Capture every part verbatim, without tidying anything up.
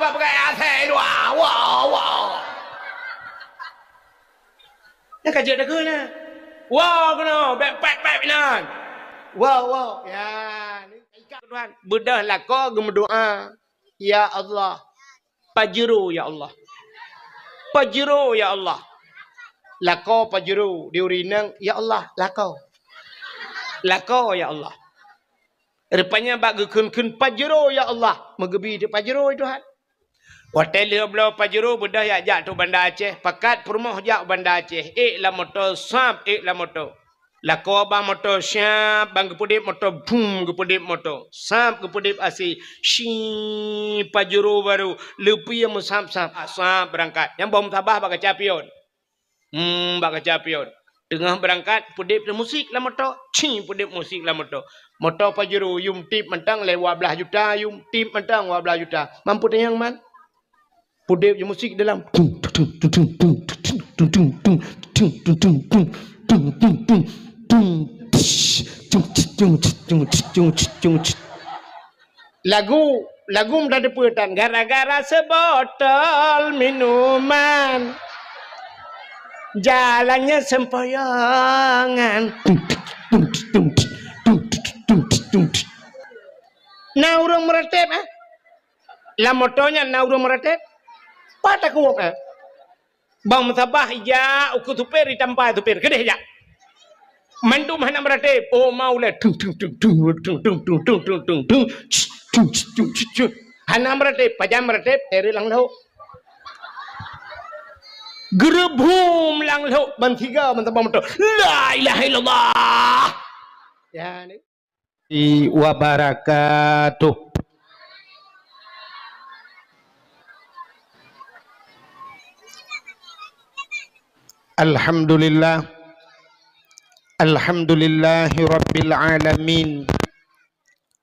Bak peugah asai luwa, wa, wa. Nyan ka jeuet takheun na. Wa keunoe, bèk pèt-pèt inan. Wa, wa. Ya, ni Tuhan. Beudôh lakoe geumeudoa, "Ya Allah, pajuro ya Allah. Pajuro ya Allah." Lakoe pajuro, di ureueng inong, "Ya Allah, lakoe. Lakoe ya Allah." Rupanya bak geukheun-kheun pajuro ya Allah, meugeubi teuk pajuro Tuhan. Watèe lheueh bloe pajuro beudôh jak, jak tu Banda Aceh, pakat peurumoh jak u Banda Aceh, ék lam moto, sab ék lam moto. Lakoe bak moto, sab ban geupeudép moto, bum geupeudép moto, sab geupeudép asai, shi pajuro barô, leupie meusab-sab, sab beurangkat. Nyan boh meutabah bak kaca pion. Hmm, bak kaca pion. Teungoh beurangkat, peudép musik lam moto. Ci, peudép musik lam moto. Moto pajuro, yum tip mantong lé dua blaih juta, yum tip mantong dua blaih juta. Mampu tanyong man? Peudép musik dalam. Lagu, lagu meutateupeue tan, gara-gara seubotol minuman, jalannya sempoyongan. Na ureueng meuratéb, eh? Lam moto nyan na ureueng meuratéb? Pat takot, eh? Bang meusabah ija ukeue supir, itampai supir, keudeh jak. Mandum hana meuratéb. Oh, mau lé. Tung, tung, tung, tung. Hana meuratéb. Pajan meuratéb, teureuk lam lhok. Geureubum lam lhok, ban siga, ban sabah moto. La ilaha illallah. Ya, ni. Wabarakatuh. Alhamdulillah. Alhamdulillahi rabbil alamin.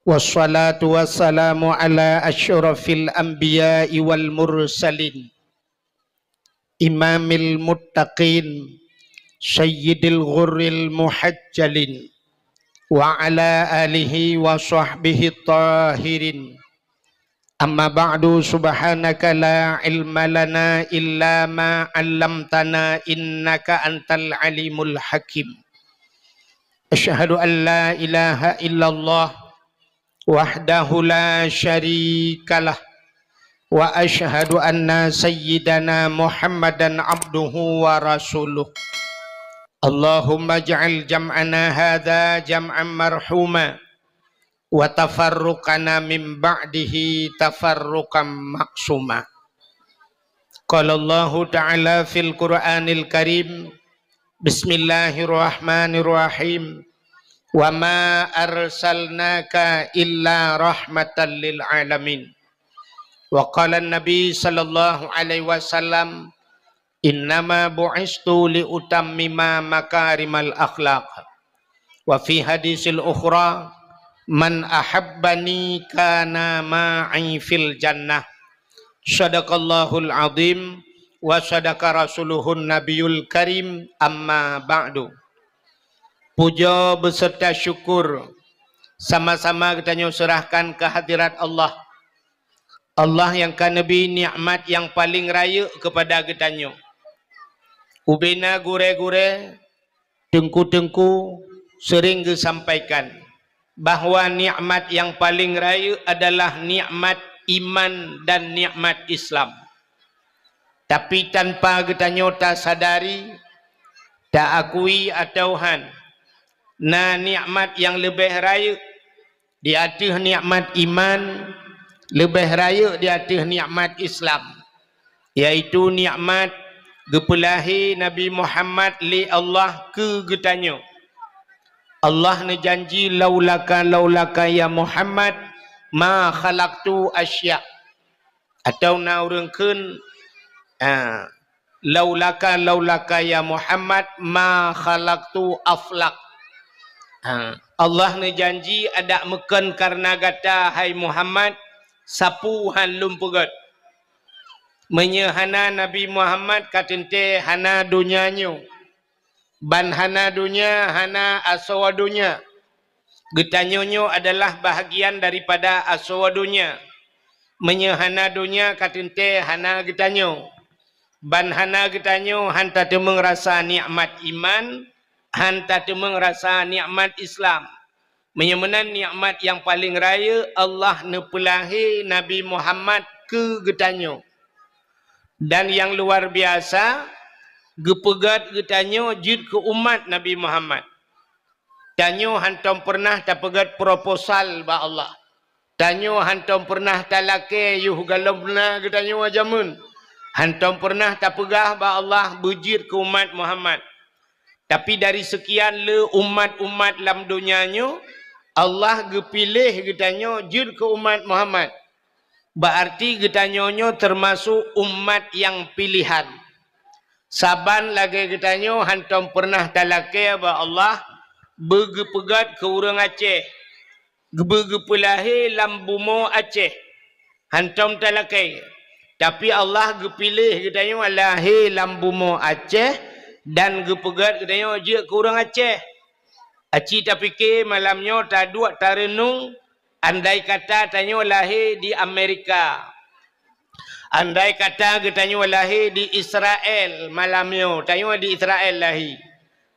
Wassalatu wassalamu ala asyrafil anbiya'i wal mursalin. Imamil muttaqin, sayyidil ghurril muhajjalin, wa ala alihi wa sahbihi tahirin. Amma ba'du, subhanaka la ilma lana illa ma 'allamtana, innaka antal alimul hakim. Asyhadu an la ilaha illallah wahdahu la syarikalah, wa asyhadu anna sayyidana Muhammadan abduhu wa rasuluh. Allahumma ij'al jam'ana hadza jam'an marhuma, wa tafarruqana min ba'dihi tafarruqan maqsuma. Qala Allahu ta'ala fil Qur'anil Karim, bismillahirrahmanirrahim, "Wa ma arsalnaka illa rahmatan lil alamin." Wa qala Nabi sallallahu alaihi wasallam, "Innama bu'istu li utammima makarimal akhlaq." Wa fi hadisil ukhra, "Man ahabbani kana ma'i fil jannah." Sadaqallahul azim wa sadaqa rasuluhun nabiyul karim, amma ba'du. Puja beserta syukur sama-sama geutanyoe serahkan keu hadirat Allah. Allah nyang ka neubri nikmat nyang paleng rayeuk keupada geutanyoe. Ubena gurée-gurée, teungku-teungku seuring geusampaikan bahwa nikmat nyang paleng rayeuk adalah nikmat iman dan nikmat Islam. Tapi tanpa geutanyoe tasadari, taakui atawa han, na nikmat nyang leubeh rayeuk di ateueh nikmat iman, leubeh rayeuk di ateueh nikmat Islam, yaitu nikmat geupeulahé Nabi Muhammad lé Allah keu geutanyoe. Allah neujanji, "Laulaka, laulaka ya Muhammad, ma khalaqtu asya." Atawa na ureuëng kheun, ah, "Laulaka, laulaka ya Muhammad, ma khalaqtu aflak." Ah, Allah neujanji, "Adak meukon kareuna gata, hai Muhammad, sapeue han lôn peugét." Meunyoe hana Nabi Muhammad, ka teuntée hana donya nyoe. Ban hana donya, hana asoe donya. Geutanyoe nyoe adalah bahagian daripada asoe donya. Meunyoe hana donya ka teuntée hana geutanyoe. Ban hana geutanyoe han tateumeung rasa nikmat iman, han tateumeung rasa nikmat Islam. Meunyoe meunan nikmat nyang paleng rayeuk, Allah neupeulahé Nabi Muhammad keu geutanyoe. Dan nyang luar biasa, geupeugét geutanyoe jeuet keu umat Nabi Muhammad. Tanyoe hántom peureunah tapeugét proposal bak Allah. Tanyoe hántom peureunah talakée yoh gohlom na geutanyoe jameun. Hántom peureunah tapeugah bak Allah beujeuet keu umat Muhammad. Tapi dari seukian le umat-umat lam donya nyoe, Allah geupiléh geutanyoe jeuet keu umat Muhammad. Bak arti geutanyoe nyoe teumasok umat nyang piléhan. Saban lagée geutanyoe hántom peureunah talakée bak Allah beugeupeugét keu ureuëng Aceh, beugeupeulahé lam bumoe Aceh. Hántom talakée. Tapi Allah geupiléh geutanyoe lahé lam bumoe Aceh dan geupeugét geutanyoe jeuet keu ureuëng Aceh. Aci tapike malam nyoe taduek tareunong, andai kata tanyoe lahé di Amerika. Andai kata geutanyoe lahé di Israel malam nyoe, tanyoe di Israel lahé.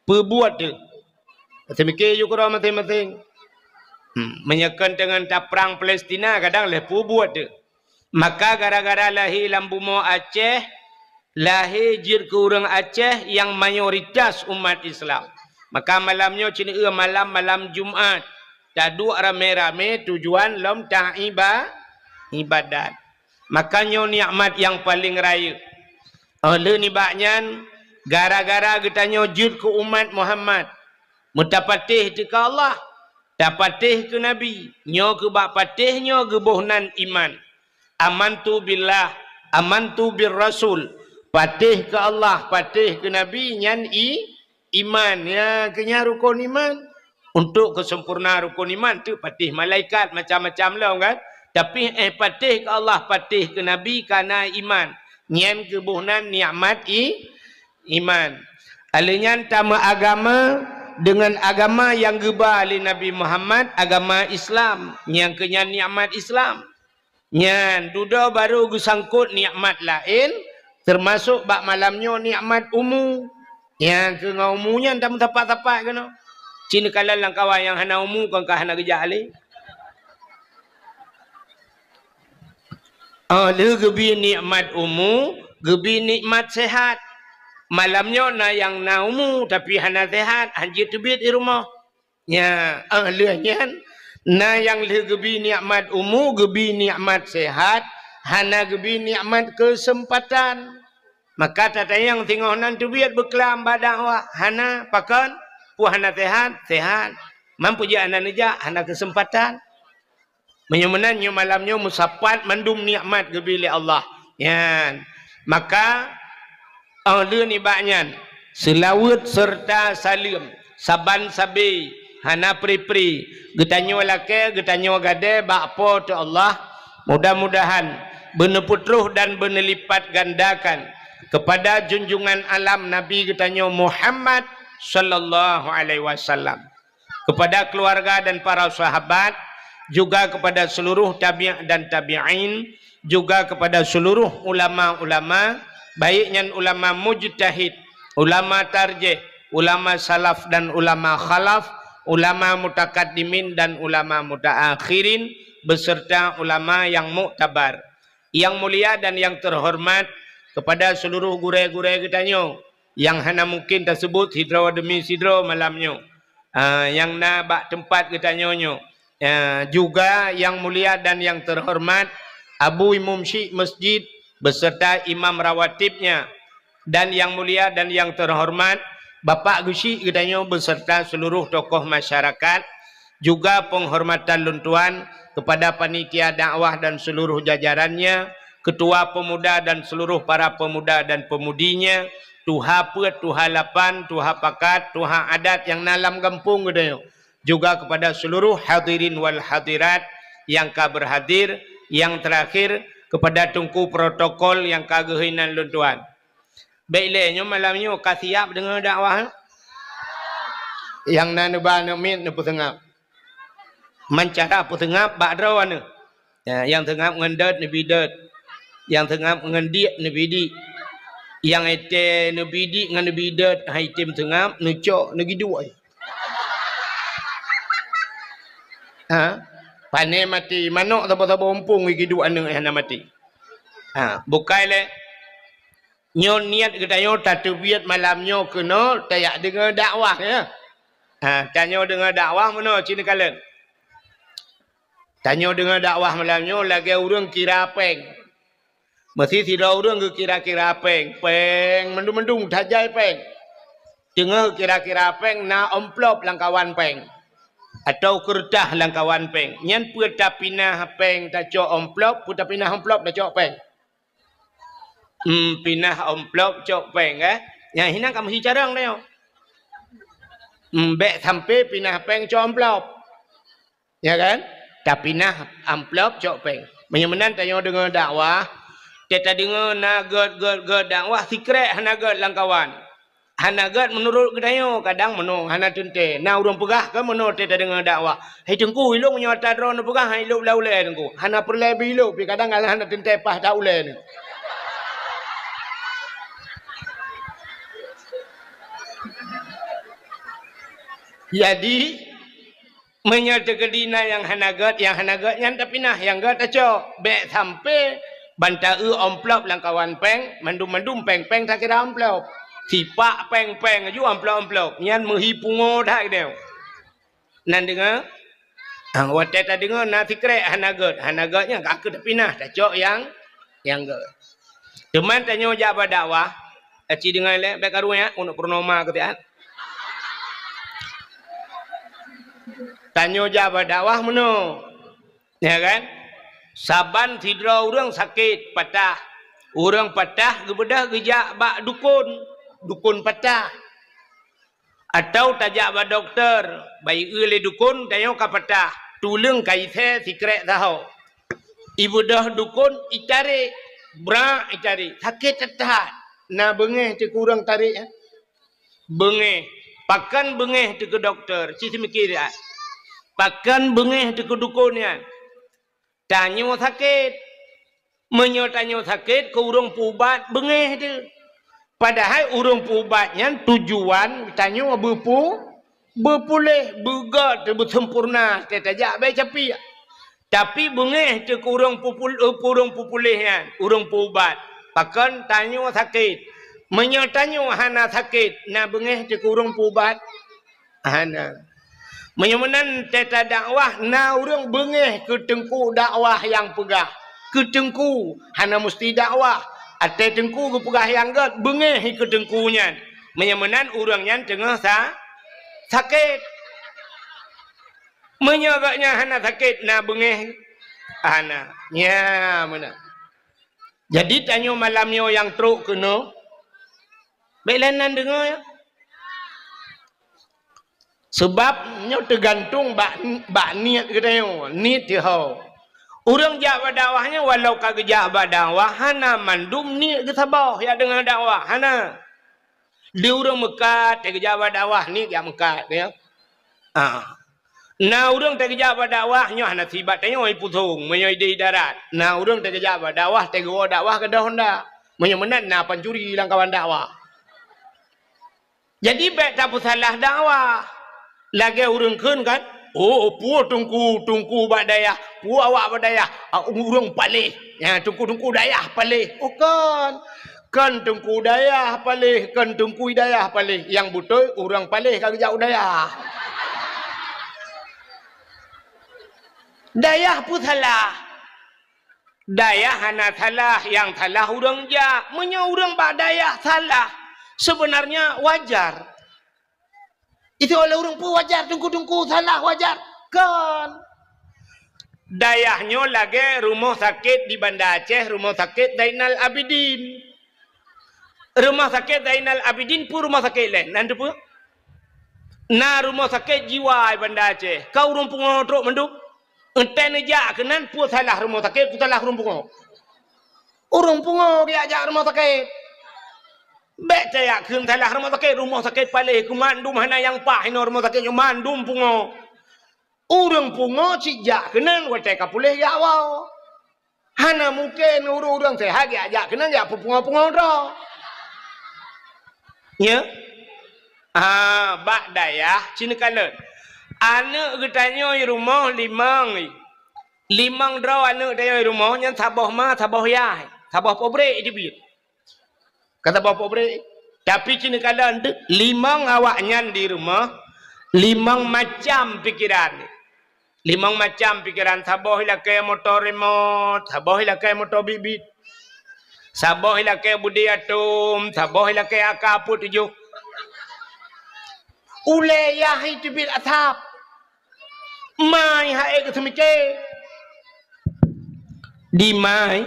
Peubuet teuh. Seumike ju keudroe maséng-maséng. Hmm, meunyoe kon teungon taprang Palestina, kadang lheueh peubuet teuh. Maka gara-gara lahé lam bumoe Aceh, lahé jeuet keu ureuëng Aceh nyang mayoritas umat Islam. Maka malam nyoe ceuneue malam-malam Jumat. Taduek ramé-ramé tujuan lom taiba-, ibadat. Maka nyoe nikmat nyang paleng rayeuk. Óh lheueh nibak nyan, gara-gara geutanyoe jeuet keu umat Muhammad, meutapatéh teuka Allah, tapatéh keu Nabi, nyoe keu bak patéh nyoe geuboh nan iman. Amantu billah, amantu bir rasul. Patéh keu Allah, patéh keu Nabi, nyan i-, iman. Ya, keu nyan rukon iman. Untuk keuseumpurna rukon iman, teuh patéh malaikat, macam-macam lom kan. Tapi, eh, patéh keu Allah, patéh keu Nabi, kana iman. Nyan geuboh nan nikmat i-, iman. Alheuh nyan tameuagama deungon agama nyang geuba lé Nabi Muhammad, agama Islam. Nyang keu nyan nikmat Islam. Nyan, dudoe barô geusangkot nikmat laén, teumasok bak malam nyoe nikmat umu. Nyang keu ngon umu nyan tameusapat-sapat keunoe. Ci neukalon lam kawan nyang hana umu kon ka hana geujak lé. Óh lheueh geubi nikmat umu, geubi nikmat sehat. Malam nyoe na nyang na umu tapi hana sehat, hanjeuet teubiet di rumoh. Nya, óh lheueh nyan, na nyang lheueh geubi nikmat umu, geubi nikmat sehat, hana geubi nikmat keuseumpatan. Maka tatanyong singoh nan teubiet beuklam bak dakwah, hana, pakon? Peue hana sehat? Sehat. Man peue jeuet hana neujak? Hana keuseumpatan. Meunyoe meunan, nyoe malam nyoe meusapat mandum nikmat geubi lé Allah. Nyan. Maka, óh lheueh nibak nyan, seulaweuet seureuta saleuem, saban sabe, hana pri-pri, geutanyoe lakée, geutanyoe gadée bak Po teu Allah, mudah-mudahan beuneupeutroh dan beuneulipat gandakan keupada junjungan alam Nabi geutanyoe Muhammad sallallahu alaihi wasallam. Kepada keluarga dan para sahabat, juga kepada seluruh tabi' dan tabi'in, juga kepada seluruh ulama-ulama, baik nyan ulama mujtahid, ulama tarjih, ulama salaf dan ulama khalaf, ulama mutakaddimin dan ulama mutaakhirin, beserta ulama yang muktabar. Yang mulia dan yang terhormat, kepada seluruh gurée-gurée geutanyoe, nyang hana mungken taseubut sidroe demi sidroe malam nyoe, ah, nyang na bak teumpat geutanyoe nyoe. Ah, juga yang mulia dan yang terhormat Abu Imum Syik Masjid beserta imam rawatibnya, dan yang mulia dan yang terhormat Bapak Geuchik geutanyoe beserta seluruh tokoh masyarakat, juga penghormatan lôn tuan kepada panitia dakwah dan seluruh jajarannya, ketua pemuda dan seluruh para pemuda dan pemudinya, tuha peuet, tuha lapan, tuha pakat, tuha adat nyang na lam gampông geutanyoe, juga kepada seluruh hadirin wal hadirat nyang ka berhadir, yang terakhir kepada teungku protokol nyang ka geuhôi nan lôn tuan. Bék ilée nyoe malam nyoe ka siap deungoe dakwah. Nyang na neuba aneuk miet neupeuseungab. Man cara peuseungab bak droe aneuk. Ya, nyang seungab ngon dot neubi dot. Nyang seungab ngon diek neubi diek. Nyang étée neubi diek ngon neubi dot, hai tem seungab neucok neugiduek. Ha? Pane maté manok saboh-saboh umpung giduek aneuk hana maté. Ha, bukai lé. Nyoe niet geutanyoe tateubiet malam nyoe keunoe tajak deungoe dakwah, ya. Ha, tanyoe deungoe dakwah meunoe cit neukalon. Tanyoe deungoe dakwah malam nyoe lagée ureuëng kira péng. Meusi sidroe ureuëng geukira-kira péng, péng mandum-mandum tajai péng. Teungoh kira-kira péng na amplop lam kawan péng. Atau keureutah lam kawan péng. Nyan peue tapinah péng tacok amplop, peue tapinah amplop tacok péng. Hmm, pinah amplop cok péng, eh? Nyang hinan ka meuhi carông tanyoe. Hmm, bék sampai pinah péng cok amplop. Ya kan? Tapinah amplop cok péng. Meunyoe meunan tanyoe deungoe dakwah, teuka deungoe na gét-gét-gét dakwah sikrek hana gét lam kawan. Hana gét meunurot geutanyoe, kadang meunoe hana teuntée. Na ureuëng peugah keu meunoe teuka deungoe dakwah. Hai Teungku, ilong nyoe ata droe neupeugah hai lôb lam ulée Teungku. Hana peureulée beu ilôb, pi kadang hana teuntée paih that ulée nyoe. Jadi, meunyoe teukeudi na nyang hana gét, nyang hana gét nyan tapinah, nyang gét tacok. Bék sampai ban ta-eu amplop lam kawan péng, mandum-mandum péng-péng takira amplop. Sipak péng-péng aju amplop-amplop. Nyan meuhi pungo that geutanyoe. Nan deungoe? Ah, watée tadeungoe na sikrek hana gét, hana gét nyan ka keuh tapinah, tacok nyang, nyang gét. Teuma tanyoe jak bak dakwah, aci deungoe lé, bék karu nyan, uneuk purnoma keu siat. Tanyoe jak bak dakwah meunoe. Ya kan? Saban sidroe ureuëng sakét, patah. Ureuëng patah geubeudôh geujak bak dukon, dukon patah. Atau tajak bak dokto, bayeue lé dukon tanyoe ka patah, tuleueng ka isée sikrek saho. Ibeudôh dukon itarek, brak itarek, sakét that-that. Na beungéh teuh keu ureuëng tarek, eh? Beungéh. Pakon beungéh teuh keu dokto? Ci seumiké siat. Pakon beungéh teuh keu dukon nyan? Tanyoe sakét. Meunyoe tanyoe sakét, keu ureuëng peuubat beungéh teuh. Padahai ureuëng peuubat nyan tujuan tanyoe beupu-, beupuléh, beugét teuh, beuseumpurna, teuh tajak bak capiek. Tapi beungéh teuh keu ureuëng pupul-, eh, ureuëng pupuléh nyan, ureuëng peuubat. Pakon tanyoe sakét. Meunyoe tanyoe hana sakét, na beungéh teuh keu ureuëng peuubat? Hana. Meunyoe meunan teuka dakwah, na ureuëng beungéh keu teungku dakwah nyang peugah. Keu teungku, hana musti dakwah. Até teungku geupeugah nyang gét, beungéh keu teungku nyan. Meunyoe meunan ureuëng nyan teungoh sa-, sakét. Meunyoe gobnyan hana sakét, na beungéh? Hana. Nya meunan. Jadi tanyoe malam nyoe nyang trok keunoe, bék lé nan deungoe, ya. Sabab nyoe teugantung bak, bak niet geutanyoe, niet teuho. Ureuëng jak bak dakwah nyoe walau ka geujak bak dakwah, hana mandum niet geusaboh jak deungoe dakwah, hana. Di ureuëng meukat, teuh geujak bak dakwah, niet jak meukat, ya. Ah. Na ureuëng teuh geujak bak dakwah, nyoe hana sibat tanyoe ipusong, meunyoe ideh darat. Na ureuëng teuh geujak bak dakwah, teuh geuwoe dakwah keudeh honda. Meunyoe meunan na pancuri lam kawan dakwah. Jadi bék tapeusalah dakwah. Lagée ureuëng kheun kan, "Oh, peue teungku, teungku bak dayah, peue awak bak dayah, ah, ureuëng paléh." Ya, teungku-teungku dayah paléh. Oh, kon. Kon teungku dayah paléh, kon teungku dayah paléh. Nyang beutôi ureuëng paléh ka geujak u dayah. Dayah peue salah? Dayah hana salah, nyang salah ureuëng jak. Meunyoe ureuëng bak dayah salah, sebenarnya wajar. Itu oleh ureuëng peue wajar, teungku-teungku salah wajar? Kon. Dayah nyoe lagée rumoh sakét di Banda Aceh, Rumoh Sakét Zainal Abidin. Rumoh Sakét Zainal Abidin peue rumoh sakét lé? Nan teupeue? Na rumoh sakét jiwa di Banda Aceh. Ka ureuëng pungo trok mandum. Entée neujak keunan peue salah rumoh sakét, peue salah ureuëng pungo? Ureuëng pungo geujak jak rumoh sakét. Bék tajak kheun salah rumoh sakét, rumoh sakét paléh keu mandum hana nyang paih inoe rumoh sakét nyoe mandum pungo. Ureuëng pungo cit jak keunan watée ka puléh jak woe. Hana mungken ureuëng-ureuëng sehat jak-jak keunan jak peupungo-pungo droe. Ya? Ah, bak dayah sini kalon. Aneuëk geutanyoe rumoh limong. Limong droe aneuëk tanyoe rumoh nyan saboh ma, saboh yah, saboh pabrik teubiet. Ka saboh pabrik. Tapi sini kalon limong awaknyan di rumoh, limong macam pikiran. Limong macam pikiran, saboh ilakée moto remote, saboh ilakée moto bit-bit, saboh ilakée budi atom, saboh ilakée A K peuet tujoh. Ulée yah teubiet asab. Mai hai geuseumiké. Di mai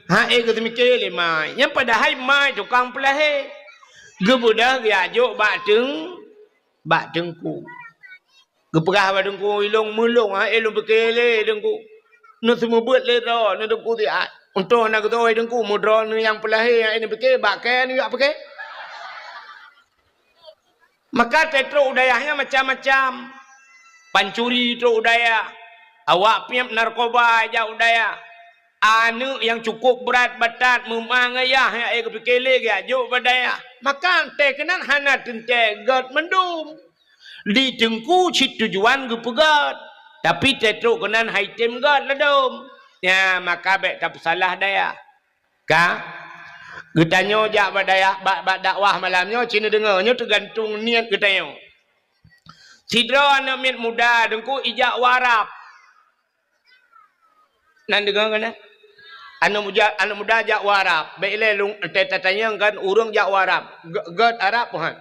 hai geuseumiké lé mai. Nyang padahai mai tukang peulahé. Geubeudôh geujak jok bak teung bak teungku. Geupeugah bak teungku, "Ilong meulong hai lôn piké lé teungku. Neuseumeubeuet lé droe, neuteupeu siat. Untông na geutoe teungku meudroe nyang peulahé hai neupiké bak kée neujak piké." Maka teutrok u dayah nyan macam-macam. Pancuri trok u dayah. Awak piep narkoba jak u dayah. Aneuëk nyang cukup brat batat meumang ayah nyang ék geupiké lé geujak jok bak dayah. Maka teuh keunan hana teuntée gét mandum. Di teungku cit tujuan geupeugét, tapi teutrok keunan hai tem gét ladom. Nya maka bék tapeusalah dayah. Ka geutanyoe jak bak dayah bak, bak dakwah malam nyoe cit neudeungoe nyoe teugantung niet geutanyoe. Sidroe aneuëk miet muda teungku ijak u Arab. Nan deungoe kan? Aneuëk muda, aneuëk muda jak u Arab. Bék ilée lôn teutatanyong kan ureuëng jak u Arab. Gét Arab puhan.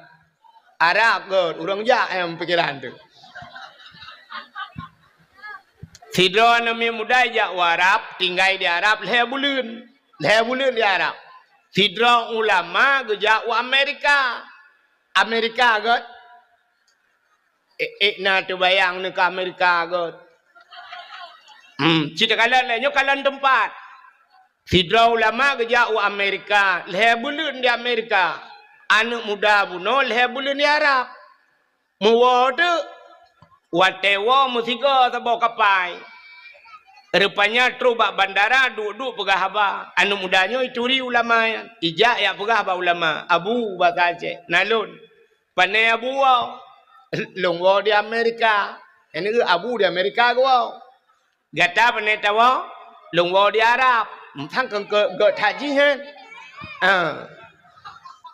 Arab gét ureuëng jak nyang pikiran tu. Sidroe aneuëk miet muda jak u Arab, tinggai di Arab lhée buleuen. Lhée buleuen di Arab. Sidroe ulama geujak u Amerika. Amerika gét. Ék, ék na teubayang neuka Amerika gét. Hmm, cit kalon lé nyoe kalon teumpat. Sidroe ulama geujak u Amerika, lhée buleuen di Amerika. Aneuëk muda bunoe lhée buleuen di Arab. Meuwoe teuk, watée woe meusigoe saboh kapai. Rupanya trok bak bandara duek-duek peugah haba. Aneuëk muda nyoe ituri ulama nyan. Ijak jak peugah bak ulama, "Abu," basa Aceh, "na lôn." "Pane Abu woe?" "Lôn woe di Amerika." Nyan keuh Abu di Amerika geuwoe. "Gata pane tawoe?" "Lôn woe di Arab." Sang keu gét that jih nyan. Ah.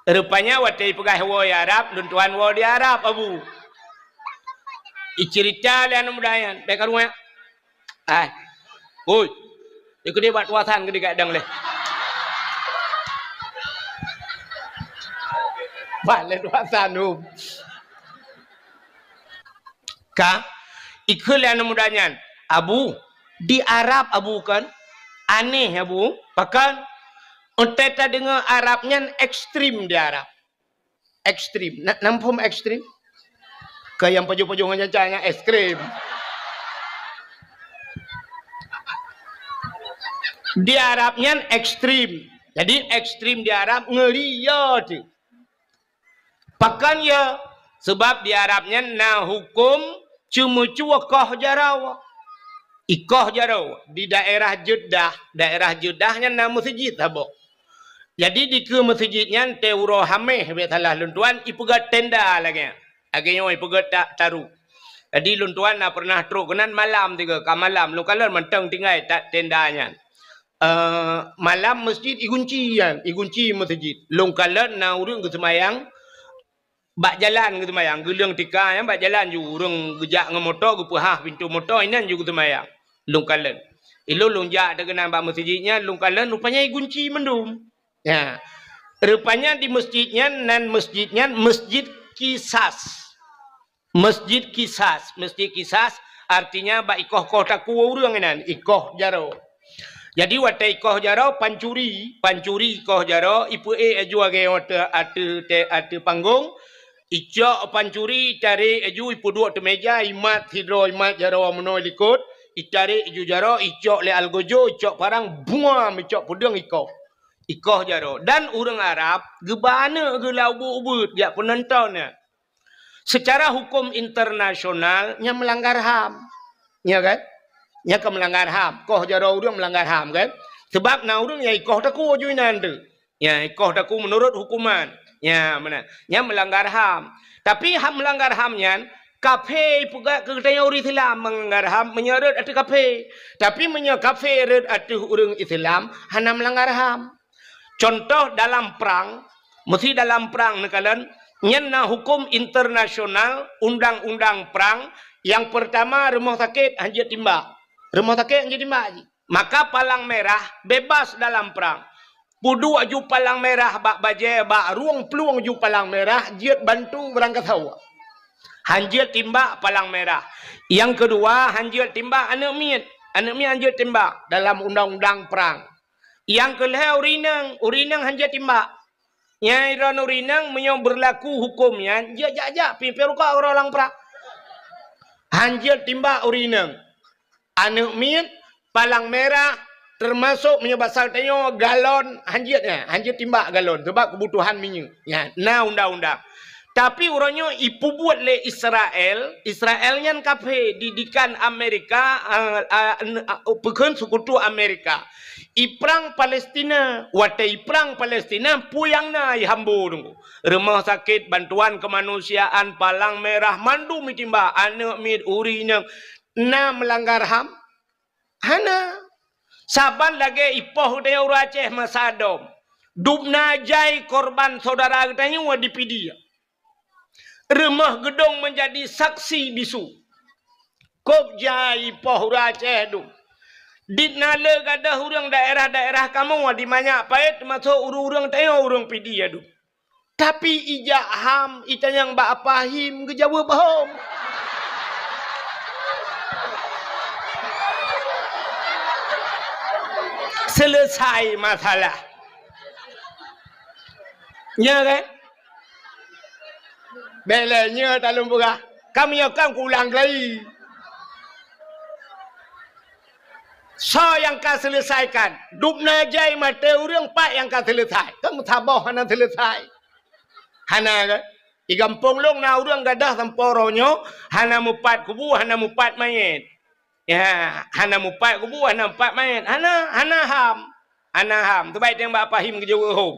Rupanya watée ipeugah woe di Arab, lôn tuan woe di Arab, Abu. Iceurita lé aneuëk muda nyan, bék karueng. Ai. Oi. Ikeu deh bak tuasan keu deh kadang leh. Bak lé tuasan tu. Ka ikheun lé aneuëk muda nyan, "Abu, di Arab Abu kan? Aneh Abu, pakon?" Untée tadeungoe Arab nyan ekstrem di Arab. Ekstrem. Na, na muphom ekstrem? Keu nyang pajoh-pajoh ngon nyan, nyan ekstrem. Di Arab nyan ekstrem. Jadi ekstrem di Arab ngeuri yo tu. Pakon yo? Sebab di Arab nyan na huköm ceumeucue koh jaroe. Ikoh jaroe di daerah Jeddah, daerah Jeddah nyan na meuseujid saboh. Jadi dikeue meuseujid nyan teuh uroe Hameh, bék salah lôn tuan, ipeugét tenda lagée nyan. Lagée nyoe ipeugét ta-, taru. Jadi lôn tuan na pernah trok keunan malam tiga ka malam, lôn kalon mantong tinggai ta-, tenda nyan. Eh, malam meuseujid igunci nyan, igunci meuseujid. Lôn kalon na ureuëng geuseumayang bak jalan geuseumayang, geuleueng tika nyan bak jalan ju ureuëng geujak ngon moto geupeuhah pintoe moto inan ju geuseumayang. Lôn kalon. Ilôn lôn jak teuh keunan bak meuseujid nyan, lôn kalon rupanya igunci mandum. Ya. Rupanya di meuseujid nyan, nan meuseujid nyan Meuseujid Kisas. Meuseujid Kisas, Meuseujid Kisas artinya bak ikoh-koh takue ureuëng inan, ikoh jaroe. Jadi watée ikoh jaroe pancuri, pancuri ikoh jaroe ipeuék aju lagée ateueh, ateueh, ateueh panggong, icok pancuri itarek aju ipeuduek ateueh meja, imat sidroe imat jaroe meunoe likot, itarek aju jaroe, icok lé algojo, icok parang, buam, icok peudeueng ikoh. Ikoh jaroe. Dan ureuëng Arab geuba aneuëk geuh lam ubeuet-ubeuet jak peunonton nyan. Secara hukum internasional nyan meulanggar ham. Ya kan? Nyan ka meulanggar ham. Koh jaroe ureuëng meulanggar ham kan? Sebab na ureuëng nyang ikoh takue ju inan teuh. Ya, ikoh takue meunurot hukuman. Ya, meunan. Nyan meulanggar ham. Tapi ham meulanggar ham nyan, kafé ipeugah keu geutanyoe ureuëng Islam meulanggar ham meunyoe rhot ateueh kafé. Tapi meunyoe kafé rhot ateueh ureuëng Islam, hana meulanggar ham. Contoh dalam prang, meusi dalam prang neukalon, nyan na huköm internasional, undang-undang prang, nyang peurtama rumoh sakét hanjeuet timbak. Rumoh sakét hanjeuet timbak jih. Maka palang merah bebas dalam prang. Peuduek ju palang merah bak bajée, bak rueng plueng ju palang merah, jeuet bantu beurangkasoe. Hanjeuet timbak palang merah. Nyang keudua, hanjeuet timbak aneuëk miet. Aneuëk miet hanjeuet timbak dalam undang-undang prang. Nyang keu lhée ureuëng inong, ureuëng inong hanjeuet timbak. Nyang droeneuh ureuëng inong meunyoe beurlaku huköm nyan, jeuet jak-jak pih peuruka uroe lam prang. Hanjeuet timbak ureuëng inong. Aneuëk miet, palang merah, teumasok meunyoe basa tanyoe galon, hanjeuet nyan, hanjeuet timbak galon, sabab keubutuhan minyeuk. Nyan, na undang-undang. Tapi uroe nyoe ipeubuet lé Israel, Israel nyan kafé, didikan Amerika, a, a, n-, a, peukheun seukutu Amerika. Iprang Palestina, watée iprang Palestina, peue nyang na ihambo teungku. Rumoh sakét, bantuan keumanusiaan, palang merah, mandum itimbak, aneuëk miet, ureuëng inong, na meulanggar ham? Hana. Saban lagée ipoh geutanyoe ureuëng Aceh masa dom. Dubna jai korban syedara geutanyoe di Pidie. Rumoh geudong meunjadi saksi bisu. Kôb jai ipoh ureuëng Aceh dum. Dit na le gadôh ureuëng daerah-daerah kamoe di Manyak Payet, teumasok ureuëng-ureuëng tanyoe ureuëng Pidie dum. Tapi ijak ham itanyong bak Apa Him geujaweueb hom. Selesai masalah. Nya kan? Bèk lé nyoe talôn peugah. Ka meunyoe kan kuulang lagi. Soe nyang ka seuleusaikan? Dubna jai maté ureuëng, pat nyang ka seuleusai? Kan meusaboh hana seuleusai. Hana kan? Di gampông lôn na ureuëng gadôh sampoe uroe nyoe hana mupat kubu, hana mupat manyét. Ya, hana mupat kubu, hana mupat manyét. Hana, hana ham. Hana ham. Teubai teueng bak Apa Him geujaweueb hom.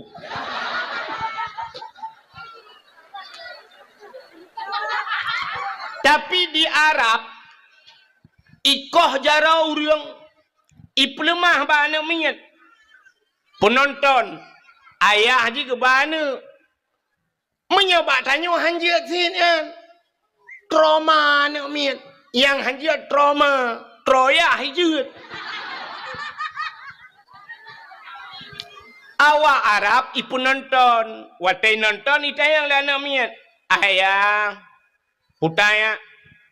Tapi di Arab, ikoh jaroe ureuëng, ipeuleumah bak aneuëk miet. Peunonton, ayah jih geuba aneuëk. Meunyoe bak tanyoe hanjeuet cit nyan, trauma aneuëk miet. Nyang hanjeuet trauma, troyah jeuet. Awak Arab ipeunonton, watée nonton itanyong lé aneuëk miet, "Ayah, peue teuh,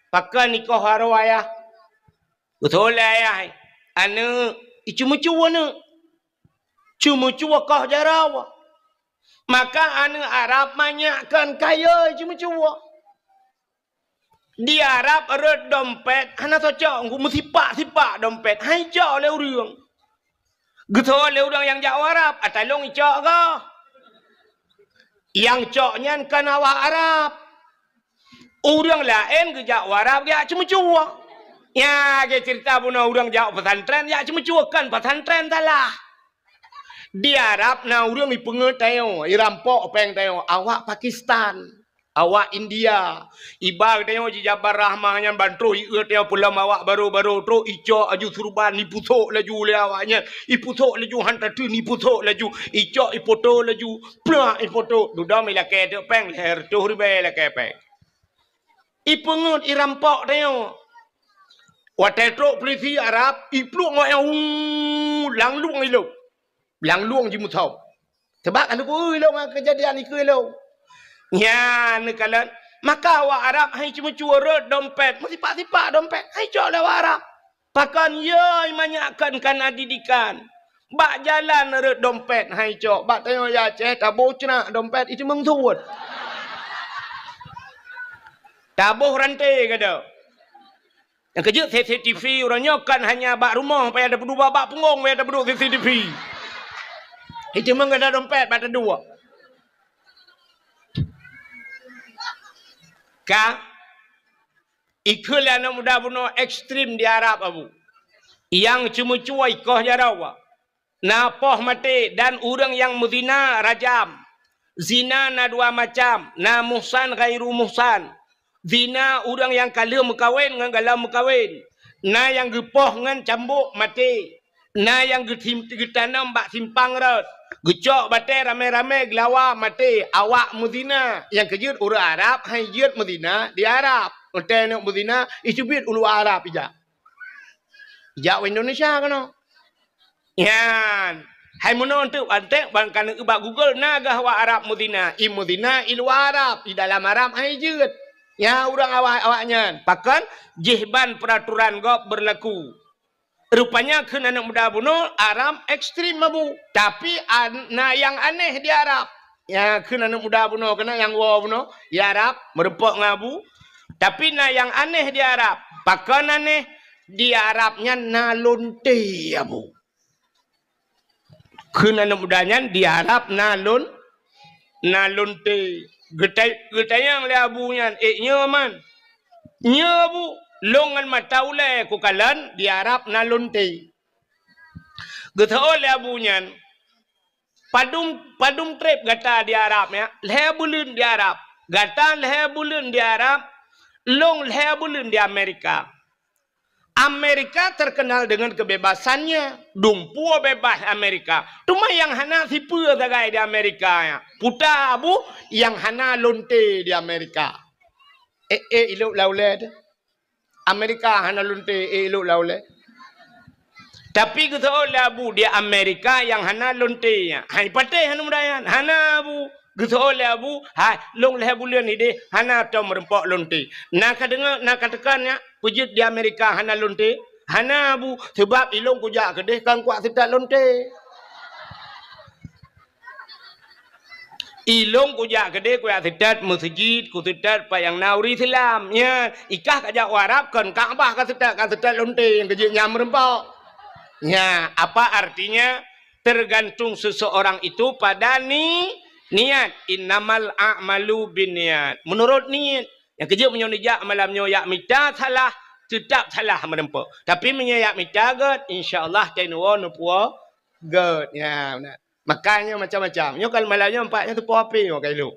pakon ikoh jaroe ayah?" Beutôi lé ayah, aneuëk, iceumeucue aneuëk. Ceumeucue koh jaroe. Maka aneuëk Arab manyak kon kayée ceumeucue. Di Arab rhot dompet hana cocok, meusipak-sipak dompet, han icok lé ureuëng. Geutho lé ureuëng nyang jak u Arab, "Ata lôn icok goh." Nyang cok nyan kon awak Arab. Ureuëng laén geujak u Arab geujak ceumeucue. Nya, lagée ceurita bunoe ureuëng jak pesantren jak ceumeucue, kon pesantren salah. Di Arab na ureuëng ipeungeut tanyoe, irampok péng tanyoe, awak Pakistan, awak India. Iba geutanyoe jijabar rahmah nyan ban troh ieuet tanyoe peulom awak barô-barô, troh icok laju surban, ipeusok laju lé awak nyan, ipeusok laju han tateun, ipeusok laju, icok ipoto laju, plak ipoto, dudoe ilakée teuk péng, lhée reutôh ribée ilakée péng. Ipeungeut irampok tanyoe. Watée trok peulisi Arab, ipluek ngon nyang wu, langlueng ilong. Langlueng jimusoe. Sabab ka lheueh ilong ngon keujadian ikeue ilong. Nyan neukalon, maka awak Arab han iceumeucue rhot dompet, meusipak-sipak dompet, han icok lé awak Arab. Pakon yö manyak kon kana didikan. Bak jalan rhot dompet han icok, bak tanyoe ya Aceh taboh ceunak dompet iteumeung suet. Taboh ranté gada. Nyang keujeuet C C T V uroe nyoe kon hanya bak rumoh payah tapeuduek, bak punggong payah tapeuduek C C T V. Iteumeung gada dompet bak taduek. Ka Ikheun lé aneuk muda bunoe ekstrem di Arab, Abu. Nyang ceumeucue ikoh jaroe. Na poh maté dan ureuëng nyang meuzina rajam. Zina na dua macam, na muhsan ghairu muhsan. Zina ureuëng nyang ka lheueh meukawen ngon galom meukawen. Na nyang geupoh ngon cambuk maté. Na nyang geutim-, geutanom bak simpang rot. Geucok batée ramé-ramé geulawa maté. Awak meuzina. Nyang keujeuet ureuëng Arab hai jeuet meuzina di Arab. Watée neuk meuzina, icubit u luwa Arab ijak. Jak u Indonesia keunoe. Nyan. Hai meunoe teuk antek ban ka neueu bak Google na gah awak Arab meuzina. I meuzina i luwa Arab, i dalam Arab hai jeuet. Nya ureuëng awak, awak nyan. Pakon jih ban peraturan gob berlaku. Rupanya kheun aneuëk muda bunoe Arab ekstrem abu. Tapi an-, na nyang aneh di Arab. Ya, kheun aneuëk muda bunoe keunan nyang woe bunoe, ya Arab, meureumpok ngon abu. Tapi na nyang aneh di Arab. Pakon aneh? Di Arab nyan na lonte abu. Kheun aneuëk muda nyan di Arab na lon-, na lonte. Geutai-, geutanyong lé abu nyan, "Eh, nyoe man?" "Nyoe abu, lôn ngon mata ulée kukalon di Arab na lonte." Geuseuôt lé abu nyan, Padum, padum treb gata di Arab nyan? Lhée buleuen di Arab. Gata lhée buleuen di Arab, lôn lhée buleuen di Amerika. Amerika terkenal dengan kebebasannya. Dumpeue bebas Amerika. Teuma nyang hana sipeue sagai di Amerika nyan. Peue ta abu nyang hana lonte di Amerika. Eh, eh, ilok laulée teuh. Amerika hana lonte, eh, ilok laulée. Tapi geuseuôt lé abu di Amerika nyang hana lonte nyan. Hai patéh aneuëk muda nyan, hana abu. Geuseuôt lé abu, hai, lôn lhée buleuen ideh, hana tom meureumpok lonte. Na ka deungoe, na ka teuka nyan, peue jeuet di Amerika hana lonte? Hana abu, sabab ilôn kujak keudeh kon kuat seutat lonte. Ilôn kujak keudeh kujak seutat meuseujid, kuseutat pat nyang na ureuëng Islam. Nyan, ikah kajak u Arab kon Ka'bah kaseutat, kaseutat lonte nyang keujeuet nyang meureumpok. Nyan, apa artinya? Tergantung seseorang itu pada ni-, niat. Innamal a'malu binniyat. Menurut niet. Nyang keujeuet meunyoe neujak malam nyoe jak mita salah, teutap salah meureumpok. Tapi meunyoe jak mita gét, insya Allah teunoe neupuwoe gét. Ya, beuna. Makanya macam-macam. Nyoe kan malam nyoe nampak nyoe teupoh H P nyoe ka ilok.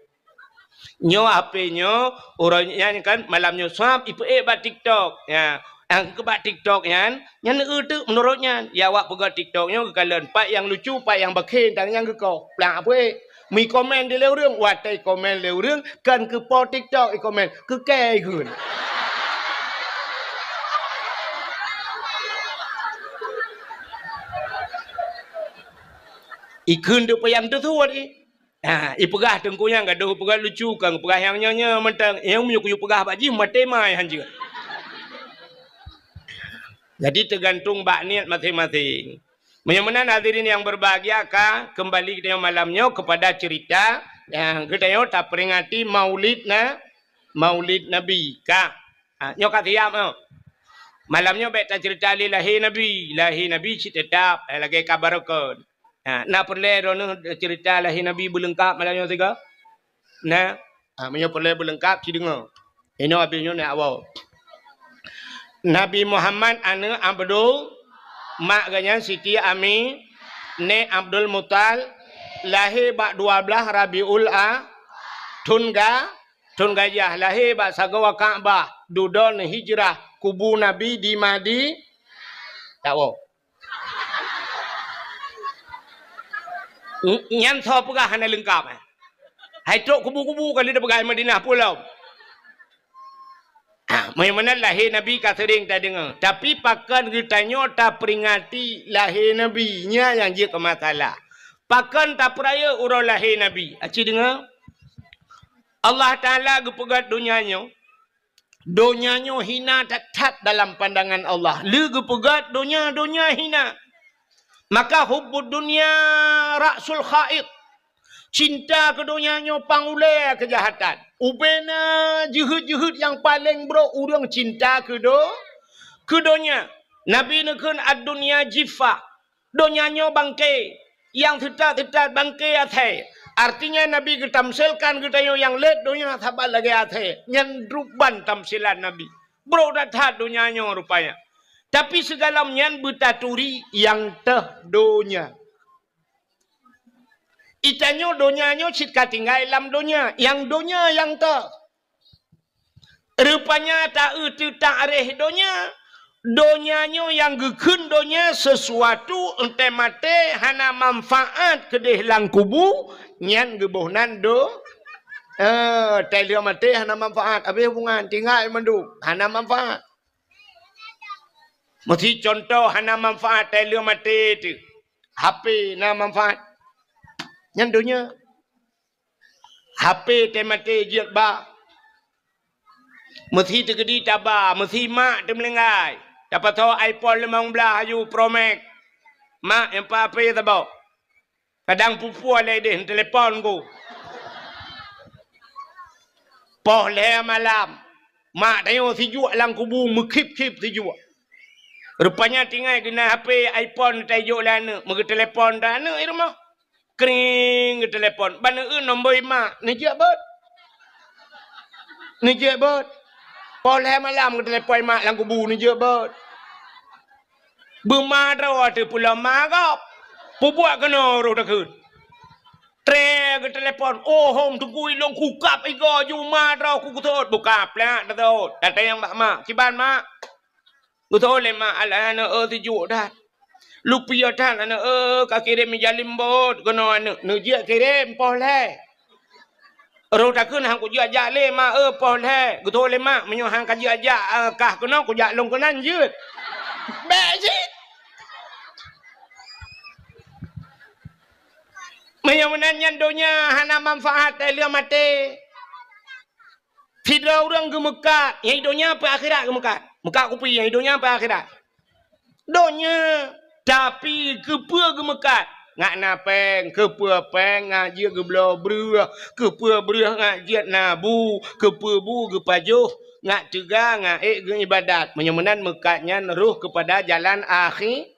Nyoe H P nyoe, uroe nyan kan malam nyoe swab ipeuék bak TikTok. Ya, nyang keu bak TikTok nyan, nyan eu teuk meunurot nyan. Ya awak peugah TikTok nyoe geukalon pat nyang lucu, pat nyang bakhen, dan nyang geukoh. Plak peuék. Meukomen di lé ureuëng, watée komen lé ureuëng, kan keu po TikTok ikomen, keu kée ikheun. Ikheun deuk payang teusuet, eh. Ha, ipeugah teungku nyang gadoh peugah lucu, kang peugah nyang nyoe-nyoe mantong. Nyang meunyoe kuyue peugah bak jih, maté mai hanjeuet. Jadi, teugantung bak niet maséng-maséng. Meunyoe meunan, hadirin yang berbahagia, ka kembali geutanyoe malam nyoe kepada cerita nyang geutanyoe taperingati Maulid na-, Maulid Nabi, ka. Ha, nyoe ka siap, nyoe. Malam nyoe bék tacerita lé lahé Nabi. Lahé Nabi cit teutap, eh, lagée ka barokon. Ha, na peureulée droeneueh cerita lahé Nabi beuleungkab malam nyoe sigoe? Na? Ha, meunyoe peureulée beuleungkab, ci deungoe. Inoe abéh nyoe nyak woe. Nabi Muhammad aneuëk Abdul, mak geuh nyan Siti Ami, nèk Abdul Muthalib, lahé bak dua blaih Rabiul A, thon ga-, thon gajah, lahé bak sagoe Ka'bah, dudoe hijrah, kubu Nabi di Madi-, tak woe. N-, nyan soe peugah hana leungkab, eh? Hai trok kubu-kubu ka lheueh peugah Madinah pulo. Ah, meunyoe meunan lahé Nabi ka seuring tadeungoe, tapi pakon geutanyoe taperingati lahé Nabi, nyan nyang jeuet keu masalah. Pakon tapeurayeuk uroe lahé Nabi? Aci deungoe, Allah Taala geupeugét donya nyoe, donya nyoe hina that-that dalam pandangan Allah. Lé geupeugét donya, donya hina. Maka hubbud dunya ra'sul khati'ah. Cinta keu donya nyoe pang ulée keujahatan. Ubena jeuhet-jeuhet nyang paleng brok ureuëng cinta keu do-, keu donya. Nabi neukheun, "Ad-dunya jiffah." Donya nyoe bangke, nyang seutat-seutat bangke asée. Artinya Nabi geutamsilkan geutanyoe nyang lét donya saban lagée asée. Nyan ruban tamsilan Nabi. Brok that-that donya nyoe rupanya. Tapi sigohlom nyan beutaturi nyang teuh donya. Geutanyoe donya nyoe cit ka tinggai lam donya, nyang donya nyang toh. Rupanya ta-eu teutak réh donya, donya nyoe nyang geukheun donya sesuatu, enteuk maté hana manfaat keudeh lam kubu, nyan geuboh nan do-, eh, tai lheueh maté hana manfaat, habéh hubungan, tinggai mandum, hana manfaat. Meusi contoh hana manfaat tai lheueh maté teuh. H P na manfaat. Nyan donya. H P teuh maté jeuet ba. Meusi teukeudi taba, meusi mak teumeulinggai. Tapasoe iPhone limong blaih aju Pro Max. Mak, nyang pa H P saboh. Kadang pupue lé deh, telepon ku. Poh lhée malam. Mak tanyoe sijuek lam kubu, meukhip-khip sijuek. Rupanya tinggai geunan H P iPhone tajok lé aneuk, meugeuteulepon dah aneuk di rumoh. Kring, geuteulepon. Ban eu nombor mak, neujeuet beuet. Neujeuet beuet. Poh lhée malam geuteulepon mak lam kubu, neujeuet beuet. Beuma droe teuh peulom ma gob. Peubuet keunoe roh takheun. Tré geuteulepon, "Oh, hom teungku ilong kukab igoe ju ma droe ku geuseuôt." Bukab plak teuseuôt. Datang bak mak. "Kiban mak?" Geuseuôt lé mak, "Alah aneuk eu, sijuek that. Lupiah that aneuk eu, ka kirém ija limbot keunoe aneuk." Neujeuet kirém poh lhée. Roh takheun, "Han kujak-jak lé mak eu, poh lhée." Geutôh lé mak, "Meunyoe han kajak-jak, eh, kah keunoe, kujak lôn keunan jeuet." Bék cit. Meunyoe meunan nyan donya hana manfaat, tai lheueh maté. Sidroe ureuëng geumeukat, nyang donya peu akhirat geumeukat. Meukat kupi, nyang donya peu akhirat. Donya, tapi keupeue geumeukat? Ngat na péng, keupeue péng ngat jeuet geubloe breueh, keupeue breueh ngat jeuet na bu, keupeue bu geupajoh, ngat teuga, ngat ék geuibadat. Meunyoe meunan meukat nyan roh keupada jalan akhi-,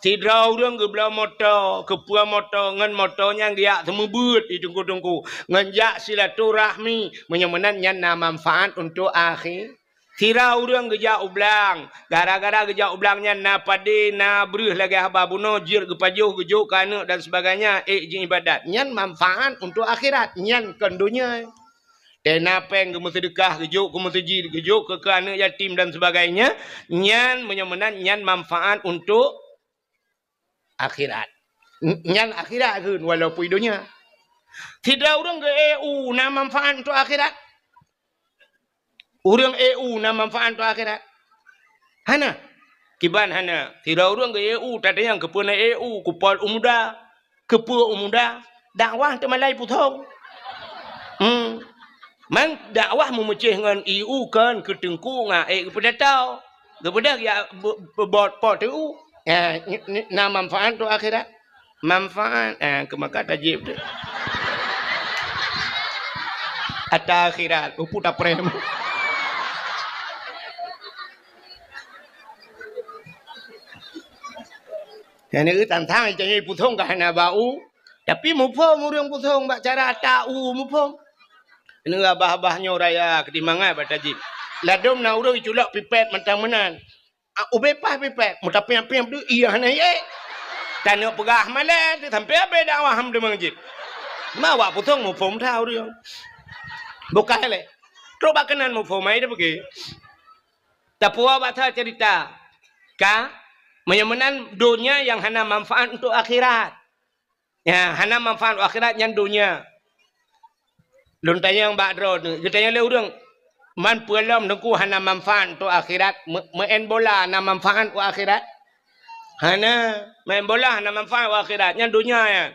sidroe ureuëng geubloe moto, keupeue moto, ngon moto nyan geujak seumeubeuet di teungku-teungku, ngon jak silaturahmi. Meunyoe meunan nyan na manfaat untuk akhi-, Sira ureuëng geujak u blang, gara-gara geujak u blang nyan na padé, na breueh lagée haba bunoe, jeuet geupajoh, geujok keu aneuk dan sebagainya, ék jiibadat. Nyan manfaat untuk akhirat, nyan kon donya. Teuh na péng geumeuseudeukah, geujok keu meuseujid, geujok keu, keu aneuk yatim dan sebagainya, nyan meunyoe meunan nyan manfaat untuk akhirat. N-, nyan akhirat kheun walaupun donya. Sidroe ureuëng geu-E U na manfaat untuk akhirat? Ureuëng E U na manfaat untuk akhirat? Hana. Kiban hana. Sidroe ureuëng geu-E U, tatanyong keupeue na E U, kupol u muda. Keupeue u muda? Dakwah teumalai pusong. Hmm. Man dakwah meumeucéh ngon E U kon keu teungku ngon ék geupeudatau. Geubeudôh ya be-, be-, bot po teu. Eh, n-, n-, na manfaat tu akhirat. Manfaat, eh, keu maka tajib tu. Ata akhirat, upu taprem. Nyang ni tantang janji pusong ka hana bau. Tapi muphom ureuëng pusong bak cara ata u muphom. Ini abah-abah nyoe raya keuti mangat bak tajib. Ladom na ureuëng culok pipet mantang meunan. Ah, ubé paih pipet, meutapiang-piang tu iya hana ye. Tanyoe peugah malée tu sampai abé dakwah ham deungon jih. Ma awak pusong muphom that ureuëng. Bukan lé. Trok bak keunan muphom ai dah pergi. Tapuwa bak that cerita. Ka, meunyoe meunan donya nyang hana manfaat untuk akhirat. Ya, hana manfaat u akhirat nyan donya. Lôn tanyong bak droeneuh, geutanyong lé ureuëng, "Man peue lom Teungku hana manfaat untuk akhirat? Me-, meu'en bola na manfaat u akhirat?" Hana, meu'en bola hana manfaat u akhirat, nyan donya nyan.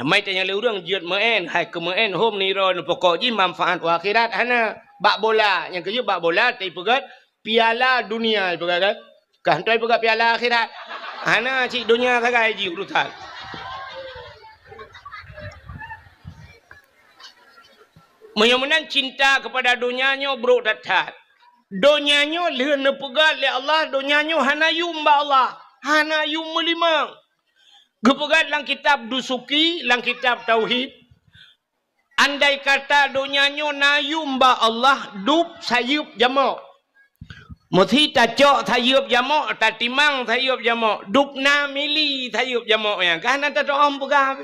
Mai tanyong lé ureuëng jeuet meu'en, hai keu meu'en hom nirôn pokok jih manfaat u akhirat hana. Bak bola, nyang keujeuet bak bola teupeugét piala dunia ipeugah kan? Kah hantoi peugah piala akhirat. Hana cit donya sagai jih urusan. Meunyoe meunan cinta keupada donya nyoe brok that-that. Donya nyoe lheueh neupeugah lé Allah, donya nyoe hana yum bak Allah, hana yum meulimong. Geupeugah lam kitab Dusuki, lam kitab Tauhid, andai kata donya nyoe na yum bak Allah, dub sayeuep jamok. Meusi tacok sayeuep jamok, tatimang sayeuep jamok, dub na mili sayeuep jamok nyan. Ka hana tatoh peugah.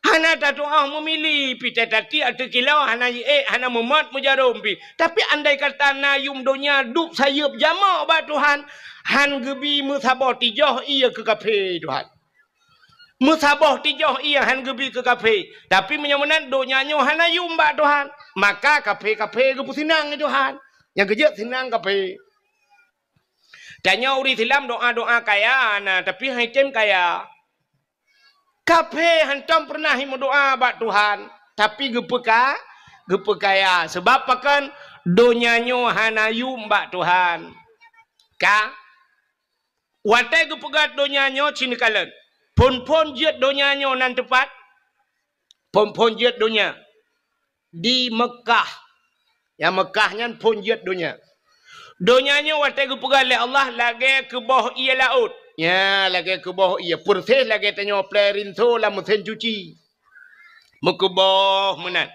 Hana tatu'oh meumili, pi tatatik ateueh kilau, hana jiék, hana meumot meujarom pi. Tapi andai kata na yum donya duek sayeuep jamoe bak Tuhan, han geubi meusaboh tijoh ié keu kafé Tuhan. Meusaboh tijoh ié han geubi keu kafé. Tapi meunyoe meunan donya nyoe hana yum bak Tuhan, maka kafé-kafé geupeuseunang lé Tuhan. Nyang keujeuet seunang kafé. Tanyoe ureuëng Islam doa-doa kaya na, tapi han item kaya. Kafé hantom peureunah meudoa bak Tuhan, tapi geupeuka-, geupeukaya. Sabab pakon? Donya nyoe hana yum bak Tuhan. Ka? Watée geupeugah donya nyoe cit neukalon. Phon-phon jeuet donya nyoe nan teupat? Phon-phon jeuet donya? Di Meukah. Nyang Meukah nyan phon jeuet donya. Donya nyoe watée geupeugah lé Allah lagée keuboh ié laôt. Nya, lagée keuboh ié, peureséh lagée tanyoe plé rinso lam meusén cuci. Meukeuboh meunan.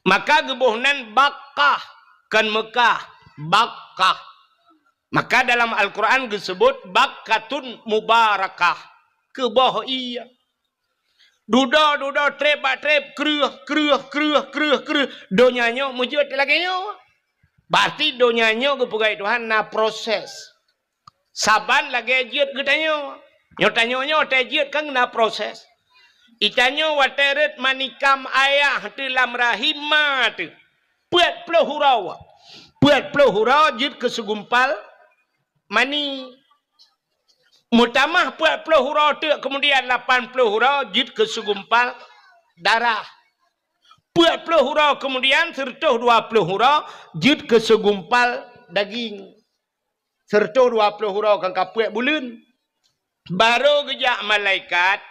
Maka geuboh nan Bakkah, kon Meukah, Bakkah. Maka dalam Al-Quran geuseubut Bakkatun Mubarakah. Keuboh ié. Dudoe, dudoe, treb bak treb, kreueh, kreueh, kreueh, kreueh, kreueh. Donya nyoe meujeuet lagée nyoe. Berarti donya nyoe geupeugah Tuhan na proses. Saban lagée jeuet geutanyoe. Nyoe tanyoe nyoe watée jeuet kan na proses. Itanyoe watée rhot manikam ayah teuh lam rahim ma teuh. Peuet ploh uroe. Peuet ploh uroe jeuet keu segumpal mani. Meutamah peuet ploh uroe teuk, keumudian lapan ploh uroe jeuet keu segumpal darah. Peuet ploh uroe keumudian, seureutôh dua ploh uroe jeuet keu segumpal daging. Seureutôh dua ploh uroe kan ka peuet buleuen. Barô geujak malaikat,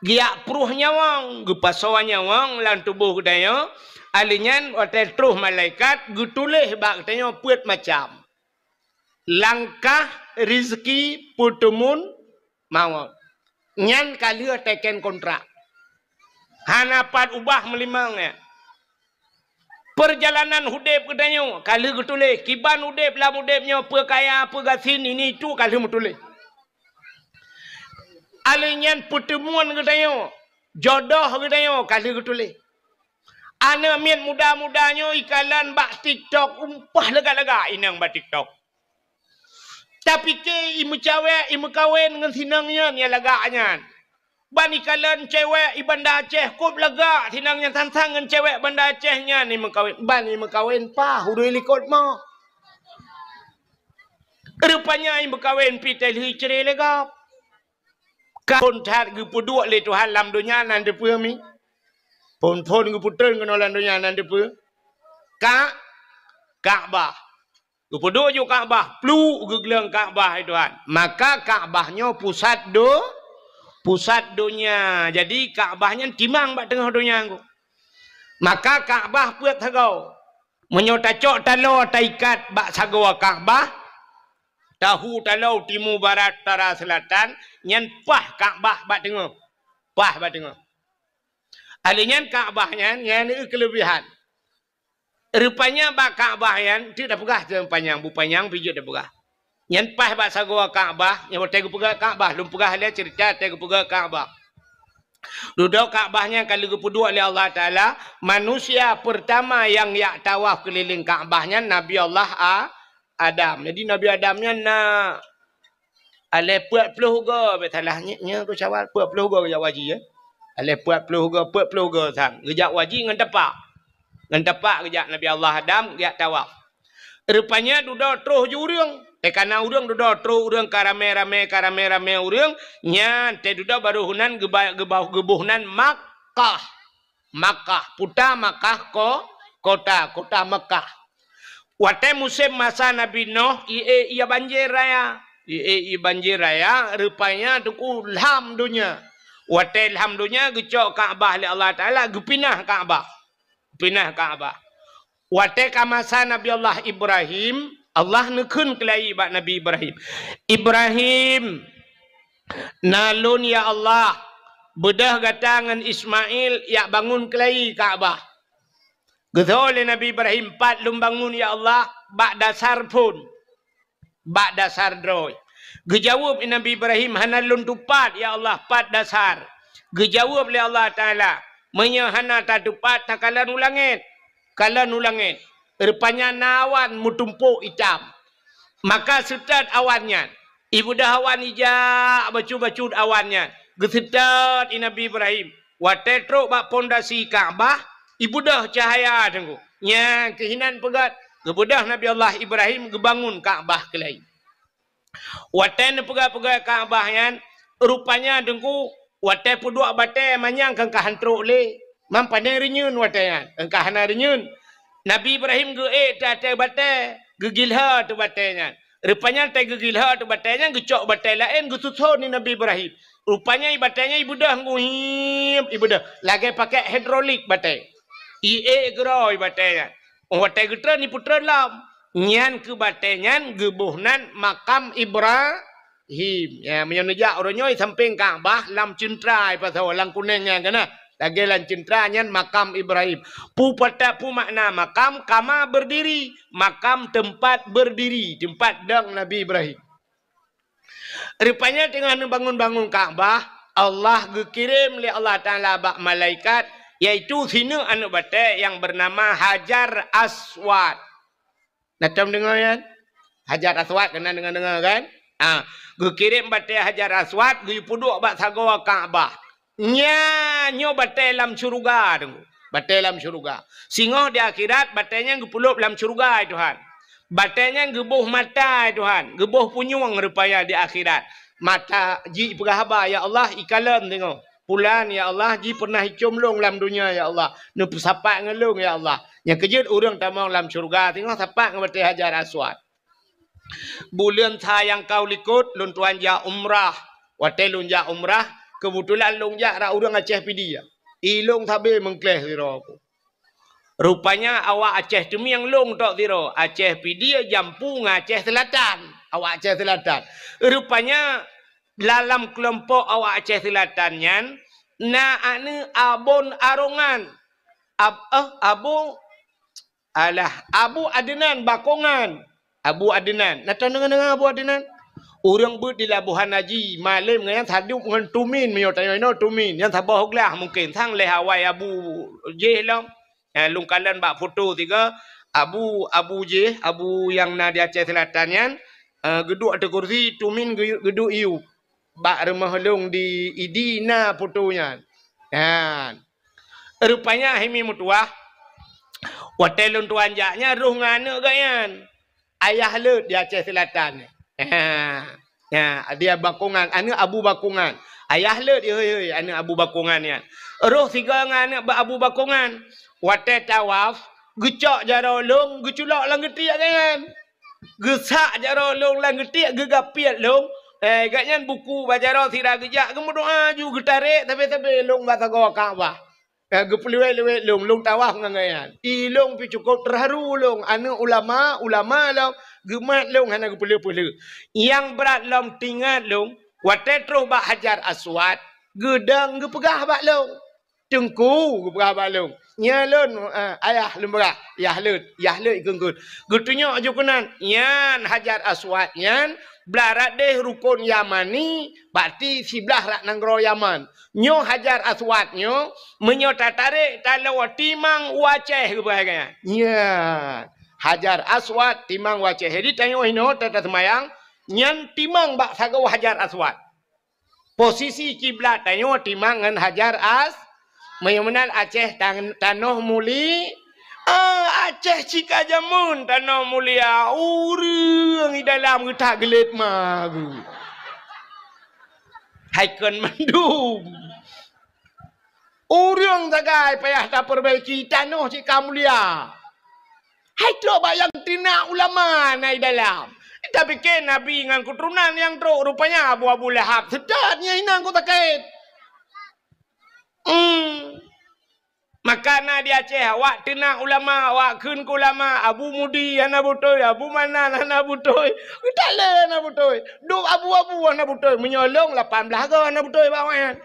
geujak pruh nyawöng, geupasoe nyawöng lam tuboh geutanyoe. Ahli nyan watée troh malaikat geutuléh bak geutanyoe peuet macam. Langkah, rizki, peuteumun, mawöt. Nyan ka lheueh teken kontrak. Hana pat ubah meulimong nyan. Peurjalanan udeb geutanyoe ka lheueh geutuléh. Kiban udeb lam udeb nyoe, peue kaya, peue gasien, ini itu ka lheueh meutuléh. Ahli nyan peuteumun geutanyoe, jodoh geutanyoe ka lheueh geutuléh. Aneuk miet muda-muda nyoe ikalon bak TikTok, umpah lagak-lagak inong bak TikTok. Tapike imeucawek, imeukawen ngon sinong nyan nyang lagak nyan. Ban ikalon cewek i Banda Aceh kôb lagak sinong nyan sang-sang ngon cewek Banda Aceh nyan imeukawen. Ban imeukawen paih ureuëng likot moh. Rupanya imeukawen pi teuh lheueh icre lé gob. Ka phon that geupeuduek lé Tuhan lam donya nan teupeue mi? Phon-phon geupeutreun keunoe lam donya nan teupeue? Ka, Ka'bah. Geupeuduek ju Ka'bah, pluek geugleueng Ka'bah, hai Tuhan. Maka Ka'bah nyoe pusat do-, pusat donya. Jadi Ka'bah nyan timang bak teungoh donya nyoe. Maka Ka'bah peuet sagoe. Meunyoe tacok taloe taikat bak sagoe Ka'bah, tahu taloe timu barat utara seulatan, nyan paih Ka'bah bak teungoh. Paih bak teungoh. Ahli nyan Ka'bah nyan, nyan keuleubehan. Rupanya bak Ka'bah nyan, teuk tapeugah teuh panyang, bu panyang pih jeuet tapeugah. Nyan paih bak sagoe Ka'bah, nyan watée geupeugah Ka'bah, lôn peugah lé ceurita watée geupeugah Ka'bah. Dudoe Ka'bah nyan ka lheueh geupeuduek lé Allah Taala, manusia peurtama nyang jak tawaf keulileng Ka'bah nyan Nabi Allah A-, Adam. Jadi Nabi Adam nyan na aleh peuet ploh goe, bèk salah nyoe, nyoe keu syawal, peuet ploh goe geujak haji, ya. Aleh peuet ploh goe, peuet ploh goe sang. Geujak haji ngon tapak. Ngon tapak geujak Nabi Allah Adam geujak tawaf. Rupanya dudoe troh ju ureuëng. Teuka na ureuëng dudoe troh ureuëng ka ramé-ramé, ka ramé-ramé ureuëng. Nyan teuh dudoe barô heunan geuba-, geuba-, geuboh nan Makkah. Makkah. Puta Makkah ko-, kota, kota Makkah. Watée musém masa Nabi Nuh, ié, ié banjir raya. Ié, ié banjir raya, rupanya teungku lham donya. Watée lham donya geucok Ka'bah lé Allah Taala, geupinah Ka'bah. Pinah Ka'bah. Watée ka masa Nabi Allah Ibrahim, Allah neukheun keulayi bak Nabi Ibrahim, "Ibrahim, na lôn ya Allah, beudôh gata ngon Ismail jak bangun keulayi Ka'bah." Geutho lé Nabi Ibrahim, "Pat lôn bangun ya Allah, bak dasar phon." Bak dasar droe. Geujaweueb Nabi Ibrahim, "Hana lôn tupat, ya Allah, pat dasar." Geujaweueb lé Allah Taala, Meunyoe hana tatupat, takalon u langét. Kalon u langét. Rupanya na awan meutumpôk itam. Maka seutôt awan nyan. Ibeudôh awan ijak bacut-bacut awan nyan. Geuseutôt i Nabi Ibrahim. Watée trok bak pondasi Ka'bah, ibeudôh cahya teungku. Nyan keuh inan peugét, geubeudôh Nabi Allah Ibrahim geubangon Ka'bah keulayi. Watée neupeugah-peugah Ka'bah nyan, rupanya teungku, watée peuduek batée manyang keu ka han trok lé. Mam pane reunyeun watée nyan, keu ka hana reunyeun. Nabi Ibrahim geuék teuh ateueh batée, geugilhô teuh batée nyan. Rupanya watée geugilhô teuh batée nyan, geucok batée laén geususon di Nabi Ibrahim. Rupanya i batée nyan ibeudôh nguhiep, ibeudôh lagée pakai hidrolik batée. Iék geuroe i batée nyan. Watée geutreun, ipeutreun lom. Nyan keu batée nyan geuboh nan makam Ibrahim. Ya, meunyoe neujak uroe nyoe sampéng Ka'bah lam ceuntra ipasoe lam kunéng nyan keunoe. Lagée lam ceuntra nyan makam Ibrahim. Peue pata peue makna makam? Kama berdiri. Makam teumpat berdiri, teumpat dong Nabi Ibrahim. Rupanya teungoh neubangon-bangon Ka'bah, Allah geukirém lé Allah Taala bak malaikat, yaitu sineuk aneuëk batée nyang beunama Hajar Aswad. Na tom deungoe nyan? Hajar Aswad, keunan deungoe-deungoe kan? Ah, geukirém batée Hajar Aswad geupeuduek bak sagoe Ka'bah. Nya, nyoe batée lam syeuruga teungku. Batée lam syeuruga. Singoh di akhirat, batée nyan geupeulop lam syeuruga, ya Tuhan. Batée nyan geuboh mata, ya Tuhan. Geuboh punyueng rupanya di akhirat. Mata jipeugah haba, "Ya Allah, ikalon teungoh. Pulan, ya Allah, ji pernah icom lôn lam dunia, ya Allah. Neupeusapat ngon lôn, ya Allah." Nyang keujeuet ureuëng tamong lam syeuruga, teungoh sapat ngon batée Hajar Aswad. Buleuen sa nyang ka u likot, lôn tuan jak umrah. Watée lôn jak umrah, keubeutulan lôn jak rot ureuëng Aceh Pidie. I lôn sabe meungkléh sidroe ku. Rupanya awak Aceh Teumieng lôn tok sidroe, Aceh Pidie jampu ngon Aceh Seulatan. Awak Aceh Seulatan. Rupanya lam keulompok awak Aceh Seulatan nyan na aneuëk Abon Arongan. Ab-, eh, Abu Alah, Abu Adnan Bakongan. Abu Adnan. Na tadeungoe-deungoe Abu Adnan? Ureuëng beuet di Labuhan Haji, malém ngon nyan sadub ngon Tumin, meunyoe tanyoe inoe Tumin. Nyan saboh glah mungken, sang lheueh awai Abu jih lom. Eh, lôn kalon bak foto tiga, Abu, Abu jih, Abu nyang na di Aceh Seulatan nyan, eh, geuduek ateueh kursi, Tumin geu-, geuduek iyup. Bak rumoh lôn di Idi na foto nyan. Nyan. Rupanya hai mi meutuwah, watée lôn tuan jak nyan roh ngon aneuëk geuh nyan. Ayah Leuet di Aceh Seulatan. Ha. Ha, dia Bakongan, aneuëk Abu Bakongan. Ayah Leuet, hei, hei, aneuëk Abu Bakongan nyan. Roh sigoe ngon aneuëk Abu Bakongan. Watée tawaf, geucok jaroe lôn, geuculok lam geutiek geuh nyan. Geusak jaroe lôn lam geutiek, geugapiet lôn. Eh, gobnyan buku bak jaroe sira geujak, geumeudoá ju geutarek sabe-sabe lôn bak sagoe Ka'bah. Eh, geupeuleuwet-leuwet lôn, lôn tawaf ngon gobnyan. I lôn pih cukôp teuharu lôn, aneuëk ulama, ulama lôn, geumat lôn hana geupeuleueh-peuleueh. Nyang brat lom teuingat lôn, watée troh bak Hajar Aswad, geudong geupeugah bak lôn. Teungku, geupeugah bak lôn. Nyan lôn, eh, ayah lôn peugah, Yah Leuet, Yah Leuet ikheun-kheun. Geutunyok ju keunan, nyan Hajar Aswad nyan, blah rot deh rukon Yamani, berarti siblah rot nanggroe Yaman. Nyoe Hajar Aswad nyoe, meunyoe tatarek taloe timang u Aceh geupeugah nyan. Nyan, Hajar Aswad timang u Aceh. Jadi tanyoe inoe ta-, taseumayang, nyan timang bak sagoe Hajar Aswad. Posisi kiblat tanyoe timang ngon Hajar As-, meunyoe meunan Aceh tan-, tanoh muli-, ah, Aceh cit ka jameun tanoh mulia, ureuëng i dalam geutak geulet ma geuh. Hai kon mandum. Ureuëng sagai payah tapeurbaiki tanoh cit ka mulia. Hai trok bak nyang teunak ulama na i dalam. Tapike Nabi ngon keuturonan nyang trok, rupanya Abu, Abu Lahab. Seutôt nyan inan ku sakét. Hmm. Maka na di Aceh, awak teunak ulama, awak kheun keu ulama, Abu Mudi hana beutôi, Abu Manan hana beutôi, geutalé hana beutôi. Dum abu-abu hana beutôi, meunyoe lôn lapan blaih goe hana beutôi bak awaknyan.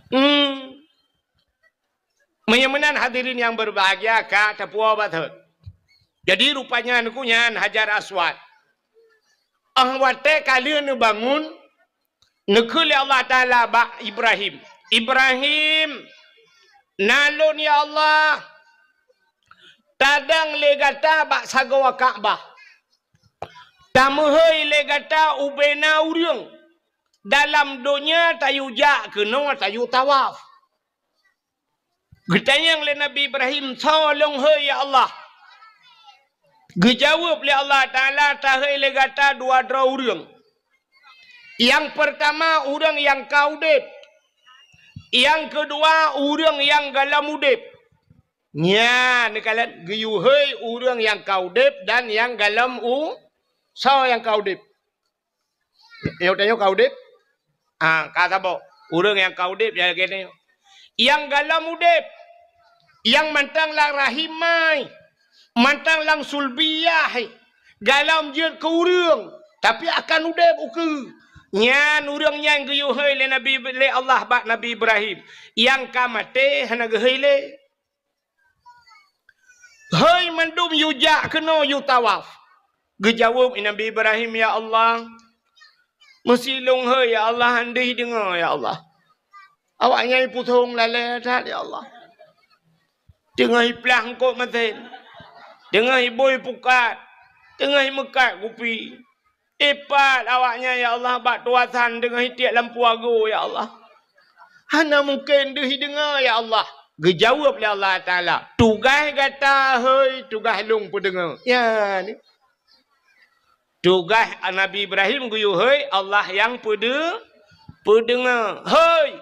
Hmm. Meunyoe meunan hadirin nyang berbahagia ka tapuwoe bak thot. Jadi rupanya neuku nyan Hajar Aswad. Ah watée ka lheueh neubangun, neukheun lé Allah Taala bak Ibrahim, "Ibrahim, na lôn, ya Allah, tadong lé gata bak sagoe Ka'bah. Tameuhôi lé gata ubena ureuëng dalam donya tayue jak keunoe tayue tawaf." Geutanyong lé Nabi Ibrahim, "Soe lôn hôi, ya Allah?" Geujaweueb lé Allah Taala, "Tahôi lé gata dua droe ureuëng. Nyang peurtama ureuëng nyang ka udeb, nyang keudua ureuëng nyang gohlom udeb." Nyan neukalon geuyue hôi ureuëng nyang ka udeb dan nyang gohlom u-, soe nyang ka udeb? Nyoe tanyoe ka udeb? Ah, ka saboh. Ureuëng nyang ka udeb nyang lagée nyoe. Nyang gohlom udeb, nyang mantong lam rahim mai, mantong lam sulbiyah, gohlom jeuet keu ureuëng, tapi akan udeb ukeue. Nyan ureuëng nyan geuyue hôi lé Nabi, lé Allah bak Nabi Ibrahim. Nyang ka maté hana geuhôi lé. "Hôi mandum yue jak keunoe yue tawaf." Geujaweueb Nabi Ibrahim, "Ya Allah, meusi lôn hôi, ya Allah, han deuh deungoe, ya Allah. Awaknyan pusong lalée that, ya Allah. Teungoh iplah eungkôt masén, teungoh ibui pukat, teungoh imeukat kupi. Ipat awaknyan, ya Allah, bak tuasan teungoh itiek lampu ago, ya Allah. Hana mungken deuh ideungoe, ya Allah." Geujaweueb lé Allah Taala, "Tugaih gata hôi, tugaih lôn peudeungoe." Ya, ni. Tugaih Nabi Ibrahim geuyue hôi, Allah nyang peudeu-, peudeungoe. Hôi!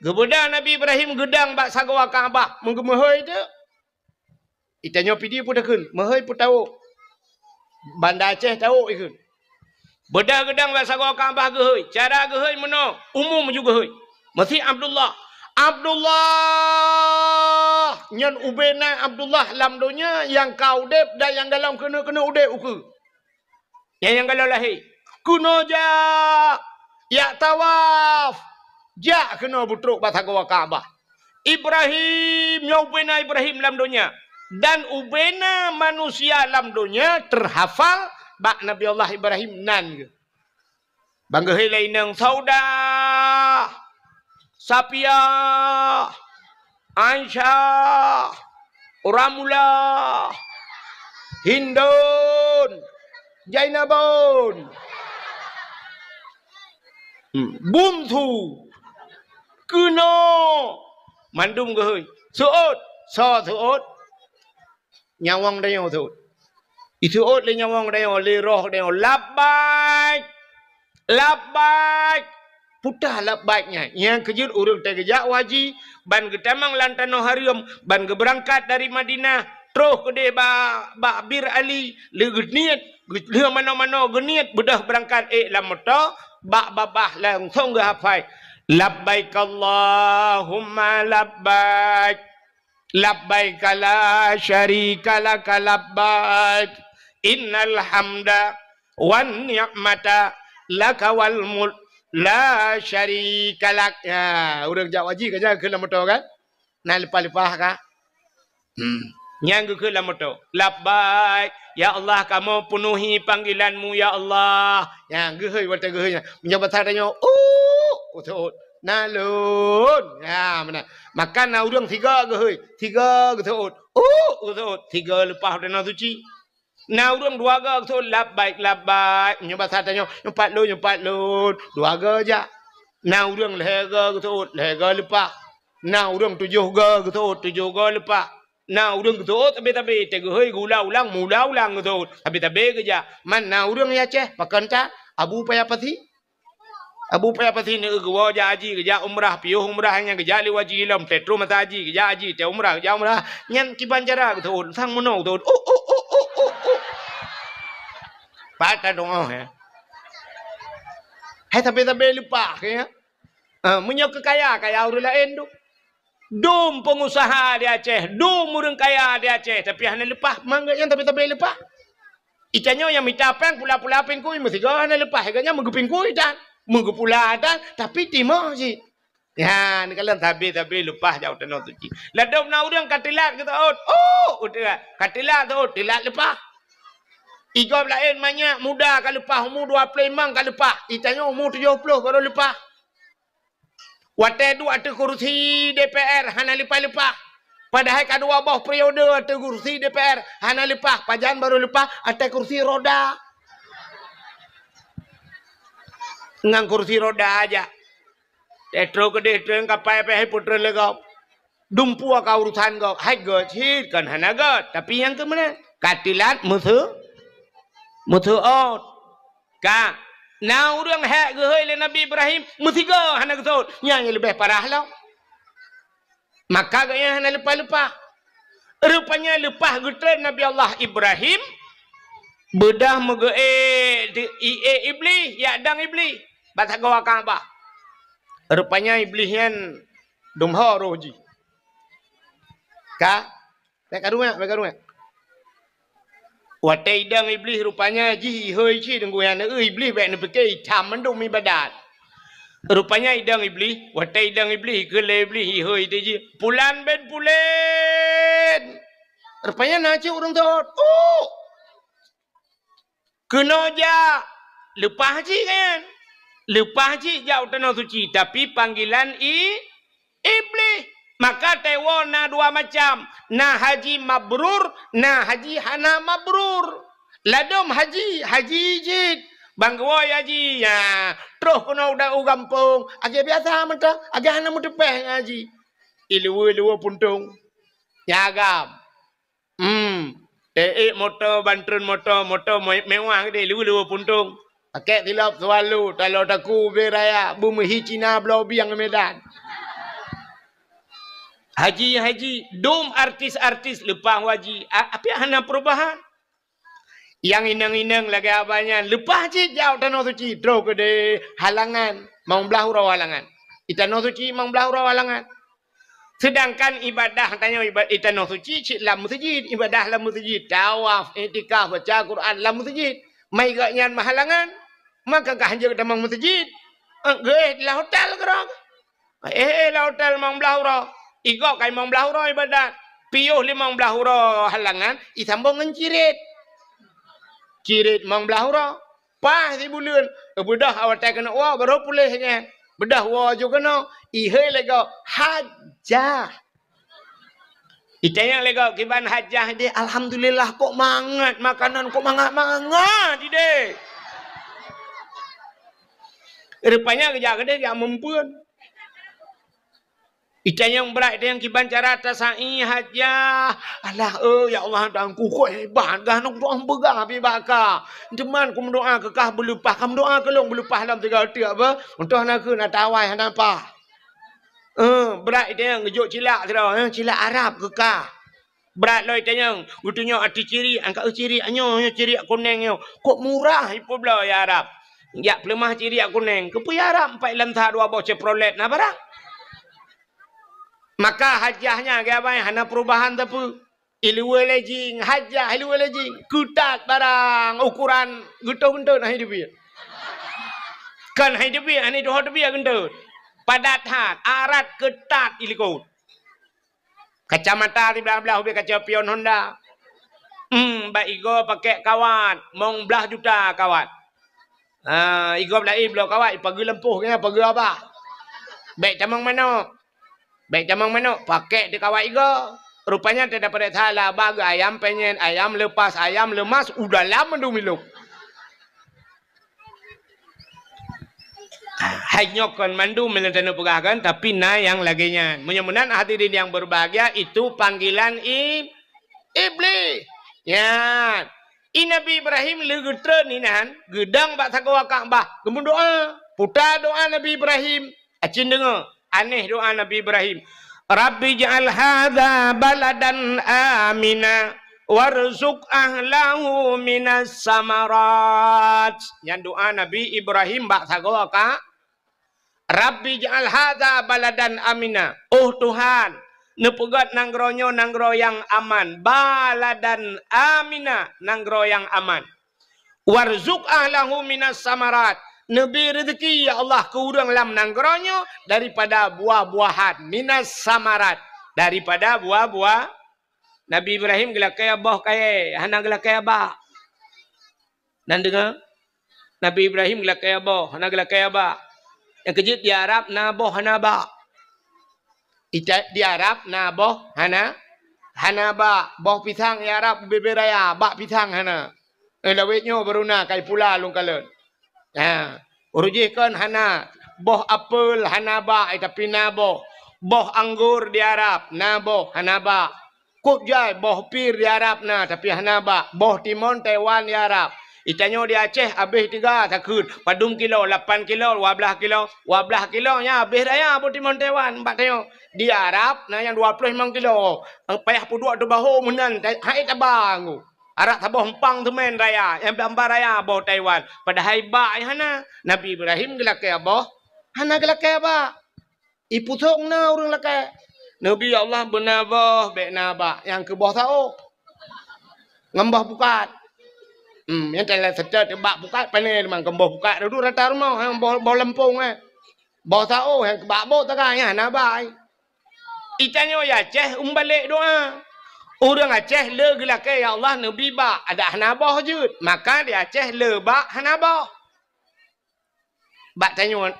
Geubeudôh Nabi Ibrahim geudong bak sagoe Ka'bah, meugeumeuhôi teuk. Itanyoe Pidie peue takheun, meuhôi peue tawök. Banda Aceh tawök ikheun. Beudôh geudong bak sagoe Ka'bah geuhôi. Cara geuhôi meunoe, umum ju geuhôi. Meusi Abdullah. Abdullah! Nyan ubena Abdullah lam donya nyang ka udeb dan nyang gohlom keuneuk-keuneuk udeb ukeue. Nyang, nyang gohlom lahé. Keunoe jak, jak tawaf. Jak keunoe beutrok bak sagoe Ka'bah. Ibrahim, nyoe ubena Ibrahim lam donya. Dan ubena manusia lam donya teuhafal bak Nabi Allah Ibrahim nan geuh. Ban geuhôi lé inong Saudah, Sapiah, Aisyah, Ramlah, Hindun, Jainabun, hmm, Bungsu, keunoe, mandum geuhôi. Seuôt, soe seuôt? Nyawöng tanyoe seuôt. Iseuôt lé nyawöng tanyoe, lé roh tanyoe, "Labbaik! Labbaik!" Peue teuh labbaik nyan? Nyang keu jeuet ureuëng teuh geujak u haji, ban geutamong lam tanoh hareuem, ban geubeurangkat dari Madinah, troh keudeh ba-, bak Bir Ali, lé geuniet, geu-, lheueh manoe-manoe geuniet, beudôh beurangkat ék lam moto, bak babah langsong geuhafai, "Labbaik Allahumma labbaik." "Labbaik la syarika laka labbaik. Innal hamda wan ni'mata laka wal mulk la syarika lak." Ya, ureuëng jak haji ka nyan keu lam moto kan? Na leupah-leupah ka? Hmm. Nyan geukheun lam moto, "Labbaik, ya Allah, kamoe peunuhi panggilan-Mu, ya Allah." Nyan geuhôi watée geuhôi nyan. Meunyoe basa tanyoe, "Uh," geuseuôt, "Na lôn." Ya, meunan. Maka na ureuëng sigoe geuhôi, sigoe geuseuôt, "Uh," geuseuôt, sigoe leupah u tanoh suci. Na ureuëng dua goe geuseuôt, "Labbaik, labbaik." Meunyoe basa tanyoe, "Nyoe pat lôn, nyoe pat lôn." Dua goe jak. Na ureuëng lhée goe geuseuôt, lhée goe leupah. Na ureuëng tujoh goe geuseuôt, tujoh goe leupah. Na ureuëng geuseuôt sabe-sabe, teuh geuhôi geuulang-ulang, meuulang-ulang geuseuôt, sabe-sabe geujak. Man na ureuëng di Aceh, pakon that, Abu Paya Pasi. Abu Paya Pasi neu geuwoe jak haji, geujak umrah, piôh umrah nyan geujak lé haji lom, teuh troh masa haji, geujak haji, teuh umrah, geujak umrah. Nyan kiban cara geuseuôt, sang meunoe geuseuôt. Uh, uh, uh, uh, uh, uh. Pat ka doa, ya. Hai sabe-sabe leupah, ya. Ah, meunyoe keu kaya, kaya ureuëng laén tu. Dum peungusaha di Aceh, dum ureuëng kaya di Aceh, tapi hana leupah, mangat nyan tapi-tapi leupah. Itanyoe nyang mita péng pula-pula pingkui, meusigoe hana leupah, gobnyan meugeupingkui tan, meugeupula tan, tapi timoh cit. Ya, neukalon sabe-sabe leupah jak u tanoh suci. Ladôm na ureuëng ka teulat geuseuôt, oh, teulat, ka teulat seuôt, teulat leupah. Igob laén manyak muda ka leupah, umu dua ploh limong ka leupah, itanyoe umu tujoh ploh baru leupah. Watée duek ateueh kursi D P R hana leupah-leupah. Padahai ka dua boh periode ateueh kursi D P R hana leupah. Pajan barô leupah ateueh kursi roda. Ngon kursi roda aja. Teutroh keudeh treun kapai pih hai putreun lé gob. Dumpeue ka urusan gob, hai gét cit kon hana gét, tapi nyang keu meunan ka tilat meuseu-, meuseuôt. Ka na ureuëng hék geuhôi lé Nabi Ibrahim, meusigoe hana geuseuôt, nyan nyang leubeh parah lom. Maka geuhnyan hana leupah-leupah. Rupanya leupah geutreun Nabi Allah Ibrahim, beudôh meugeuék di, iék Iblih, jak dong Iblih bak sagoe Ka'bah. Rupanya Iblih nyan dum ho roh jih. Ka, bék karueng, bék karueng. Watée idong Iblih rupanya jih ihôi cit deungon nyan, eh, Iblih bék neupike itam mandum ibadat. Rupanya idong Iblih, watée idong Iblih, keu lé Iblih ihôi teuh jih, "Pulan bin Pulan!" Rupanya na cit ureuëng seuôt. Uh! Keunoe jak, leupah cit kan? Leupah cit jak u Tanoh Suci, tapi panggilan i-, Iblih. Maka teuwoe na dua macam, na haji mabrur, na haji hana mabrur. Ladôm haji, haji cit. Ban geuwoe haji, ya, troh keunoe u da-, u gampông, lagée biasa mantong, lagée hana meuteupéh ngon haji. Iluweue-luweue puntông. Nyagam. Hmm. Teuék moto, ban treun moto, moto me-, mewah geude, luweue-luweue puntông. Pakèk silop Swallow, talo taku ubé raya, beumeuhi Cina bloe bieng Medan. Haji-haji, dum artis-artis leupah haji, a-, api hana perubahan. Nyang inong-inong lagée abah nyan, leupah cit jak u Tanoh Suci, troh keudeh halangan, limong blaih uroe halangan. Di Tanoh Suci limong blaih uroe halangan. Seudangkan ibadah tanyoe iba-, di Tanoh Suci cit lam meuseujid, ibadah lam meuseujid, tawaf, iktikaf, baca Quran lam meuseujid. Mai gobnyan meuhalangan, maka ka hanjeuet tamong meuseujid. Eh, geuéh lam hotel keudroe. Eh, eh, lam hotel limong blaih uroe. Igob ka limong blaih uroe ibadat. Piôh limong blaih uroe halangan, isambong ngon cirit. Cirit limong blaih uroe. Paih sibuleuen, beudôh awai watée keuneuk woe, barô puléh nyan. Beudôh woe ju keunoe, ihôi lé gob, hajah. Itanyong lé gob, "Kiban hajah ideh?" "Alhamdulillah, kok mangat makanan, kok mangat-mangat ideh." Rupanya geujak keudeh jak meumpeuen. Itanyong brat, itanyong kiban cara tasai hajah. "Alah, eh, ya Allah, Tuhanku, kok hebat gah, nong doa beugah pi bak ka. Teuma kumeudoa keu kah beuleupah, ka meudoa keu lôn beuleupah lam tiga teuk apa? Untôh na keu na tawai hana pah." Eh, brat itanyong geujok cilak sidroe, eh, cilak Arab keu kah. Brat lom itanyong, geutunyok ateueh cirik, angkat cirik nyoe, nyoe cirik kunéng nyoe. Kok murah ipeubloe ya Arab. Jak peuleumah cirik kunéng, keupeue ya Arab, empat lam sa dua boh Chevrolet na barang. Maka hajah nyan, geubai hana perubahan sapeue. Iluweue lé jing, hajah iluweue lé jing, keutat barang, ukuran geutoh geuntôt hai teubiet. Kon hai teubiet, hai teubiet geuntôt. Padat that, arat keutat ilikot. Kacamata siblah-blah ubé kaca pion Honda. Hmm, bak igoe pakèk kawat, limong blaih juta kawat. Ha, igoe laén bloe kawat, ipageue lampôh keunan, pageue abah. Bèk tamong manok. Bèk tamong manok, pakèk di kawat igoe. Rupanya teuh dapat salah, abah geuh ayam penyet, ayam lepas, ayam lemas, u dalam mandum ilôp. Hai nyoe kon mandum nyang taneuk peugah kan, tapi na nyang lagèe nyan. Meunyoe meunan hadirin yang berbahagia, itu panggilan i-, Iblih. Nyan. I Nabi Ibrahim lé geutreun inan, geudong bak sagoe Ka'bah, geumeudoa. Puta doa Nabi Ibrahim. Acin deungoe, aneh doa Nabi Ibrahim. "Rabbi ij'al hadza baladan amina warzuq ahlahu minas samarat." Nyan doa Nabi Ibrahim bak sagoe Ka-, "Rabbi ij'al hadza baladan amina." Oh Tuhan, neupeugöt nanggroe nyoe nanggroe nyang aman. Baladan amina, nanggroe nyang aman. "Warzuq ahlahu minas samarat." Neubri rezeki, ya Allah, keu ureuëng lam nanggroe nyoe daripada buah-buahan. Minas samarat, daripada buah-buah. Nabi Ibrahim geulakèe boh kayèe, hana geulakèe abah. Nan deungoe? Nabi Ibrahim geulakèe boh, hana geulakèe abah. Nyang keujeuet di Arab na boh hana bak. Ita-, di Arab na boh hana, hana bak. Boh pisang di Arab ubé-bé raya, bak pisang hana. Eh, lawét nyoe baru na kai pula lôn kalon. Ha, ureueng jih kon hana. Boh apel hana bak, eh, tapi na boh. Boh anggor di Arab na boh hana bak. Kop jai boh pir di Arab na, tapi hana bak. Boh timon Taiwan di Arab. Itanyoe di Aceh abéh tiga takheun. Padum kilo, lapan kilo, dua blaih kilo. Dua blaih kilo nyan abéh raya boh timon Taiwan bak tanyoe. Di Arab na nyang dua ploh limong kilo. Payah peuduek teubaho meunan, hai taba nggu. Arak saboh empang teumén raya, nyang bamba raya boh Taiwan. Padahai bak nyang hana. Nabi Ibrahim geulakée boh, hana geulakée bak. Ipusong na ureuëng lakée. Nabi Allah beuna boh, bék na bak, nyang keu boh saôh. Ngon boh pukat. Hmm, nyang teulah seutôt bak pukat, pané teuma ngon boh pukat. Dudu rata rumoh, nyang boh, boh leumpong, eh. Boh saôh, nyang keu bak boh taga, nyan hana bak. Itanyoe di Aceh umbalek doa. Ureuëng Aceh le geulakée, "Ya Allah, neubi bak." Adak hana boh jeuet. Maka di Aceh le bak hana boh. Bak tanyoe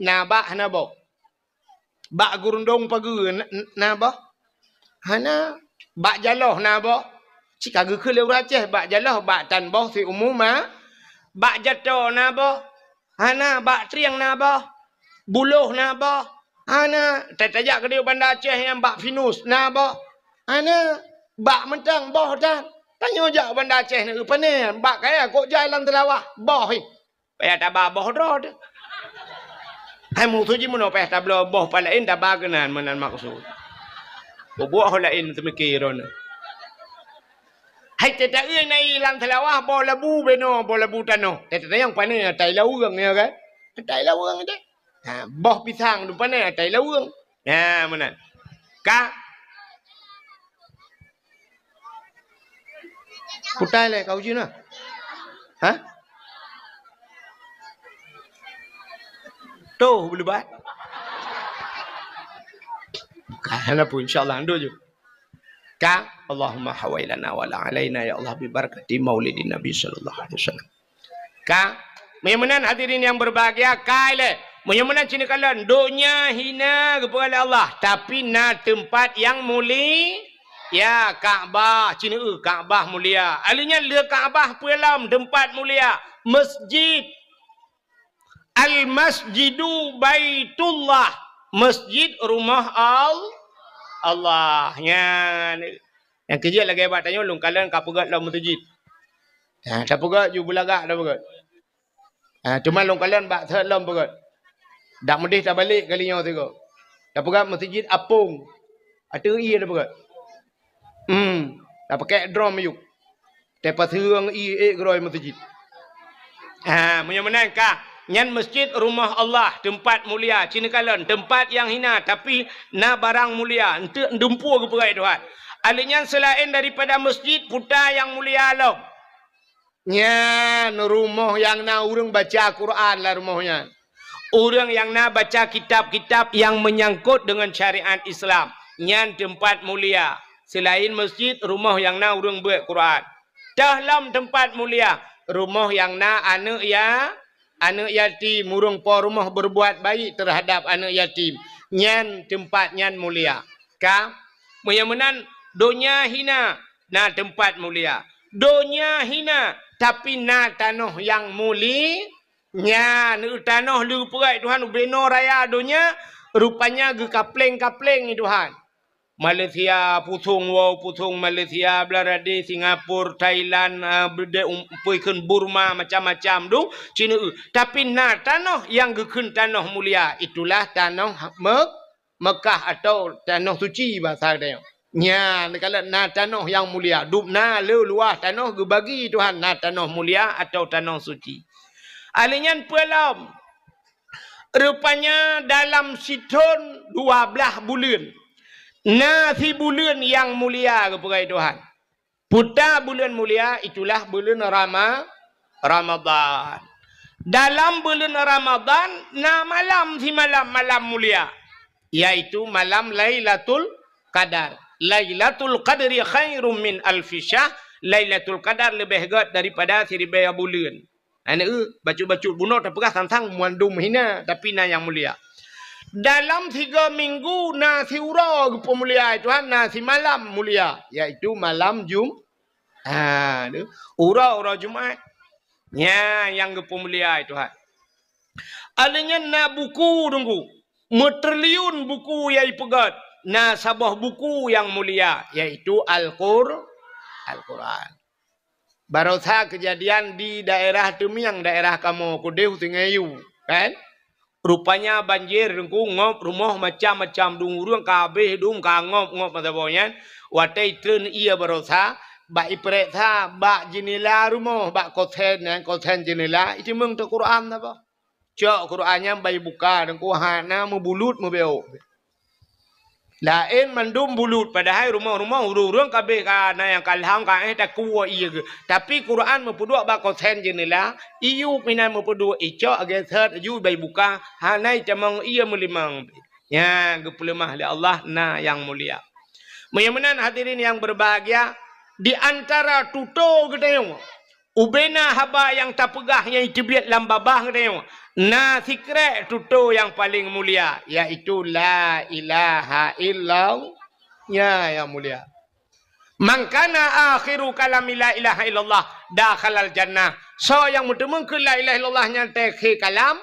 na bak hana boh. Bak gurundong pageue na, na boh? Hana. Bak jaloh na boh? Cit ka geukheun lé ureuëng Aceh, bak jaloh, bak tan boh siumu ma. Bak jato na boh? Hana. Bak trieng na boh? Buloh na boh? Hana. Tajak keudéh Banda Aceh nyang bak pinus na boh? Hana. Bak mantong boh tan. Tanyoe jak Banda Aceh na pane, bak kaya kok jai lam teulawah, boh hi. Payah taba boh droe teuh. Hai musoh jih meunoe payah tabloe boh pat laén taba keunan meunan maksud. Bubuet ho laén seumike droeneuh. Hai teuta-eu na i lam seulawah boh labu benoe, boh labu tanoh. Teuta nyang pane atai laweueng, ya kan? Atai laweueng deh. Ha, boh pisang tu pane atai laweueng. Ha, meunan. Ka. Putai lé ka uji na. Ha? Tuh, beulebat. Ka, hana pun, insya Allah, nduk ju. Ka, Allahumma hawailana wala alaina, ya Allah, bi barakati maulidin Nabi sallallahu alaihi wasallam. Ka, meunyoe meunan hadirin yang berbahagia, kai lé. Meunyoe meunan cit neukalon, donya hina geupeugah lé Allah, tapi na teumpat nyang muli-, ya, Ka'bah, cit neueu Ka'bah mulia. Aleuh nyan le Ka'bah peue lom teumpat mulia, masjid. Al-masjidu baitullah, masjid rumoh Al-, Allah. Nyan. Nyang keujeuet lagée bak tanyoe lôn kalon ka peugét lom meuseujid. Ha, tapeugét ju beulagak tapeugét. Ha, teuma lôn kalon bak thot lom peugét. Dak meudeh tabalek kali nyoe sigoe. Tapeugét meuseujid apong. Ateueh ié tapeugét. Hmm, tapakek drom ayuk. Teupaseue ngon ié ék keudroe meuseujid. Ha, meunyoe meunan ka, nyan masjid rumoh Allah, teumpat mulia, cit neukalon, teumpat nyang hina, tapi na barang mulia, eunteuk dumpeue geupeugah Tuhan. Aleuh nyan seulaén daripada masjid, puta nyang mulia lom. Nyan rumoh nyang na ureuëng baca Quran lam rumoh nyan. Ureuëng nyang na baca kitab-kitab nyang meunyangkot deungon syariat Islam, nyan teumpat mulia. Seulaén masjid, rumoh nyang na ureuëng beuet Quran. Toh lom teumpat mulia, rumoh nyang na aneuëk ya-, aneuëk yatim, ureuëng po rumoh berbuat baik terhadap aneuëk yatim, nyan teumpat nyan mulia. Ka, meunyoe meunan donya hina, na teumpat mulia. Donya hina, tapi na tanoh nyang muli-, nyan, tanoh le geupeugét Tuhan ubenoe raya donya, rupanya geukapleng-kapleng Tuhan. Malaysia, pusong woe, pusong Malaysia, Bangladesh, Singapura, Thailand, ah, beudé um, peue kheun Burma, macam-macam tu, cit neueu. Tapi na tanoh nyang geukheun tanoh mulia, itulah tanoh Mek-, Mekah atau tanoh suci basa geutanyoe. Nyan, kalau na tanoh nyang mulia, dub na le luwah tanoh geubagi Tuhan, na tanoh mulia atau tanoh suci. Aleuh nyan peue lom? Rupanya dalam sithon dua blaih buleuen, na sibuleuen nyang mulia geupeugah Tuhan. Puta buleuen mulia itulah buleuen Rama-, Ramadhan. Dalam buleuen Ramadhan na malam simalam, malam mulia, yaitu malam Lailatul Qadar. Lailatul Qadri khairum min alfi syahr. Lailatul Qadar leubeh gét daripada siribèe buleuen. Hana eu, bacut-bacut bunoe tapeugah sang-sang mandum hina, tapi na nyang mulia. Dalam tiga minggu na siuroe geupeumulia Tuhan, na simalam mulia, yaitu malam Jum-, ha, tu. Uroe-uroe Jumat. Nya nyang geupeumulia Tuhan. Alheuh nyan na buku Teungku. Meutriliun buku nyang ipeugét. Na saboh buku nyang mulia, yaitu Al-Qur-, Al-Quran. Barosa keujadian di daerah Teumieng, daerah kamoe keudeh Sungai Yu, kan? Rupanya banjir Teungku ngop rumoh macam-macam, dum ureuëng ka habéh dum ka ngop-ngop masa boh nyan. Watée treun ié barosa, bak ipeuriksa bak jeunela rumoh, bak kosen nyan, kosen jeunela, iteumeung teuk Quran saboh. Cok Quran nyan bak ibuka Teungku hana meubulut meubeuk. Laén mandum bulut, padahai rumoh-rumoh ureuëng-ureuëng ka habéh ka na nyang ka lham ka éh takue ié geuh. Tapi Quran meupeuduek bak kosen jeunela, iyup inan meupeuduek icok geuseuet laju bak ibuka, hana itamong ié meulimong. Nyan geupeuleumah lé Allah na nyang mulia. Meunyoe meunan hadirin nyang berbahagia, di antara tutoe geutanyoe, ubena haba nyang tapeugah nyang iteubiet lam babah geutanyoe, na sikrek tutoe nyang paleng mulia, yaitu la ilaha illallah. Nya nyang mulia. Man kana akhiru kalami la ilaha illallah dakhalal jannah. Soe nyang meuteumeung keu la ilaha illallah nyan teukhe kalam,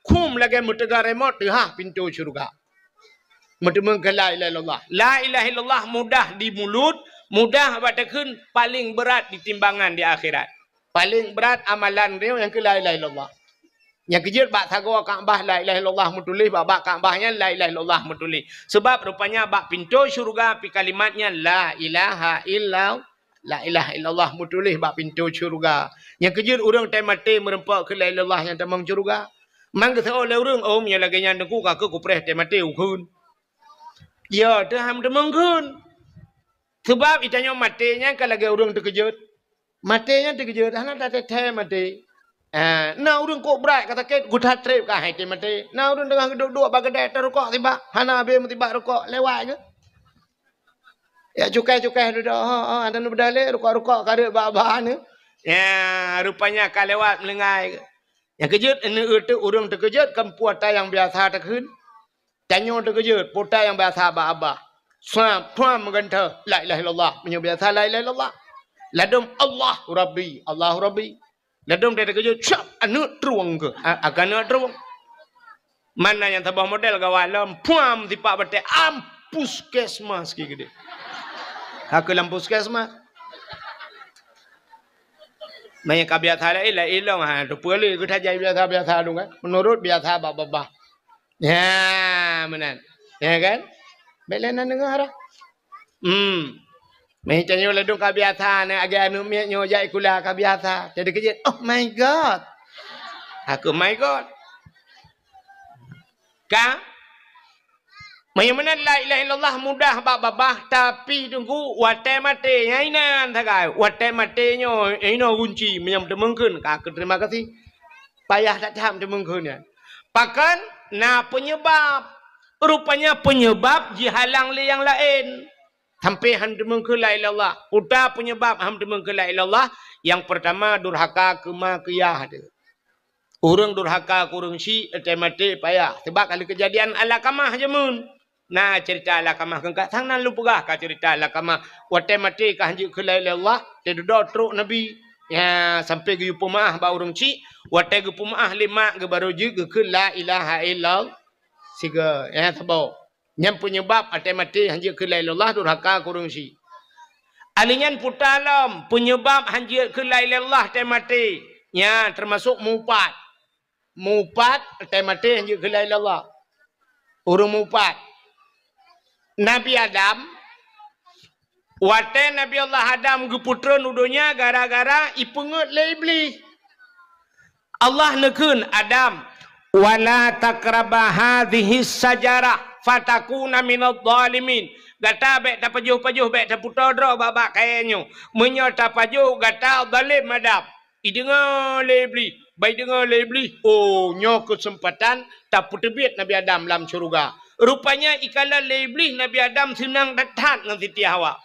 khum lagée meuteuga remote teuhah pintoe syeuruga. Meuteumeung keu la ilaha illallah. La ilaha illallah mudah di mulut, mudah bak takheun, paleng brat di timbangan di akhirat. Paleng brat amalan droe nyang keu la ilaha illallah. Nyang keujeuet bak sagoe Ka'bah la ilaha illallah meutuléh, bak, bak Ka'bah nyan la ilaha illallah meutuléh. Sebab rupanya bak pintoe syeuruga pih kalimat nyan la ilaha illallah. La ilaha illallah meutuléh bak pintoe syeuruga. Nyang keujeuet ureuëng teuh maté meureumpok keu la ilaha illallah nyang tamong syeuruga. Man geuseuôt lé ureuëng, "Oh, meunyoe lagée nyan Teungku, ka keuh kupreh teuh maté ukheun." Ya, teuh han teumeung kheun. Sebab itanyoe maté nyan ka lagée ureuëng teukeujot. Maté nyan teukeujot, hana tateuthée maté. Ah, na ureuëng kok brat ka sakét, geutat treb ka hai teuh maté. Na ureuëng teungoh geuduek-duek bak keudè tarukok sibak, hana habéh meusibak rukok, lewat geuh. Ya cukai-cukai dudoe, ha, ha, ada neubeudalé rukok-rukok ka reuet bak-bak nyoe. Ya, rupanya ka lewat meulinggai. Nyang keujeuet, neueu teuk ureuëng teukeujot kan peue ata nyang biasa takheun. Tanyoe teukeujot, peue ata nyang biasa bak babah. Swab, swab meugantoe, la ilaha illallah. Meunyoe biasa la ilaha illallah. Ladom Allahu Rabbi, Allahu Rabbi. Ladom teukeujot, swab, aneuëk trueng keuh. A-, akan aneuëk trueng. Mana nyang saboh model gawat lom, puam sipak batée, am puskesmas ki geude. Haka lam puskesmas. Maya ka biasa laén, laén lom, ha, tu peue lé geutajak biasa-biasa tu kan. Menurut biasa bak babah. Ya, meunan. Ya kan? Bék lé na deungoe dah. Hmm. Meutanyoe ladom ka biasa, na agée aneuëk miet nyoe jak sikula ka biasa. Jadi keujeuet, "Oh my God." Aku, "My God." Ka? Meunyoe meunan la ilaha illallah mudah bak babah, tapi Teungku watée maté nyan inan sagai. Watée maté nyoe inoe gunci meunyoe teumeung kheun ka keu terima kasih. Payah that-that teumeung kheun nyan. Pakon na peunyeubab. Rupanya peunyeubab jihalang lé nyang laén. Sampai han teumeung kheun la ilaha illallah. Peue ata peunyeubab han teumeung kheun la ilaha illallah? Nyang peurtama durhaka keu ma keu yah teuh. Ureuëng durhaka keu ureuëng syik, watée maté payah. Sabab ka lheueh keujadian Alakamah jameun. Na ceurita Alakamah keu ka sang nan lôn peugah ka ceurita Alakamah. Watée maté ka han jeuet kheun la ilaha illallah, teududoe trok Nabi. Ya, sampai geuyue peumeuáh bak ureuëng syik, watée geupeumeuáh lé mak geuh barô jeuet geukheun la ilaha illallah. Sigoe, ya, saboh. Nyan peunyeubab watée maté han jeuet kheun la ilaha illallah durhaka keu ureuëng syik. Alheuh nyan peue ata lom peunyeubab han jeuet kheun la ilaha illallah watée maté. Nyan teumasok mupat. Mupat watée maté han jeuet kheun la ilaha illallah. Ureuëng mupat. Nabi Adam, watée Nabi Allah Adam geupeutreun u donya gara-gara ipeungeuet lé Iblih. Allah neukheun, "Adam, wala taqraba hadhihi syajarah fatakuna minadh dhalimin." Gata bék tapajoh-pajoh, bék tapeutoe droe bak-bak kayée nyoe. Meunyoe tapajoh, gata zalem Adam. Ideungoe lé Iblih, bak ideungoe lé Iblih, oh, nyoe keuseumpatan tapeuteubiet Nabi Adam lam syeuruga. Rupanya ikalon lé Iblih Nabi Adam seunang that-that ngon Siti Hawa.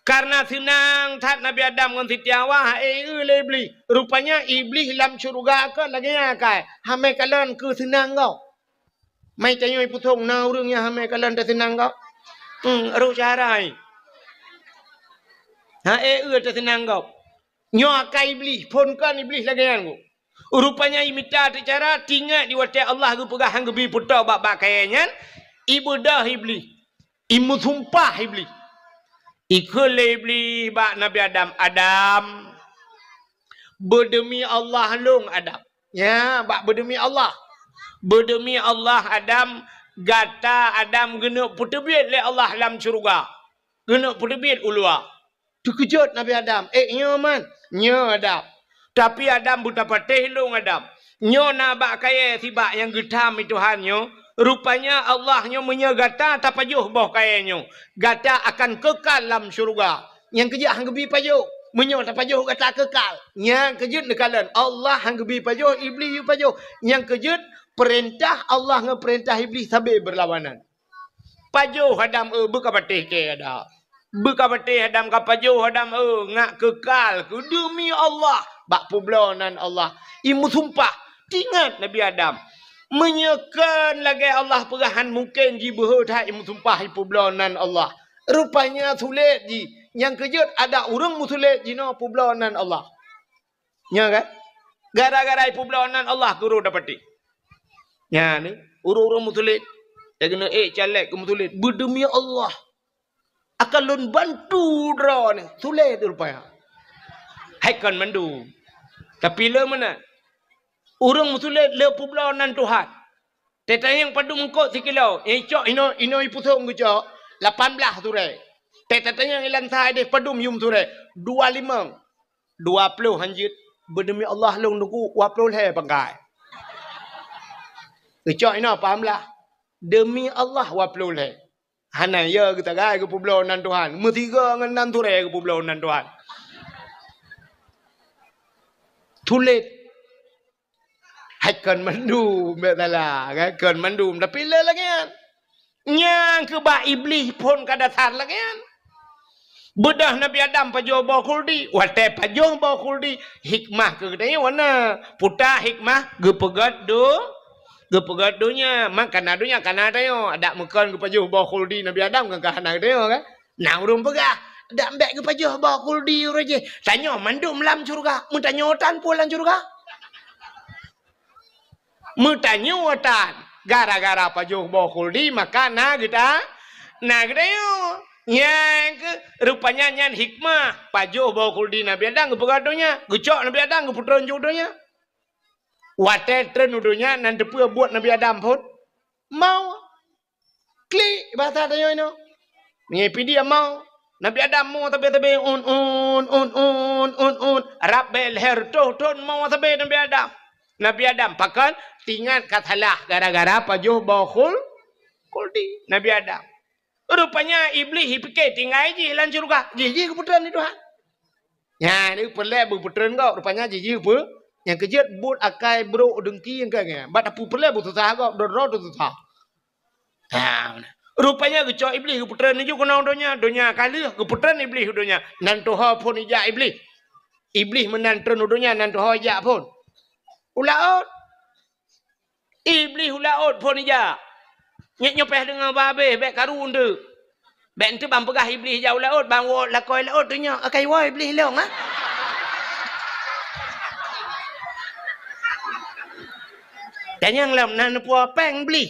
Karena seunang that Nabi Adam ngon Siti Hawa, eh, lé Iblih. Rupanya Iblih lam syeuruga kon lagèe nyan akai. Hamé kalon keu seunang gob. Mai tanyoe peusong na ureueng nyang hamé kalon teuseunang gob. Hmm, roh cara ai. Ha, eh, teuseunang gob. Nyoe akai Iblih, phon kon Iblih lagèe nyan gob. Rupanya imita teucara, tingat di watèe Allah geupeugah han geubi peutoe bak-bak kayèe nyan, ibeudôh Iblih. Imeusumpah Iblih. Ikheun lé Iblih bak Nabi Adam, "Adam, beudeumi Allah lôn, Adam." Ya, bak beudeumi Allah. "Beudeumi Allah, Adam, gata Adam geuneuk peuteubiet lé Allah lam syeuruga. Geuneuk peuteubiet u luwa." Teukeujot Nabi Adam, "Eh, nyoe man, nyoe Adam." Tapi Adam beutapatéh lôn, Adam. Nyoe na bak kayèe sibak nyang geutham i Tuhan nyoe. Rupanya Allah nyoe meunyoe gata tapajoh boh kayèe nyoe, gata akan keukal lam syeuruga. Nyang keujeuet han geubi pajoh. Meunyoe tapajoh gata keukal. Nyang keujeuet neukalon Allah han geubi pajoh, Iblih yue pajoh. Nyang keujeuet peurintah Allah ngon peurintah Iblih sabe beurlawanan. Pajoh Adam, eh, beukapatéh kèe Adam. Beukapatéh Adam, kapajoh Adam, eh, ngat keukal keu deumi Allah bak peubloe nan Allah. Imeusumpah, tingat Nabi Adam. Meunyoe kon lagèe Allah peugah han mungken jibeuhe that imeusumpah ipeubloe nan Allah. Rupanya sulet jih. Nyang keujeuet adak ureueng meusulet jinoe peubloe nan Allah. Nyo kan? Gara-gara ipeubloe nan Allah keu roh dapatéh. Nyan ni, ureueng-ureueng meusulet. Lagèe nyoe, eh, caleg keu meusulet. Beudeumi Allah. Akan lôn bantu droeneuh. Sulet rupanya. Hai kon mandum. Tapi le meunan. Ureueng meusulet le peubloe nan Tuhan. Teuh tanyong padum eungkôt sikilo. Eh, cok inoe, inoe ipeusong geucok. Lapan blaih surée. Teuh tatanyong ilan sa ideh padum yum surée. Dua limong. Dua ploh hanjeuet. Beudeumi Allah lôn teungku, dua ploh lhèe pangkai. Geucok inoe paham lah. Deumi Allah dua ploh lhèe. Hana ya geutagai geupeubloe nan Tuhan. Meusigoe ngon nan surée geupeubloe nan Tuhan. Sulet. Hai kon mandum, bèk salah, kan? Kon mandum, tapi le lagèe nyan. Nyang keu bak Iblih phon ka dasar lagèe nyan. Beudôh Nabi Adam pajoh boh khuldi. Watèe pajoh boh khuldi, hikmah keu geutanyoe na. Peue hikmah? Geupeugöt do-, geupeugöt donya. Man kana donya, kana tanyoe. Adak meukon geupajoh boh khuldi Nabi Adam, kan ka hana geutanyoe, kan? Na ureueng peugah, "Dak bèk geupajoh boh khuldi uroe jih. Tanyoe mandum lam syeuruga." Meutanyoe tan peue lam syeuruga? Meutanyoe tan. Gara-gara pajoh boh khuldi, maka na geuta-, na geutanyoe. Nyang keu, rupanya nyan hikmah. Pajoh boh khuldi Nabi Adam geupeugöt donya. Geucok Nabi Adam geupeutreun ju donya. Watèe treun u donya, nan teupeue buet Nabi Adam phon? Mau. Klik, bahasa tanyoe inoe. Meunyoe pih dia mau. Nabi Adam mo sabe-sabe, un, un, un, un, un, un. Rab bèe lhèe reutôh thon mo sabe Nabi Adam. Nabi Adam, pakon? Tingat ka salah gara-gara pajoh boh khul-, khuldi. Nabi Adam. Rupanya Iblih jipike tinggai jih lam syeuruga. Jih, jih geupeutreun lé Tuhan. Nyan, ni peureulèe beupeutreun gob. Rupanya jih, jih peu-, nyang keujeuet buet akai brok deungki nyang ka nyan. Bak tapeureulèe beususah gob, droe-droe teususah. Ha, rupanya geucok Iblih geupeutreun laju keunoe donya, donya ka lheueh geupeutreun Iblih u donya. Nan tuho phon ijak Iblih. Iblih meunan treun u donya, nan tuho ijak phon u laôt. Iblih u laôt phon ijak. Nyoe, nyoe payah deungoe bah abéh, bèk karu eunteuk. Bèk eunteuk ban peugah Iblih ijak u laôt, ban woe lakoe laôt teunyoe, akai woe Iblih lôn, ha? Tanyong lom na neupue péng Iblih.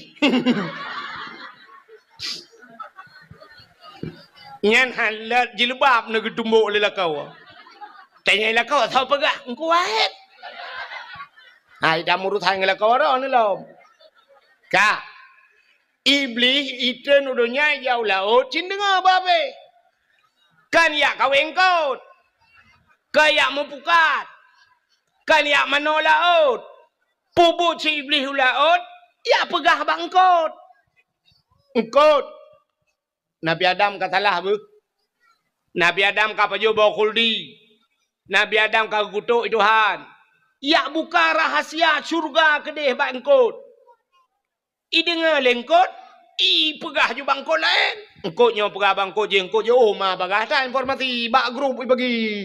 Nyan hana jilbab na geutumbok lé lakoe. Tanyong lakoe, soe peugah? Teungku Wahét. Hai, dak meurusan ngon lakoe droeneuh lom. Ka. Iblih itreun u donya ijak u laôt, cit deungoe bah abéh. Kan jak kawé eungkôt. Kan jak meupukat. Kan jak manoe laôt. Peue buet si Iblih u laôt, jak peugah bak eungkôt. Eungkôt. Nabi Adam ka salah beuh. Nabi Adam ka pajoh boh khuldi. Nabi Adam ka geukutok i Tuhan. Jak buka rahasia syeuruga keudeh bak eungkôt. Ideungoe lé eungkôt, Ipeugah ju bak eungkôt laén. Eungkôt nyoe peugah bak eungkôt jih, eungkôt jih, "Oh, ma bagah that informasi, bak grup ibagi."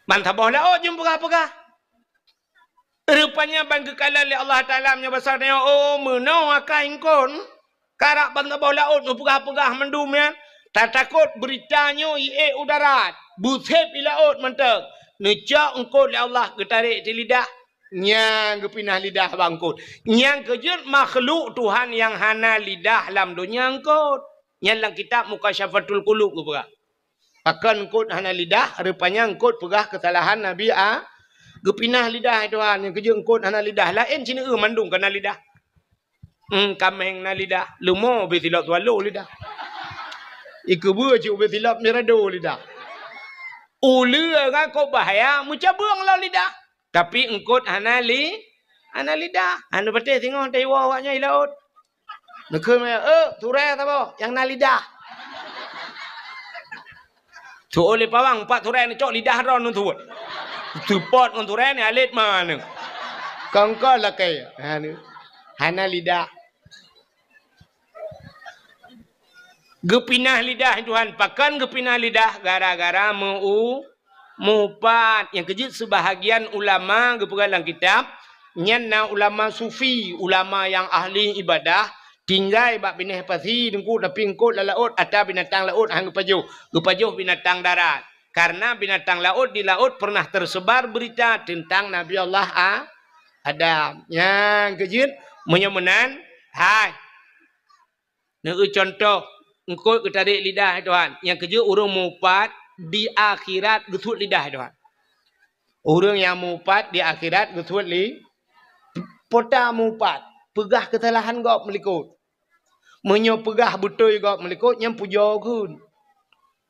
Ban saboh laôt jeuem peugah-peugah. Rupanya ban geukalon lé Allah Taala meunyoe basa nyoe, "Oh, meunoe akai eungkôt." Karab ban saboh laôt neupeugah-peugah mandum nyan. Tatakot beurita nyoe iék u darat, beusép i laôt mantong. Neucok eungkôt lé Allah geutarek di lidah, nyang geupinah lidah bak eungkôt. Nyang keujeuet makhluk Tuhan nyang hana lidah lam donya eungkôt. Nyan lam kitab Mukasyafatul Qulub geupeugah. Pakon eungkôt hana lidah, rupanya eungkôt peugah keusalahan Nabi A-, geupinah lidah Tuhan, nyang keujeuet eungkôt hana lidah. Laén sineuk mandum kana lidah. Hmm, kaméng na lidah, leumo ubé silop swallow lidah. Ikeubeue cit ubé silop mirado lidah. Uleue ngon kok bahya meucabeueng lom lidah. Tapi eungkôt hana li-, hana lidah. Hana patéh singoh taiwoe awaknyan i laôt. Neukheun meunan, "Eh, turée saboh nyang na lidah." Tuwoe lé pawang, pat turée neucok lidah droe neutuwot. Seupôt ngon turée ni alet ma neu. Kongkon lakée. Ha, ni. Hana lidah. Geupinah lidah Tuhan. Pakon geupinah lidah? Gara-gara meu-, meuupat. Nyang keujeuet seubahagian ulama geupeugah lam kitab, nyan na ulama sufi, ulama nyang ahli ibadah, tinggai bak binéh pasi teungku, tapi eungkôt lam laôt, ata binatang laôt han geupajoh, geupajoh binatang darat. Karena binatang laôt di laôt pernah tersebar berita tentang Nabi Allah A-, Adam. Nyang keujeuet, meunyoe meunan, hai. Neueu cuntoh, eungkôt geutarek lidah Tuhan. Nyang keujeuet ureuëng meuupat di akhirat geusuet lidah Tuhan. Ureuëng nyang meuupat di akhirat geusuet li-, pota meuupat, peugah keusalahan gob meulikot. Meunyoe peugah beutôi gob meulikot, nyan pujoe kheun.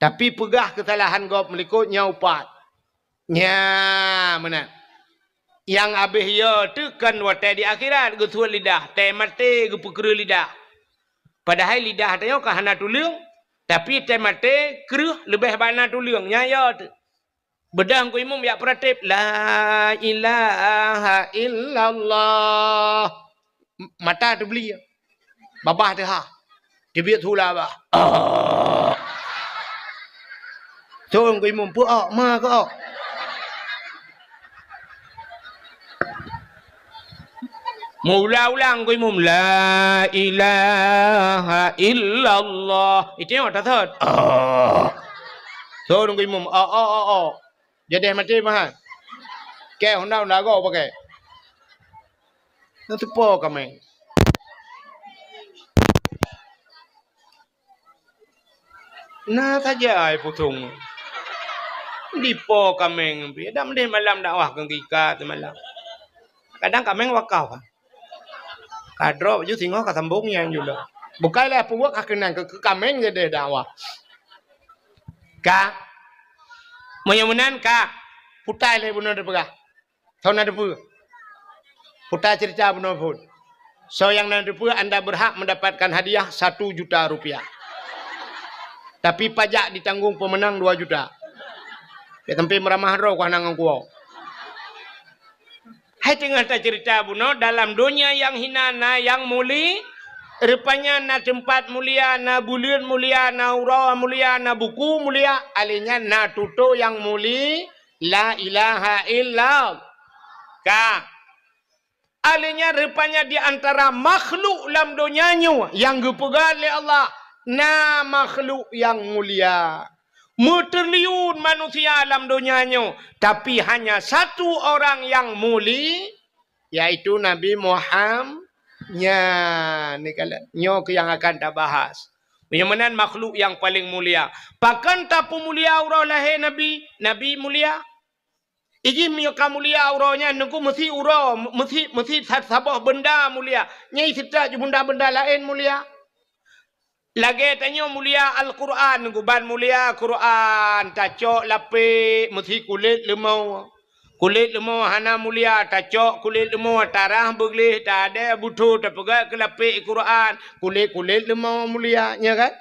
Tapi peugah keusalahan gob meulikot, nyan upat. Nya meunan. Nyang abéh yo teuh kon watée di akhirat geusuet lidah, tée maté geupeukreueh lidah. Padahai lidah tanyoe ka hana tuleueng, tapi tée maté kreueh leubeh bana tuleueng. Nya yo teuh. Beudang ku imum jak peuratéb, "La ilaha illallah." M-, mata teubeli. Babah teuha. Teubiet sula bah. Ah. Thon ku imum, "Peu-ok, ma keu-ok?" Meuulang-ulang ku imum, "La ilaha illallah." Itu nyang tasot. Ah. Thon ku imum, "Ok, ok, ok, ok." Jadeh maté meuhan. Kée honda-honda goe pakai. Nyan teupo kaméng. Na saja ai pusong. Dipo kaméng pih. Dak meudeh malam dakwah keu gika teumalam. Kadang kaméng wakaf. Ka droe baju singoh ka sambong nyang jula. Bukai lé peubuet ka keunan keu, keu kaméng jadeh dakwah. Ka. Meunyoe meunan ka. Putai lé bunoe teupeugah. Soe na teupeue? Putai cerita bunoe phon. Soe nyang na teupeue, anda berhak mendapatkan hadiah satu juta rupiah. Tapi pajak ditanggung pemenang dua juta. Bèk sampai meuramah droe ku hana ngon kuwoe. Hai teungoh tacerita bunoe, dalam donya nyang hina na nyang muli-, rupanya na teumpat mulia, na buleuen mulia, na uroe mulia, na buku mulia, alèh nyan na tutoe nyang muli, la ilaha illallah. Ka. Alèh nyan rupanya di antara makhluk lam donya nyoe nyang geupeugah lé Allah, na makhluk nyang mulia. Meutriliun manusia lam donya nyoe, tapi hanya satu orang nyang muli, yaitu Nabi Muham-, nyan, ni kala-, nyoe keuh nyang akan tabahas. Nyang meunan makhluk nyang paleng mulia. Pakon tapeumulia uroe lahé Nabi? Nabi mulia. Ijih meunyoe ka mulia uroe nyan, Teungku, meusi uroe, meusi, meusi sa-, saboh beunda mulia. Nyan seutôt ju beunda-beunda laén mulia. Lagèe tanyoe mulia Al-Qur'an, Teungku, ban mulia Qur'an, tacok lapék meusi kulét leumo. Kulét leumo hana mulia, tacok kulét leumo, tarah beugleh, tadèe butho, tapeugöt keu lapék Qur'an, kulét-kulét leumo mulia, nya kan?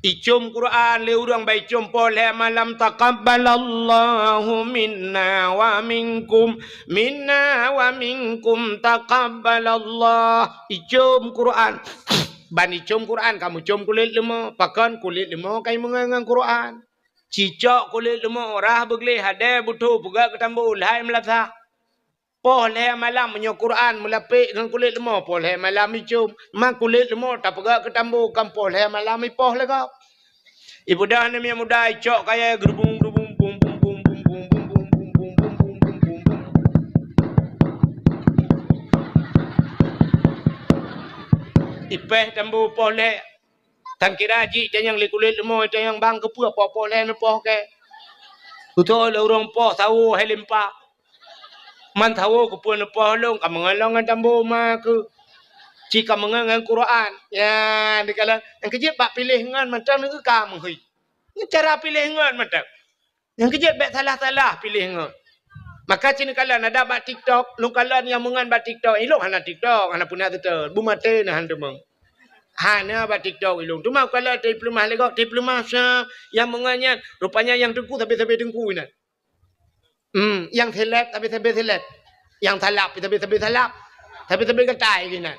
Icom Quran lé ureuëng, bah icom poh lhée malam, taqabbalallahu minna wa minkum, minna wa minkum taqabbalallah. Icom Quran. Ban icom Quran, kamoe com kulét leumo. Pakon kulét leumo ka imeungon ngon Quran. Cicok kulét leumo, rhah beugleh, hadé butho, peugah keu tambo, lhai meulasah. Poh lhée malam meunyoe Quran meulapék ngon kulét leumo, poh lhée malam icom. Ma kulét leumo tapeugah keu tambo, kan poh lhée malam ipoh lé gob. Ibeudôh aneuk miet muda icok kayée geurubung-geurubung, bum, bum, bum. Ipéh tambo poh lhée. Tan kira jih tanyong lé kulét leumo, tanyong bang keupeue poh-poh lhée neupoh kée. Beutôi lé ureuëng poh sawo hai limpa. Man sawo keupeue neupoh lôn, ka meungon lôn ngon tambo ma keuh. Ci ka meungon ngon Quran. Ya, dikalon nyang keujeuet bak piléh ngon mantong neu ka meuhôi. Ngon cara piléh ngon mantong. Nyang keujeuet bék salah-salah piléh ngon. Maka ci neukalon ada bak TikTok, lôn kalon nyang meungon bak TikTok. Ilôn hana TikTok, hana puna teuteu. Beumaté na han teumong. Hana bak TikTok ilôn. Teuma kalon teupeulumah lé gob, teupeulumah sa nyang meungon nyan. Rupanya nyang teungku sabe-sabe teungku inan. Hmm, nyang seleb sabe-sabe seleb. Nyang salab sabe-sabe salab. Sabe-sabe gatai inan.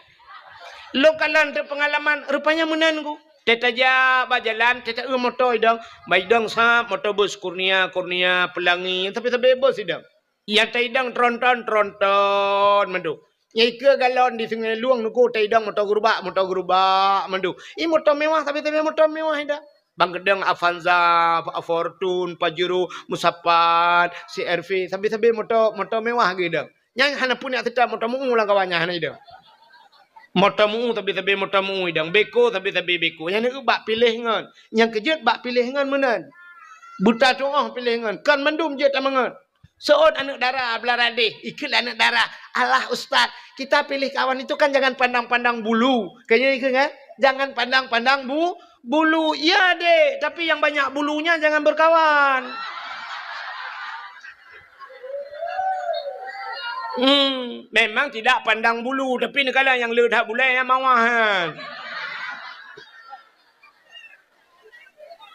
Lôn kalon teupeungalaman, rupanya meunan ku. Teutajak bak jalan, teuta-eu moto idong, bak idong sab moto bus Kurnia, Kurnia, Pelangi, sabe-sabe bus idong. Nyang taidong tronton, tronton mandum. Nyang ikeue galon di Sungai Lueng nungku taidong moto gerubak, moto gerubak mandum. I moto mewah, sabe-sabe moto mewah idong. Bang keudong Avanza, Fortuner, Pajero, Musapat, C R V, sabe-sabe moto, moto mewah geuh idong. Nyang hana puna teutap moto meu lam kawan nyan hana idong. Moto meu sabe-sabe moto meu idong, beko sabe-sabe beko. Nyang neu bak piléh ngon. Nyang keujeuet bak piléh ngon meunan. Buta tuoh piléh ngon. Kon mandum jeuet tameungon. Seuôt aneuk dara beulara deh, ikheun lé aneuk dara, "Alah ustaz, kita pilih kawan itu kan jangan pandang-pandang bulu." Kayaknya ikheun kan? Jangan pandang-pandang bu-, bulu. Iya dek, tapi yang banyak bulunya jangan berkawan. Hmm, memang tidak pandang bulu, tapi neukalon nyang le that bulée nyang mawah nyan.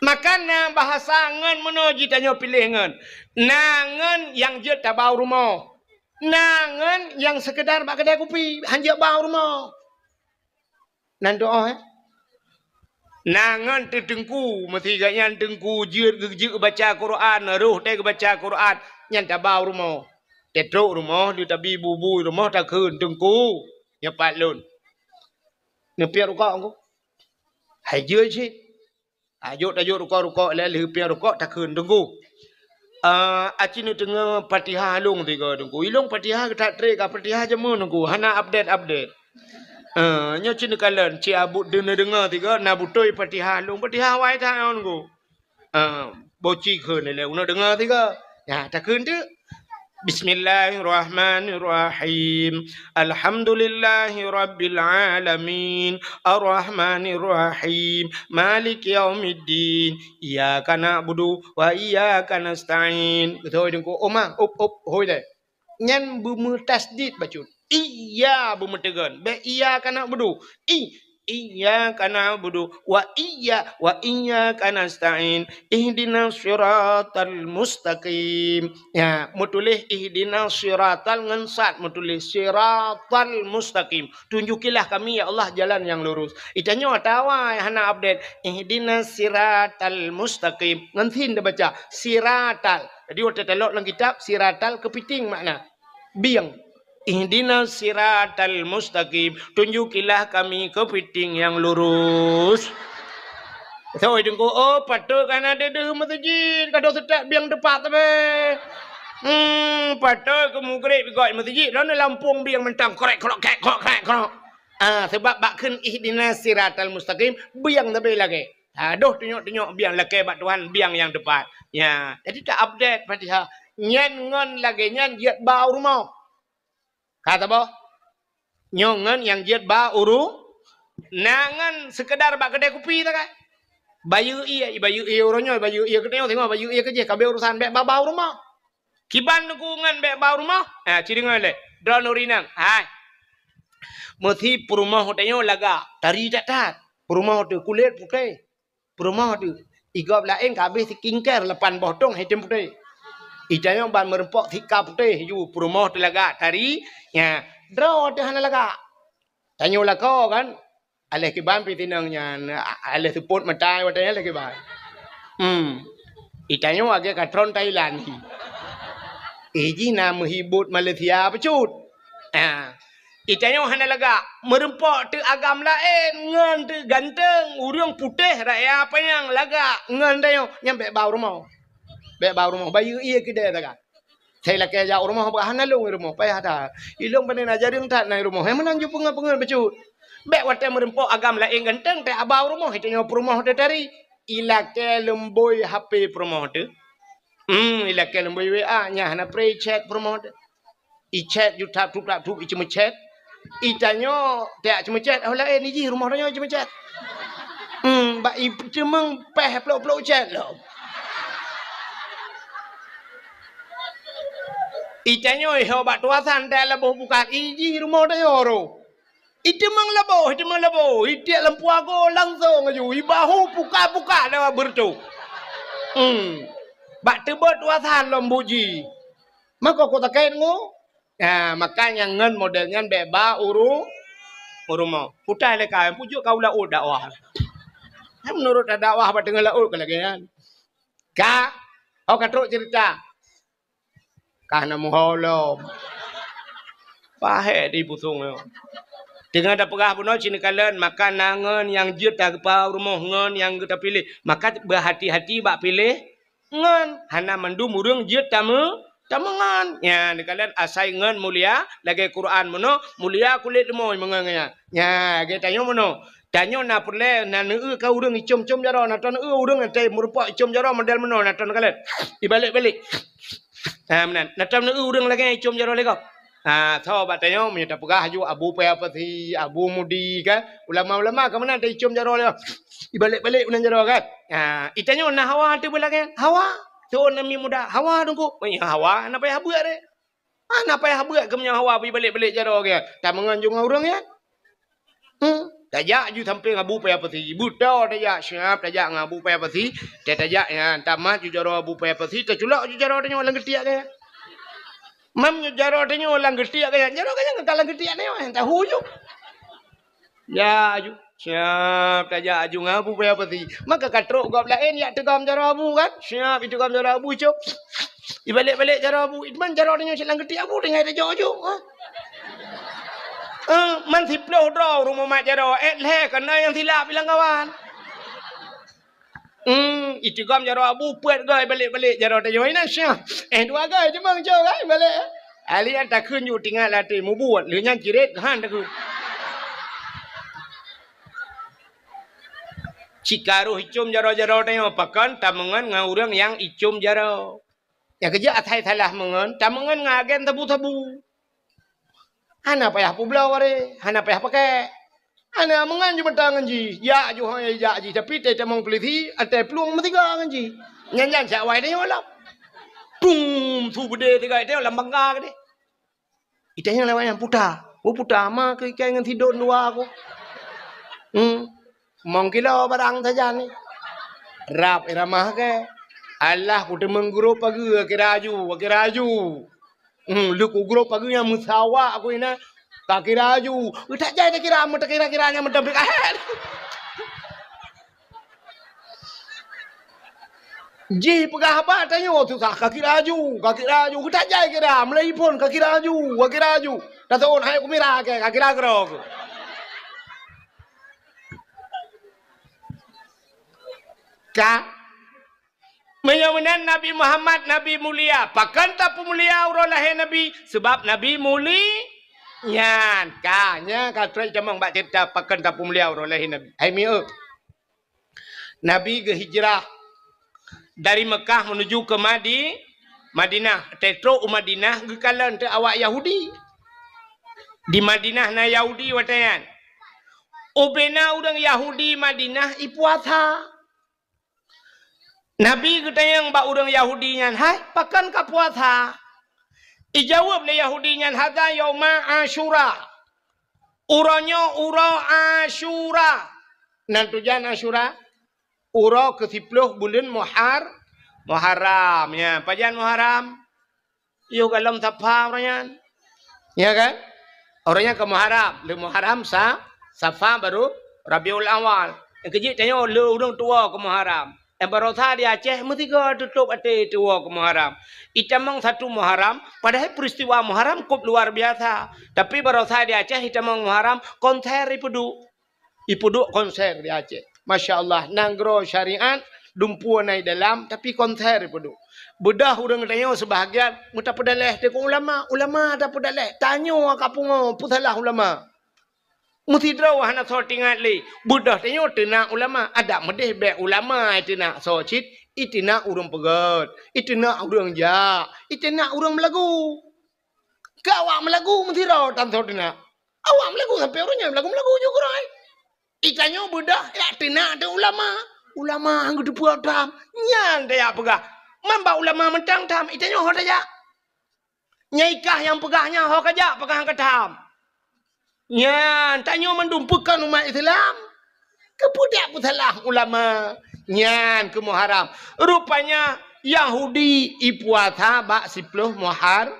Maka na bahasa ngon meunoe jitanyoe piléh ngon. Na ngon nyang jeuet tabau rumoh. Na ngon nyang seukeudar bak keudai kupi, han jeuet bau rumoh. Nan doa, eh? Na ngon teuteungku, meusigat nyan teungku jeuet geujeuet baca Quran, roh teuh geubaca Quran, nyan tabau rumoh. Teutrok rumoh, di tabi bubui rumoh takheun, "Teungku, nyoe pat lôn." Neupiep rukok ku. Hai jeuet cit. Tajok-tajok rukok-rukok lé lheueh piep rukok takheun, "Teungku, ah, aci neuteungoh Fatihah lôn tiga, Teungku. Ilôn Fatihah geutak trek ka Fatihah jameun, Teungku. Hana update-update." Ah, nyoe ci neukalon, ci abut deungoe-deungoe tiga, na beutôi Fatihah lôn, Fatihah wai that ngon, Teungku. Ah, boci kheun lé, uneuk deungoe tiga. Ya, takheun teuk. Bismillahirrahmanirrahim. Alhamdulillahirabbil alamin. Arrahmanirrahim. Maliki yaumiddin. Iyyaka na'budu wa iyyaka nasta'in. Beutôi Teungku. Oma, up, up, hôi deh. Nyan beumeutasdid bacut. Iya beumeuteugön. Bék iyyaka na'budu. I, iyyaka na'budu wa iyya, wa iyyaka nasta'in. Ihdinas siratal mustaqim. Ya, meutuléh ihdinas siratal ngon sad, meutuléh siratal mustaqim. Tunjukilah kami, ya Allah, jalan yang lurus. Itanyoe atawa hana update. Ihdinas siratal mustaqim. Ngon sin tabaca. Siratal. Jadi, watée talok lam kitab, siratal keupiting makna. Bieng. Ihdinas siratal mustaqim. Tunjukilah kami keupiting nyang lurus. Sawai Teungku, oh, patôt ka na deuh-deuh meuseujid, ka deuh seutôt bieng teupat sabe. Hmm, patôt keu mugreb gok meuseujid, lôn lampung bieng mantong, krek, krok, krek, krok, krek, krok. Ah, sebab bak kheun ihdinas siratal mustaqim, bieng sabe lagée. Adoh tunyok-tunyok biang lakée bak Tuhan, biang nyang teupat. Ya, jadi ta-update Fatihah. Nyan ngon lagée nyan jeuet ba u rumoh. Ka saboh? Nyoe ngon nyang jeuet ba u ru-, na ngon seukeudar bak keudai kupi takai. Bayeue ié, bayeue ié uroe nyoe, bayeue ié keunoe, singoh bayeue ié keujih, ka abéh urosan bék ba-ba u rumoh. Kiban Teungku ngon bék ba u rumoh? Ha, ci deungoe lé. Droeneuh ureueng inong. Hai. Meusi peurumoh tanyoe lagak, tari that-that. Peurumoh teuh kulét putéh. Peurumoh teuh. Igob laén ka habéh skincare lapan boh tong item putéh. Itanyoe ban meurumpok sika putéh ju peurumoh teuh lagak tari, nya, droe teuh hana lagak. Tanyoe lakoe kan, aléh kiban pih tinong nyan, a-, aléh seupôt mata watée nyan aléh kiban. Hmm. Itanyoe agée katron Thailand hi. Eh, jih na meuhibot Malaysia bacut. Ah. Itanyoe hana lagak, meurumpok teuh agam laén, ngon teuh ganteng, ureuëng putéh raya panyang lagak ngon tanyoe, nyan bék ba u rumoh. Bék ba u rumoh, bayeue ié keudée sagai. Sai lakée jak u rumoh, bah hana lôn i rumoh, payah that. Ilôn pane na jareueng that na i rumoh, hai meunan ju peungeut-peungeut bacut. Bék watée meurumpok agam laén ganteng, teuh aba u rumoh, itanyoe peurumoh teuh tari. Ilakée leumbôi H P peurumoh teuh. Hmm, ilakée leumbôi W A, nyan hana pré chat peurumoh teuh. Ichat ju tap tup tap tup iceumeuchat. Itanyoe tiak ceumeuchat, oh laén ijih rumoh tanyoe iceumeuchat. Hmm, bak iteumeung péh plok-plok chat lom. Itanyoe iho bak tuasan tiak laboh bukat ijih rumoh tanyoe roh. Iteumeung laboh, iteumeung laboh, itiek lam puago langsong aju, ibahu puka-puka lewat beureutoh. Hmm. Bak teubot tuasan lom buji. Mako kok takét ngu? Nah, makanya ngon model nyan bék ba uru-, u rumoh. Putai lé ka, pujuk ka u laôt dakwah. Hai meunurot dakwah bak teungoh laôt ka lagée nyan. Ka, oh ka trok cerita. Ka na muho lom. Pahé di pusong nyoe. Teungoh tapeugah bunoe cit neukalon, maka na ngon nyang jeuet tageupa u rumoh ngon nyang geuta piléh. Maka beuhati-hati bak piléh ngon. Hana mandum ureuëng jeuet tameu-, tameungon. Nya, neukalon asai ngon mulia lagée Quran bunoe, mulia kulét leumoi meungon nyan. Nya, lagée tanyoe bunoe. Tanyoe na peureulée na neueu ka ureuëng icom-com jaroe, na tanoh neueu ureuëng teuh meurumpok icom jaroe model bunoe, na tanoh neukalon. Ibalek-balek. Ha, meunan. Na tanoh neueu ureuëng lagée icom jaroe lé gob. Ha, tho bak tanyoe meunyoe tapeugah aju Abu Paya Pasi, Abu Mudi kan. Ulama-ulama ka meunan teuh icom jaroe lé. Ibalek-balek meunan jaroe kan. Ha, itanyoe na hawa teuh beulagée. Hawa. Tuan Nabi muda, hawa dungku. Oh, ya, hawa, na payah buet deh. Hana payah buet keu meunyoe hawa bri balek-balek jaroe geuh. Tameungon ju ngon ureuëng nyan. Hmm. Tajak ju sampéng Abu Paya Pasi. Buta tajak, siap tajak ngon Abu Paya Pasi. Ta-, tajak nyan, tamat ju jaroe Abu Paya Pasi, taculok ju jaroe tanyoe lam geutiek geuh. Mam ju jaroe tanyoe lam geutiek geuh, jaroe geuh nyan ka lam geutiek tanyoe, tahu ju. Ya, aju. Siap tajak aju ngon Abu Paya Pasi. Maka ka trok gob laén yak teugom jaroe Abu kan? Siap iteugom jaroe Abu, cok. Ibalek-balek jaroe Abu. Iman jaroe tanyoe silang geutiek Abu tinggai tajok aju. Ha? Eh, man siploh droe rumoh mat jaroe. Eh, lhée kana nyang silap ilang kawan. Hmm, iteugom jaroe Abu peuet goe balek-balek jaroe tanyoe inan syah. Eh, dua goe cuma ngejok kan balek. Ahli nyan takheun ju tinggai latée mubuet, lheueh nyan cirét han takheun. Cit ka roh icom jaroe-jaroe tanyoe pakon tameungon ngon ureuëng nyang icom jaroe. Nyang keujak asai salah meungon, tameungon ngon agen sabu-sabu. Hana payah peubloe warée, hana payah pakée. Hana meungon ju meuta ngon jih, jak ju hôi jak jih, tapi tée tamong peulisi, até plueng meusiga ngon jih. Nyan-nyan siat wai tanyoe lom. Tum, su beudé siga tanyoe lam bangga keudeh. Itanyoe lewat nyan puta. Oh, puta ma keu ikai ngon sidon dua aku. Hmm. Mong kilo barang sajan ni. Rab iramah ke. Alah, kuteumeung grob pageue, kira aju, kira aju. Hmm, leuku grob pageue nyang meusawa aku ina. Ka kira aju. Utak jai takira, meutakira-kira nyang meutabik ahet. Jih peugah haba tanyoe susah, ka kira aju, ka kira aju. Utak jai kira, meulai phon ka kira aju, ka kira aju. Tasoe hai kumira ke, ka kira keudroe. Ka Meunyoe meunan Nabi Muhammad Nabi mulia, pakon tapeumulia uroe lahé Nabi? Sabab Nabi muli-, nyan ka, nyan ka trok tamong bak ceurita pakon tapeumulia uroe lahé Nabi. Hai mieu. Nabi geuhijrah dari Mekah menuju ke Madi-, Madinah. Teutrok u Madinah geukalon teuh awak Yahudi. Di Madinah na Yahudi watée nyan. Ubena ureuëng Yahudi Madinah ipuasa. Nabi geutanyong bak ureuëng Yahudi nyan, "Hai, pakon ka puasa?" Ijaweueb lé Yahudi nyan, "Hadza yauma Asyura." Uroe nyoe uroe Asyura. Nan tujan Asyura? Uroe keu siploh buleuen Muhar-, Muharram. Ya, pajan Muharram? Yoh golom Safa uroe nyan. Ya kan? Uroe nyan ka Muharram. Lé Muharram sa-, Safa baru Rabiul Awal. Nyang keujeuet tanyoe lé ureuëng tuwoe keu Muharram. Eh, baroesa di Aceh meusigoe tutôp até tuwoe keu Muharram. Itamong satu Muharram, padahai peristiwa Muharram kôp luar biasa. Tapi baroesa di Aceh itamong Muharram, konser ipeuduek. Ipeuduek konser di Aceh. Masya Allah, nanggroe syariat, dumpeue na i dalam, tapi konser ipeuduek. Beudôh ureuëng tanyoe seubahagian, meutapeudaléh teuk ulama, ulama tapeudaléh. Tanyoe ka pungo, peue salah ulama? Meusidroe hana soe teuingat lé. Beudôh tanyoe teunak ulama. Adak meudeh bék ulama iteunak soe cit, iteunak ureuëng peugét, iteunak ureuëng jak, iteunak ureuëng meulagu. Keu awak meulagu meusidroe tan soe teunak. Awak meulagu sampoe uroe nyan meulagu-meulagu ju keurôi. Itanyoe beudôh jak teunak teuh ulama. Ulama han geuteupeue tham. Nyan tajak peugah. Man bak ulama mantong tham, itanyoe ho tajak. Nyang i kah nyang peugah nyan ho kajak, peugah han ka tham. Nyan, tanyoe mandum peue kon umat Islam. Keupeue dak peusalah ulama? Nyan keuh Muharram. Rupanya Yahudi ipuasa bak siploh Muhar-,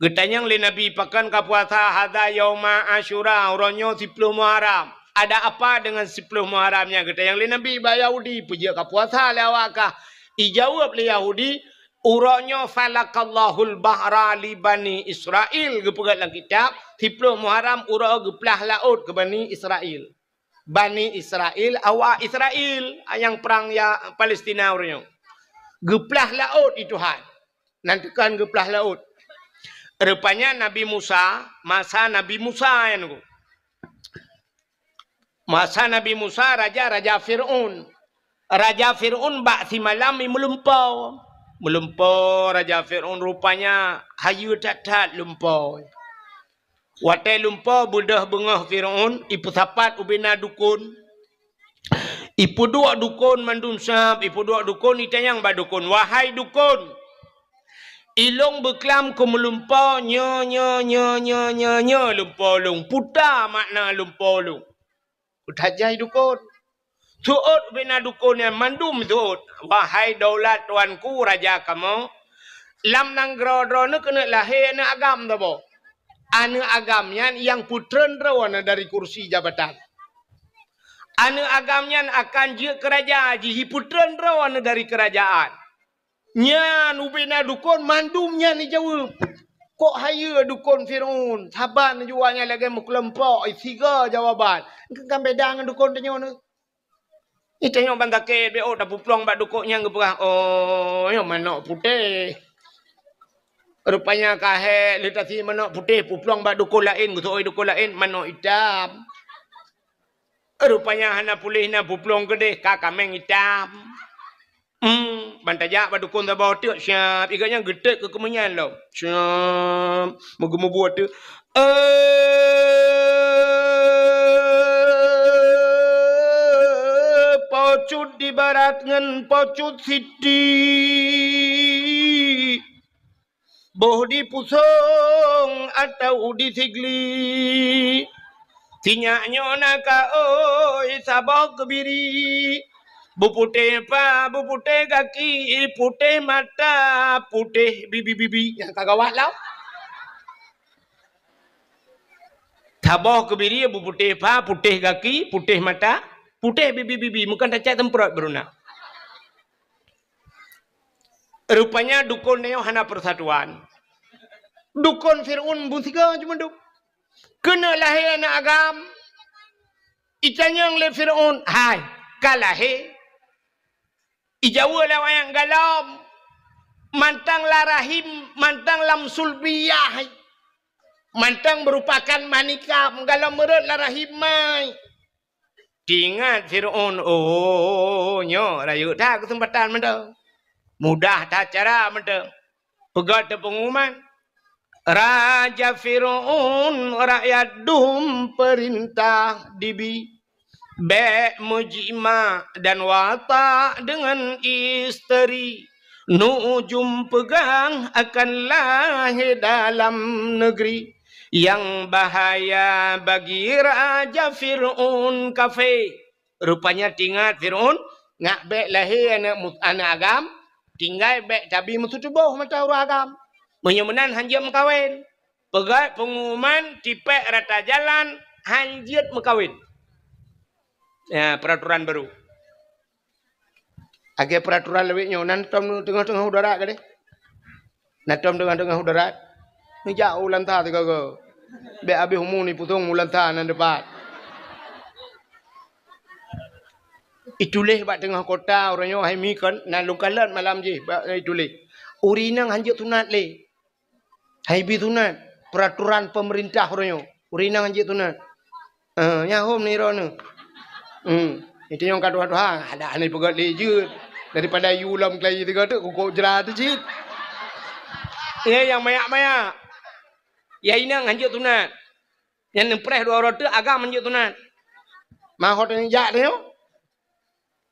Geutanyong lé Nabi, "Pakon ka puasa?" "Hadza yauma Asyura, uroe nyoe siploh Muharram." "Ada apa dengan siploh Muharram nyan?" Geutanyong lé Nabi bak Yahudi, "Peue jeuet ka puasa lé awak kah?" Ijaweueb lé Yahudi, "Uroe nyoe falakallahul bahra li Bani Israil." Geupeugah lam kitab, siploh Muharram uroe geuplah laôt keu Bani Israil. Bani Israil, awak Israil, nyang prang ya Palestina uroe nyoe. Geuplah laôt i Tuhan. Nan teukan geuplah laôt. Rupanya Nabi Musa, masa Nabi Musa nyan ku. Masa Nabi Musa, raja, raja Fir'aun. Raja Fir'aun bak simalam i meulumpoe. Meulumpoe raja Fir'aun rupanya hayeue that-that lumpoe. Watée lumpoe beudôh beungoh Fir'aun, ipeusapat ubena dukon. Ipeuduek dukon mandum sab, ipeuduek dukon, itanyong bak dukon, "Wahai dukon, ilong beuklam keu meulumpoe nyoe, nyoe, nyoe lumpoe lôn. Peue makna lumpoe lôn?" Peue tajak i dukon. Seuôt ubena dukon nyan mandum seuôt. "Wahai daulat tuanku raja kamoe, lam nanggroe droeneuh keuneuk lahé aneuëk agam saboh. Aneuëk agam nyan nyang peutreun droeneuh dari kursi jabatan. Aneuëk agam nyan akan jeuet keu raja jih, jipeutreun droeneuh dari keurajaan." Nyan ubena dukon mandum nyan ijaweueb. Kok hayeue dukon Fir'aun, saban jua nyan lagée meukeulumpok, siga jawaban. Kan beda ngon dukon tanyoe nyoe. Nyoe tanyoe ban sakét, bék tapeuplong bak dukon nyang geupeugah, "Oh, nyoe manok putéh." Rupanya ka hék lé tasi manok putéh, peuplong bak dukon laén, geuseuôt dukon laén, manok itam. Rupanya hana puléh na peuplong keudeh, ka kaméng itam. Hmm, ban tajak bak dukon saboh teuk siab, i gobnyan geutet keu keumeunyan lom. Siab, meugeumeubuet teuk. Eh, Po Cut di Barat ngon Po Cut Siti. Boh di Pusong atau di Sigli. Sinyak nyoe na ka oi saboh keubiri. Beuputéh pa, beuputéh gaki, putéh mata, putéh bibi-bibi. Nyang ka gawat lom. Saboh keubiri beuputéh pa, putéh gaki, putéh mata, putéh bibi-bibi. Meukan tacak teumprot beuruna. Rupanya dukon nyoe hana persatuan. Dukon Fir'aun beusiga cuma duek. Keuneuk lahé aneuëk agam. Itanyong lé Fir'aun, "Hai, ka lahé?" Ijaweueb lé awaknyan, "Gohlom, mantong lam rahim, mantong lam sulbiyah, mantong meurupakan manikam, gohlom meurot lam rahim mai." Teuingat Fir'aun, "Oh, nyoe rayeuk that keuseumpatan mantong. Mudah that cara mantong." Peugah teupeunguman, "Raja Fir'aun, rakyat dum peurintah dibi. Bék meujimak dan watak deungon isteri. Nujum peugah akan lahé dalam neugri. Nyang bahaya bagi Raja Fir'aun kafé." Rupanya teuingat Fir'aun, ngak bèk lahé aneuk mu-, aneuk agam, tinggai bèk tabi meututoboh mata ureueng agam. Meunyoe meunan hanjeuet meukawen. Peugah peungumuman tipèk rata jalan hanjeuet meukawen. Ya, peraturan baru. Lagèe peraturan lawét nyoe, na tom teungoh-teungoh u darat gadeh. Na tom teungoh-teungoh u darat. Neujak u Lanta sigoe-goe. Bèk habéh umu neupusong u Lanta nan dipat. Ituléh bak teungoh kota uroe nyoe hai mi kon na lôn kalon malam jih bak ituléh. Ureueng inong hanjeuet sunat lé. Hai bi sunat, peraturan pemerintah uroe nyoe. Ureueng inong hanjeuet sunat. Eh, nyan hom nirone. Hmm. Itu nyang ka tuha-tuha, ada aneh peugöt lé jeuet. Daripada yue lom keulayi tiga tu, kukok jera tu cit. Ya, nyang mayak-mayak. Ya, inong hanjeuet sunat. Nyang neupreh dua uroe teuk agam hanjeuet sunat. Mahot nyang jak tu.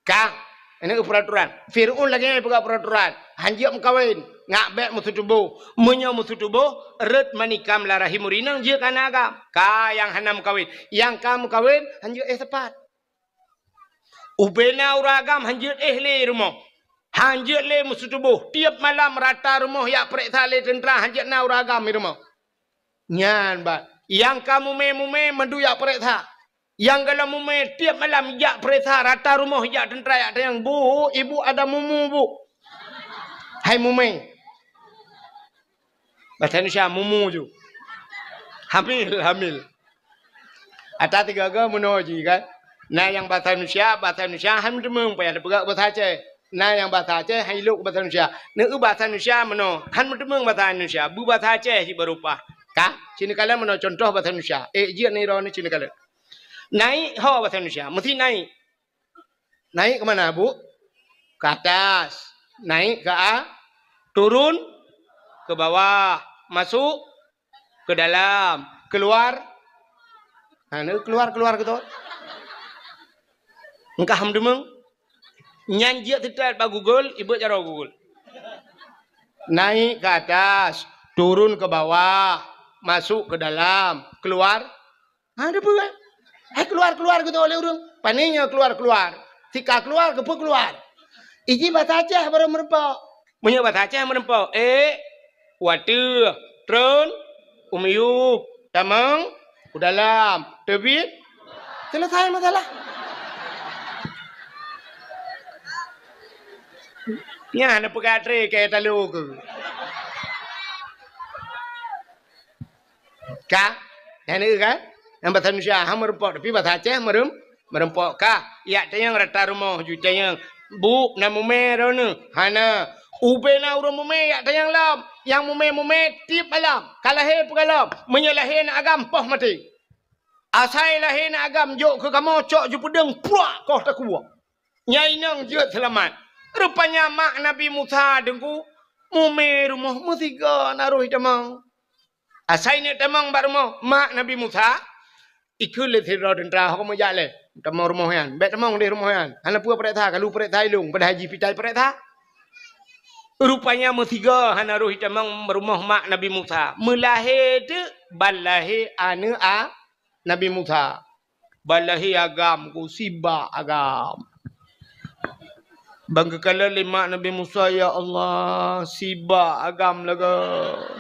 Ka, ini peraturan. Fir'aun lagèe nyan peugah peraturan. Hanjeuet meukawen, ngak bèk meututoboh. Meunyoe meututoboh, rhot manikam lam rahim ureueng inong jeuet keu aneuk agam. Ka nyang hana meukawen. Nyang ka meukawen, hanjeuet éh sapat. Ubena ureueng agam hanjeuet éh lé rumoh. Hanjeuet lé meututoboh. Tiep malam rata rumoh jak peureksa lé teuntra hanjeuet na ureueng agam di rumoh. Nyan bah, nyang ka mumè-mumè mandum jak peureksa. Nyang gohlom mumè tiep malam jak peureksa rata rumoh jak teuntra jak tanyong, "Bu, ibu ada mumu, Bu?" Hai mumè. Bahasa Indonesia, mumu ju. Hamil, hamil. Ata tiga-tiga meunoe jih kan. Na nyang bahasa Indonesia, bahasa Indonesia han meuteumèe payah tapeugah bahasa Aceh. Na nyang bahasa Aceh han ilok bahasa Indonesia. Neu bahasa Indonesia meunoe, han meuteumèe bahasa Indonesia, beubahasa Aceh jih baru paih. Ka, ci neukalon meunoe contoh bahasa Indonesia. Eh, jeuet nirone ci neukalon. Naik ho bahasa Indonesia, meusti naik. Naik ke mana, Bu? Ke atas. Naik ke a-, turun ke bawah, masuk ke dalam, keluar. Ha, ni keluar, keluar gitu. Engkah meudeungoe. Nyan jeuet teutat bak Google, ibeuet jaroe Google. Naik ke atas, turun ke bawah, masuk ke dalam, keluar. Ha, ada apa kan? Hai keluar, keluar gitu oleh ureueng. Pane nyoe keluar, keluar. Sika keluar, keupeue keluar? Iji bahasa Aceh baru meureumpok. Meunyoe bahasa Aceh meureumpok, ék, u ateueh, treun, u miyueb, tamong, u dalam, teubiet, selesai masalah. Nyan neupeugah tré keu talo keu. Ka? Nyan ka? Nyang bahasa Indonesia han meureumpok, tapi bahasa Aceh meureuem-, meureumpok ka. Jak tanyong rata rumoh ju tanyong, "Bu, na mumè droeneuh?" "Hana." Ubena ureueng mumè jak tanyong lom. Nyang mumè-mumè tiep malam. Ka lahé peue gohlom. Meunyoe lahé aneuk agam, poh maté. Asai lahé aneuk agam jok keu kamoe cok ju peudeueng, pruak, koh takue. Nyan inong jeuet seulamat. Rupanya mak Nabi Musa deungku, mumè rumoh meusigoe na roh jitamong. Asai neuk tamong bak rumoh mak Nabi Musa, ikheun lé sidroe teuntra, "Ho kamoe jak lé, tamong rumoh nyan. Bèk tamong deh rumoh nyan. Hana peue peureksa, ka lheueh peureksa ilong, padahai jih pitai peureksa." Rupanya meusigoe hana roh jitamong rumoh mak Nabi Musa. Meulahé teuk ban lahé aneuk a-, Nabi Musa. Ban lahé agam ku, sibak agam. Ban geukalon lé mak Nabi Musa, "Ya Allah, sibak agam lagèe.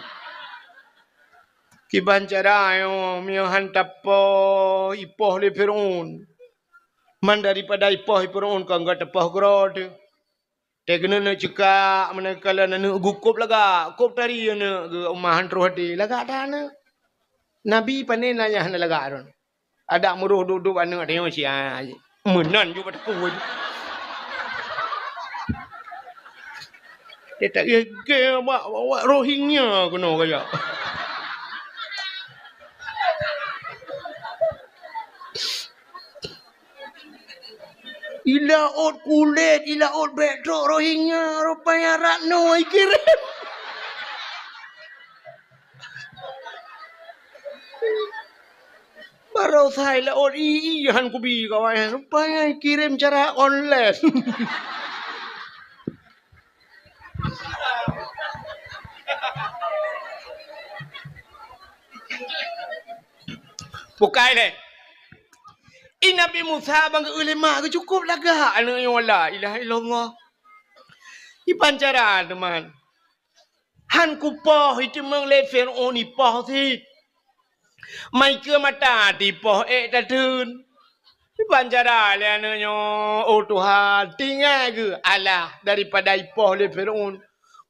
Kiban cara nyoe meunyoe han tapoh, ipoh lé Fir'aun. Man daripada ipoh lé Fir'aun, kon geutanyoe tapoh keudroe teuh." Teuh keuneuk neuk ceukak, meunan kalon aneuk geuh kôb lagak, kôb tari aneuk geuh, uma han troh até, lagak that aneuk. Nabi pané na nyang hana lagak droe. Adak meuroh duek-duek aneuk tanyoe sia. Meunan ju bak takue. Dia tak gege bak, bak, bak Rohingya keunoe kaya. I laôt kulét, i laôt bèk trok Rohingya, rupanya Ratno ikirém. Baroesa i laôt i, i han kubi kawan, rupanya ikirém cara online. Bukai lé. I Nabi Musa ban geu-eu lé ma geuh cukôp lagak aneuk nyoe, la ilaha illallah. Ipan cara teuma. Han kupoh iteumeung lé Fir'aun ipoh cit. Mai keu mata tipoh ék tateun. Ipan cara lé aneuk nyoe, oh Tuhan, tinggai geuh alah daripada ipoh lé Fir'aun.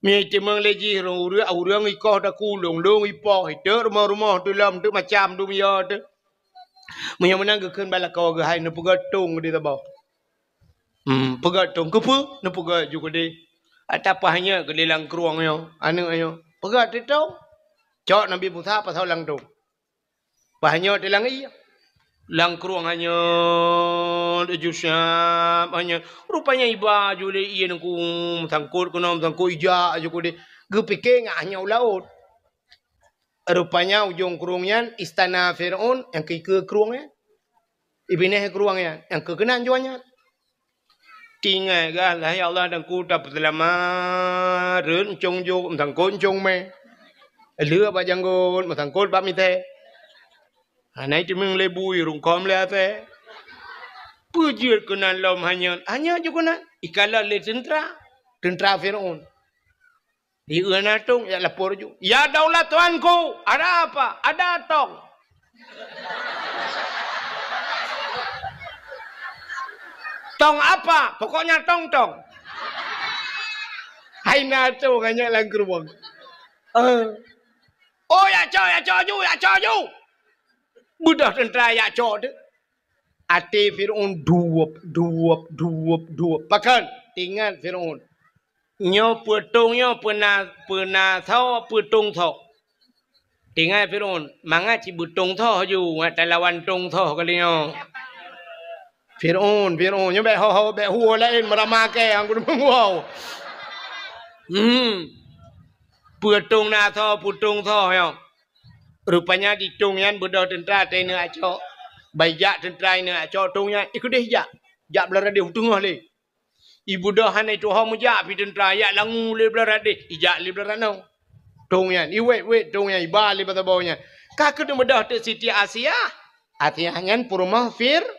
Meunyoe iteumeung lé jih ureuëng, ureuëng ikoh takulong, lôn ipoh, iteuk rumoh-rumoh teulom, teuk macam dunia teuh. Meunyoe meunan geukheun bak lakoe geuh, hai neupeugöt tông keudeh saboh. Hmm, peugöt tông keupeue? Neupeugöt ju keudeh. Ata pah nyoe keudeh lam krueng nyoe, aneuk nyoe. Peugöt teuh tông. Cok Nabi Musa pasoe lam tông. Pah nyoe teuh lam ié. Lam krueng hanyot, ju siap hanyot. Rupanya iba ju lé ié nangku, meusangkot keunoe, meusangkot ijak ju keudeh. Geupike ngat hanyot u laôt. Rupanya ujong krueng nyan istana Fir'aun nyang keu ikeue krueng nyan. Ibinéh krueng nyan nyang keu keunan juan nyan. Tinggai gah lah, ya Allah, dan ku tapeuseulamat, rhot euncong jok, meusangkot euncong mé. Lheueh bak janggot, meusangkot bak mitée. Hana iteumeung lé bui, rungkôm lé asée. Peue jeuet keunan lom hanyot, hanyot ju keunan. Ikalon lé teuntra, teuntra Fir'aun. Di na tông, jak lapor ju. Ya daulat tuanku, ada apa? Ada tong. Tong apa? Pokoknya tong-tong. Hai na tông, hanyot lam krueng. Eh. Oh, jak cok, jak cok ju, jak cok ju. Beudôh teuntra jak cok teuh. Até Fir'aun duweup, duweup, duweup, duweup. Pakon? Teuingat Fir'aun. Nyoe peue tông nyoe, peue na, peue na soe, peue tông soe. Teuingat Fir'aun, mangat cit beutông soe ju, ngat talawan tông soe kali nyoe. Fir'aun, Fir'aun, nyoe bék ho-ho, bék huwoe laén meurama kée, anggô meunguwoe. Hmm. Peue tông na soe, peue tông soe nyoe. Rupanya di tông nyan beudôh teuntra teuingat cok. Bai jak teuntra ingat cok tông nyan, ikeudeh jak. Jak blah radeh u teungoh lé. Ibeudôh hana ituho meujak pih teuntra, jak langue lé blah radeh, ijak lé blah ranoe. Tông nyan, iwét-wét tông nyan, iba lé basa boh nyan. Ka keuneuk beudôh teuk Siti Asiah. Asiah nyan peurumoh Fir-,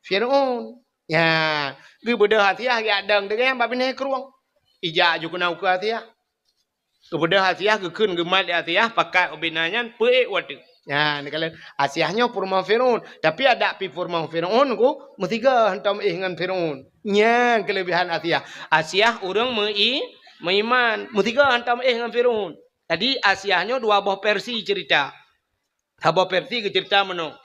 Fir'aun. Nya, geubeudôh Asiah geujak dong deungon bak binéh krueng. Ijak ju keunoe ukeue Asiah. Geubeudôh Asiah, geukheun geumat lé Asiah, pakat ubena nyan peuék watée. Nyan, neukalon Asiah nyoe peurumoh Fir'aun. Tapi adak pih peurumoh Fir'aun ku meusigoe hantom éh ngon Fir'aun. Nyan keuleubehan Asiah. Asiah ureuëng meu-i-, meuiman, meusigoe hantom éh ngon Fir'aun. Jadi Asiah nyoe dua boh versi cerita. Saboh versi geuceurita meunoe.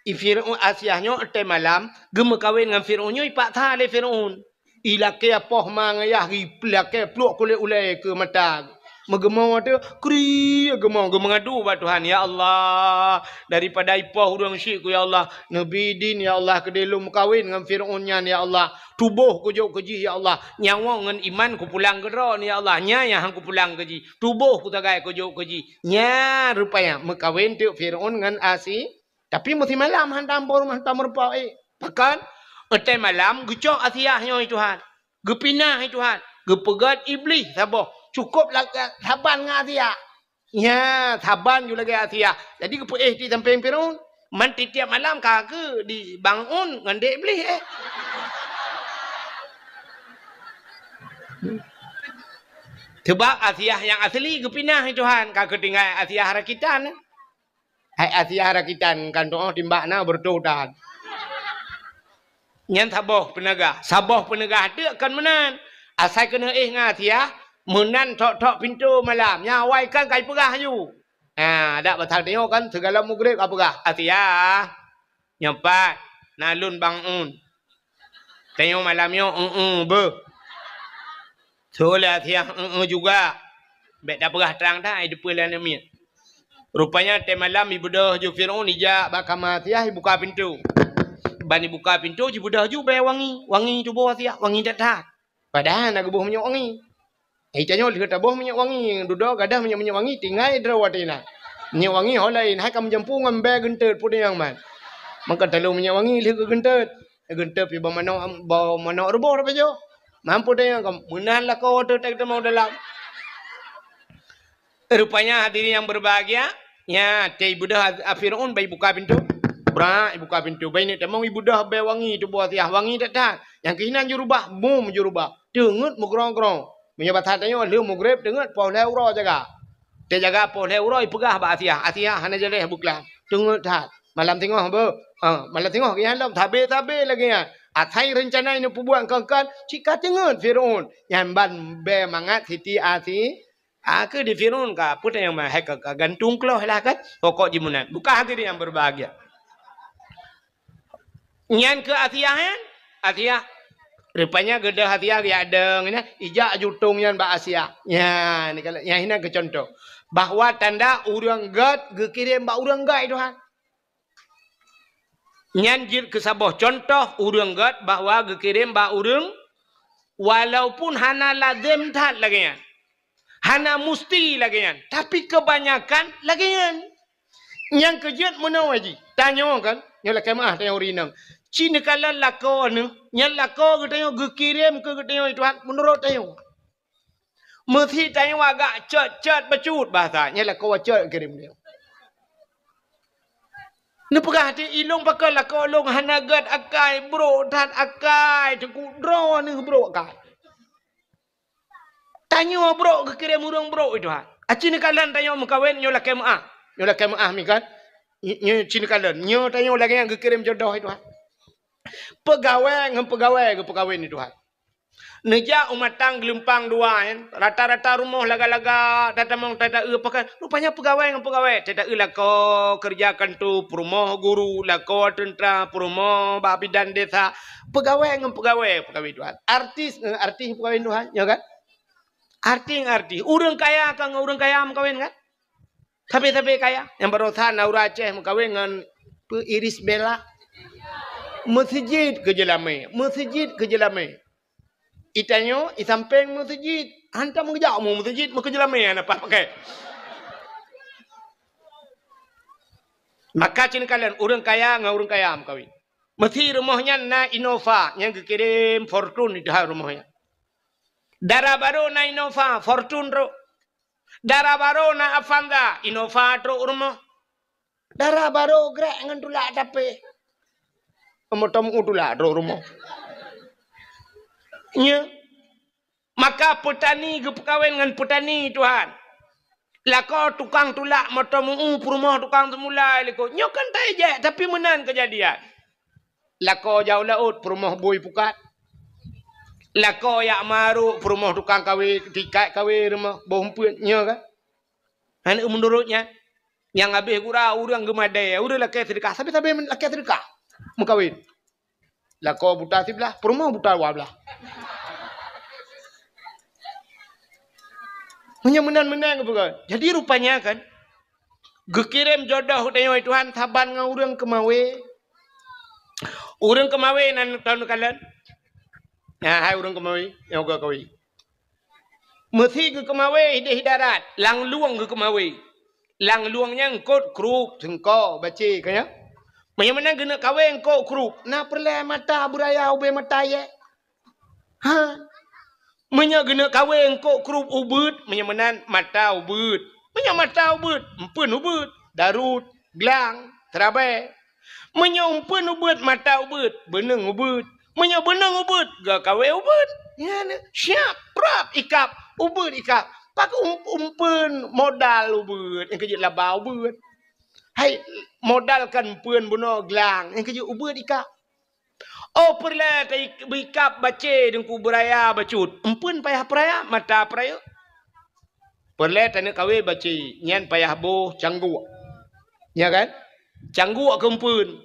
I Fir'aun Asiah nyoe watée malam geumeukawen ngon Fir'aun nyoe ipaksa lé Fir'aun. Ilakée poh ma ngon yah, ilakée pluek kulét ulée keu mata. Meugeumoe teuh, kri geumoe, geumeungadu bak Tuhan, "Ya Allah, daripada ipoh ureuëng syik ku, ya Allah, neubi idin, ya Allah, keudeh lôn meukawen ngon Fir'aun nyan, ya Allah. Tuboh kujok keu jih, ya Allah. Nyawoe ngon iman kupulang keu Droe, ya Allah. Nyan nyang han kupulang keu jih. Tuboh kusagai kujok keu jih." Nyan rupanya meukawen teuk Fir'aun ngon Asi-, tapi meusimalam hantom boh rumoh, hantom meurumpok ék. Pakon? Watée malam geucok Asiah nyoe, hai Tuhan. Geupinah, hai Tuhan. Geupeugét Iblih saboh. Cukôp la-, saban ngon Asiah. Nya, saban ju lagée Asiah. Jadi geupeuéh di sampéng Fir'aun. Man tieb-tieb malam ka keu di bangun ngon dék Iblih, eh. Sebab Asiah nyang asli geupinah, hai Tuhan, ka keu tinggai Asiah rakitan. Hai Asiah rakitan, kan tu'oh timbak na beureutoh that. Nyan saboh peuneugah. Saboh peuneugah teuk kon meunan. Asai keuneuk éh ngon Asiah, meunan thok-thok pintoe malam. Nyang awai kon ka ipeugah aju. Ha, dak pasal tanyoe kan sigohlom mugreb ka peugah, "Asiah, nyoe pat na lôn bangun." Tanyoe malam nyoe, "Eueh, beuh." Soe lé Asiah, "Eueh juga." Bék tapeugah trang that, ai teupeue lé aneuk miet. Rupanya watée malam ibeudôh ju Fir'aun ijak bak kama Asiah ibuka pintoe. Ban ibuka pintoe jibeudôh ju bée wangi, wangi tuboh Asiah, wangi that-that. Padahai na geuboh minyeuk wangi. Hai tanyoe lheueh taboh minyeuk wangi, dudoe gadôh minyeuk-minyeuk wangi tinggai droe watée na. Minyeuk wangi ho laén, hai ka meujampu ngon bée geunteut peue nyang man. Maka talôn minyeuk wangi lheueh geugeunteut. Geunteut pih bak manok, bak manok ruboh tapajoh. Mampu tanyong ka meunan lakoe teuh teuma u dalam. Rupanya hadirin yang berbahagia, nya, tei beudôh a-, a Fir'aun bai buka pintoe. Brak, ibuka pintoe, bak ineuk tamong, ibeudôh bèe wangi tuboh Asiah, wangi that-that. Nyang keuh inan jurubah, bum jurubah. Teungeut meugrong-grong. Meunyoe basa tanyoe, lheueh mugreb teungeut poh lhèe uroe jaga. Teujaga poh lhèe uroe, ipeugah bak Asiah, "Asiah, hana jaleh beuklam." Teungeut that. Malam singoh beuh. Ha, malam singoh geuh nyan lom, sabe-sabe lagèe nyan. Asai reuncana ineuk peubuet kon-kon, cit ka teungeut Fir'aun. Nyan ban bèe mangat Siti Asi-, Ah, keu di Fir'aun ka, peue nyang ma-, hai ka, ka gantung kloh lah kan? Pokok jih meunan. Bukan hati nyang berbahagia. Nyan keu Asiah, kan? Asiah. Rupanya geudoh Asiah geujak dong nyan, ijak jutong nyan bak Asiah. Nyan, ni kalau, nyan hinan keu contoh. Bahwa tanda ureueng gèt geukirém bak ureueng gèt, Tuhan. Nyan jeuet keu saboh contoh ureueng gèt bahwa geukirém bak ureueng, walaupun hana lazem that lagèe nyan. Hana musti lagèe nyan, tapi keubanyakan lagèe nyan. Nyang keu jeuet meunoe jih, tanyoe kan, nyoe lakèe meu'ah tanyoe ureueng inong. Ci neukalon lakoe neuh, nyan lakoe geutanyoe geukirém keu geutanyoe, Tuhan, meunurot tanyoe. Meusi tanyoe agak cot-cot bacut bahasa, nyan lakoe cot kirém lé. Neupeugah di ilong pakon lakoe lôn hana gèt akai, brok that akai, teungku droeneuh brok akai. Tanyoe brok geukirém ureueng brok, Tuhan. Aci neukalon tanyoe meukawen nyoe lakèe meu'ah. Nyoe lakèe meu'ah mi kan? Nyoe ci neukalon. Nyoe tanyoe lagèe nyang geukirém jodoh, Tuhan. Peugawèe ngon peugawèe geupeukawen, Tuhan. Neujak u Matang Geulumpang Dua nyan, rata-rata rumoh laga-laga, tatamong tata-eu pakon. Rupanya peugawèe ngon peugawèe, tata-eu lakoe keureuja kantô, peurumoh guru, lakoe teuntra, peurumoh bak bidan desa, peugawèe ngon peugawèe, peugawèe Tuhan. Artis ngon artis peugawèe Tuhan, ya kan? Artis ngon artis. Ureueng kaya ka ngon ureueng kaya meukawen kan? Sabe-sabe kaya. Nyang barosa na ureueng Aceh meukawen ngon peu Iris Bella. Meuseujid keu jeulamé, meuseujid keu jeulamé. Itanyoe, isampéng meuseujid. Hantom geujak mu meuseujid, meukeujeulamé hana pakai. Maka ci neukalon ureueng kaya ngon ureueng kaya meukawen. Meusi rumoh nyan na Innova, nyang geukirém Fortuner di rumoh nyan. Dara barô na Innova, Fortuner trok. Dara barô na Avanza, Innova trok rumoh. Dara barô grek ngon tulak tapéh. Meuteumèe tulak trok rumoh. Nyo. Maka peutani geupeukawen ngon peutani, Tuhan. Lakoe tukang tulak meuteumèe peurumoh tukang teumulai likot. Nyoe kan tajak, tapi meunan keujadian. Lakoe jak u laôt, peurumoh bui pukat. Lakoe jak marok, peurumoh tukang kawé, tikat kawé rumoh, boh umpeuet, nyoe kan? Hana meunurot nyan. Nyang habéh gura ureueng geumadé, ureueng lakèe seudeukah, sabe-sabe lakèe seudeukah meukawen. Lakoe buta siblah, peurumoh buta dua blah. Meunyoe meunan-meunan geupeugah. Jadi rupanya kan, geukirém jodoh tanyoe Tuhan saban ngon ureueng keumawé. Ureueng keumawé nan tahu neukalon. Nah, hai ureueng keumawé, nyang ka kawé. Meusi geukeumawé idéh darat, lam lueng geukeumawé. Lam lueng nyan eungkôt krup, seungko, bacé, ka nyan. Meunyoe meunan geuneuk kawé eungkôt krup, na peureulèe mata beuraya ubé mata yèe? Ha? Meunyoe geuneuk kawé eungkôt krup ubeuet, meunyoe meunan mata ubeuet. Meunyoe mata ubeuet, eumpeuen ubeuet, darut, glang, seurabèe. Meunyoe eumpeuen ubeuet, mata ubeuet, beuneueng ubeuet. Meunyoe beuneueng ubeuet, geukawé ubeuet. Nyan, siap, prap, ikab, ubeuet ikab. Pakon um-, eumpeuen modal ubeuet, nyang keu jeuet laba ubeuet. Hai, modal kan eumpeuen bunoe glang, nyang keu jeuet ubeuet ikab. Oh, peureulèe ta-, beuikab bacé deungku beuraya bacut. Eumpeuen payah peuraya, mata peurayeuk. Peureulèe taneuk kawé bacé, nyan payah boh cangguk. Ya kan? Cangguk keu eumpeuen.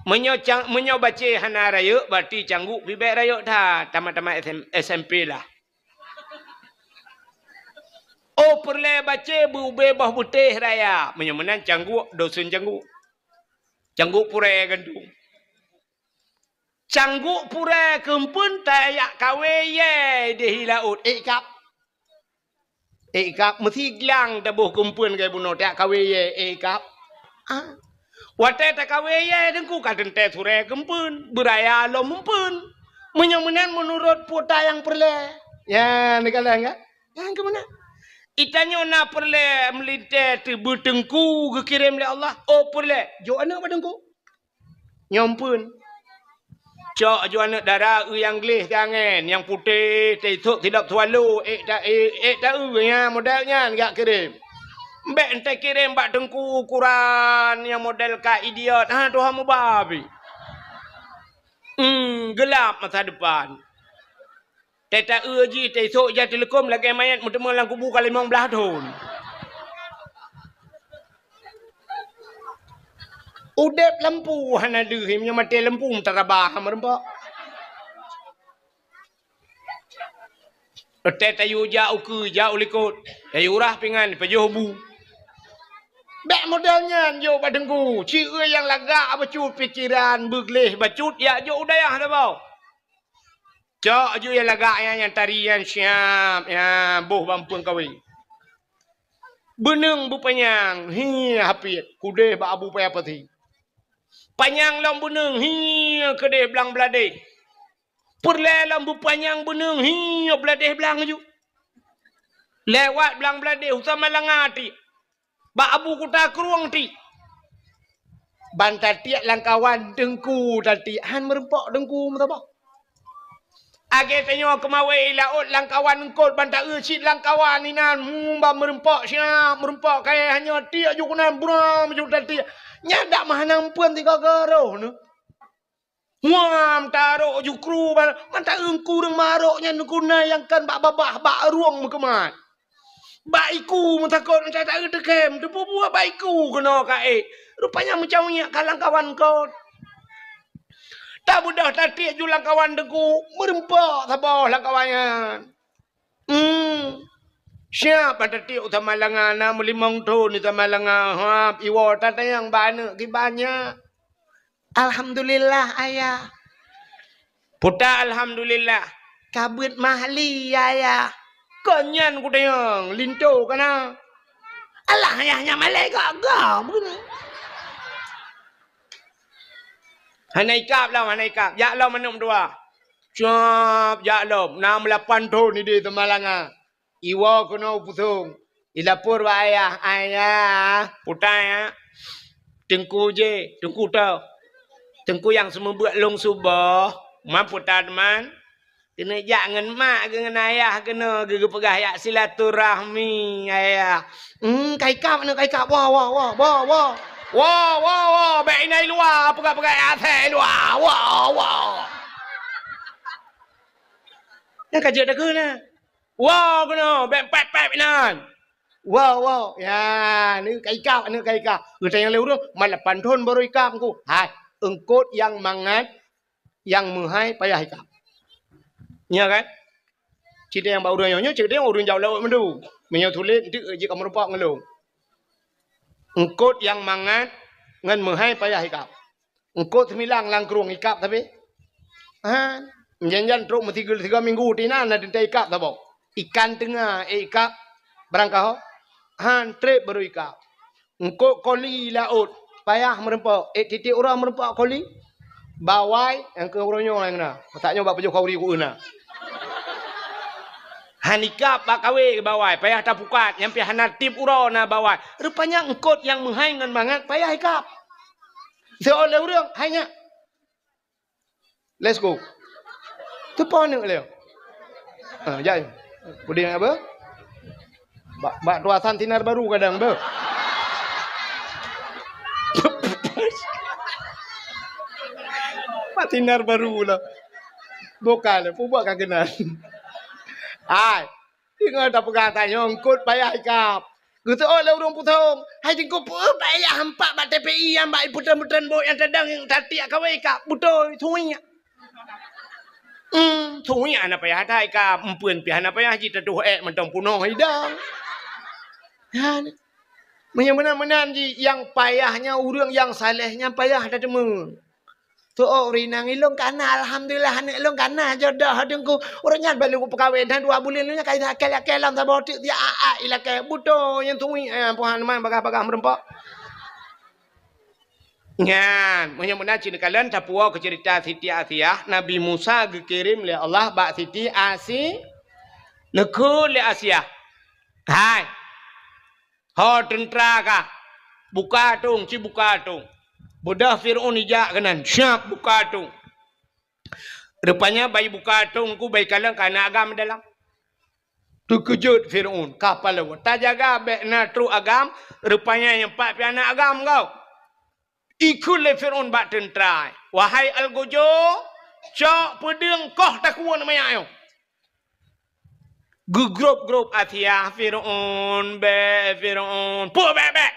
Meunyoe cang-, meunyoe bacé hana rayeuk, berarti cangguk pih bèk rayeuk that, tamat-tamat S M, S M P lah. Oh, peureulèe bacé beu-ubé boh beutéh raya. Meunyoe meunan cangguk, dosen cangguk. Cangguk purèe gantung. Cangguk purèe keu eumpeuen tajak kawé yèe idéh laôt, ék ikab. Ék ikab, meusi glang taboh keu eumpeuen lagèe bunoe tajak kawé yèe, ék ikab. Ah. Watèe takawé yèe deungku ka teuntèe surèe keu eumpeuen, beuraya lom eumpeuen. Meunyoe meunan meunurot peue ta nyang peureulèe? Ya, neukalon kan? Nyang keu meunan. Itanyoe na peureulèe meulintèe teubeu teungku geukirém lé Allah. Oh, peureulèe, jok aneuk bak teungku. Nyoe phon. Cok aju aneuk dara eu nyang gleh tangen, nyang putéh, teusok sidop swallow, ék ta-, ék, ék ta-eu nyan, model nyan jak kirém. Bèk entée kirém bak teungku ukuran nyang model ka idiot. Ha, Tuhan mubabi. Hmm, gelap masa depan. Teuta-eu jih, teusok ija teuleukom lagèe manyét meuteumé lam kubu ka limong blaih thon. Udép lampu hana deuh, meunyoe maté lampu meutarabah meureumpok. Teuta tayue jak ukeue, jak u likot, tayue rah pingan, pajoh bu. Bèk model nyan jok bak teungku, ci eu nyang lagak bacut pikeran, beugleh bacut, jak jok u dayah saboh. Cok aju nyang lagak nyan, nyang tari nyan siap, nyan boh bak eumpeuen kawé. Beuneung beupanyang, hi hapit, keudeh bak Abu Paya Pasi. Panyang lom beuneung, hi keudeh blang bladeh. Peureulèe lom beupanyang beuneung, hi bladeh blang aju. Lewat blang bladeh, u Samalanga tiek. Bak Abu Kuta Krueng tiek. Ban tatiek lam kawan teungku tatiek, han meureumpok teungku meusaboh. Lagèe tanyoe keumawé i laôt lam kawan eungkôt ban ta-eu cit lam kawan inan, hmm, ban meureumpok siap, meureumpok kayèe, hanyoe tiek ju keunan, bram ju tatiek. Nyan dak meuhana eumpeuen sigoe-goe roh neuh. Muam tarok jukru ban, mantong ureueng marok nyan guna nyang kan bak babah, bak rueng meukeumat. Bak iku meutakot meucatat teukem, teupeue buet bak iku keunoe ka ék. Rupanya meucaweuek ka lam kawan kon. Tabeudôh tatiek ju lam kawan teungku, meureumpok saboh lam kawan nyan. Hmm. Siap ban tatiek u Samalanga, na meulimong thon di Samalanga. Hap, iwoe tatanyong bak aneuk kiban nyan. Alhamdulillah, Ayah. Peue ta alhamdulillah? Ka beuet mahli, Ayah. Kon nyan kutanyong, linto ka na. Alah, Ayah, nyan malèe gak-gak. Hana ikab lom, hana ikab. Jak lom aneuk meutuah. Cop, jak lom. Na meulapan thon idéh Samalanga. Iwoe keunoe u Pusong. Ilapor bak ayah, "Ayah, putai, ya. Teungku jih, teungku toh. Teungku nyang seumeubeuet lôn suboh, man putai teuma. Keuneuk jak ngon mak geuh ngon ayah keunoe geuh geupeugah jak silaturahmi, ayah." Hmm, ka ikab aneuk, ka ikab. Woe, woe, woe, woe, woe. Woe, woe, woe. Bèk inan i luwa, peugah-peugah asèe i luwa. Woe, woe. Nyang ka jeuet takheun na. Woe keunoe, bèk pèp-pèp inan. Woe, woe. Ya, ni ka ikab, ni ka ikab. Geutanyong lé ureueng, "Man lapan thon baru ikab, Teungku?" Hai, eungkôt nyang mangat, nyang meuhai payah ikab. Nyo kan? Cit nyang bak ureueng nyoe, nyoe cit nyang ureueng jak u laôt mandum. Meunyoe sulet, eunteuk jeuet ka meurumpok ngon lôn. Eungkôt nyang mangat ngon meuhai payah ikab. Eungkôt seumilang lam krueng ikab tapi. Ha, jan-jan trok meusigoe-sigoe minggu tinan na teuntèe ikab saboh. Ikan teunga, eh, ikab barangkaho. Han trép baru ikab. Eungkôt koli laôt, payah meurumpok. Eh, tiep-tiep uroe meurumpok koli. Bawai, nyang keu uroe nyoe nyang na. Masa nyoe bak pajoh khauri ku na. Han ikab bak kawé bawai, payah tapukat, nyang pih hana tiep uroe na bawai. Rupanya eungkôt nyang meuhai ngon mangat payah ikab. Seuôt lé ureueng, hai nyak. Let's go. Teupo aneuk lé. Ha, jai. Puding apa? Bak, bak tuasan sinar baru kadang tu. Bak sinar baru lah. Bukan, peubuet ka keunan. Hai. Ingat tapeugah tanyoe eungkôt payah ikab. Geuseuôt lé ureueng Pusong, "Hai Teungku, peue payah hampak bak T P I nyang bak ipeutrön-peutrön bot nyang tadong nyang tatiek kawé ikab? Beutôi, suiek." Hmm, suiek hana payah that ikab, eumpeuen pih hana payah jih tatuh ék mantong punoh idang. Nyan. Meunyoe meunan-meunan jih, nyang payah nyan ureueng nyang saleh nyan payah tateumeung. Tu'oh ureueng inong ilôn ka na, alhamdulillah, aneuk lôn ka na jodoh Teungku. Ureueng nyan baru peukawen, dan dua buleuen lôn nyan ka ilakèe-lakèe lom saboh teuk, dia a-a ilakèe. Beutôi nyan tuwi, eh, puhan man bagah-bagah meurumpok. Nyan, meunyoe meunan cit neukalon tapuwoe keu ceurita Siti Asiah, Nabi Musa geukirém lé Allah bak Siti Asi-, neukheun lé Asiah. Hai, Ho teuntra kah, buka atong, ci buka atong. Beudôh Fir'aun ijak keunan, siap buka atong. Rupanya bai buka atong ku bai kalon ka aneuk agam dalam. Teukeujot Fir'aun, ka paloe. Tajaga bék na trok agam, rupanya nyang pat pih aneuk agam kau. Ikheun lé Fir'aun bak teuntra, "Wahai Algojo, cok peudeueng koh takue manyak nyoe." Geugrôp-grôp Asiah, "Fir'aun, bék, Fir'aun, peue bék-bék?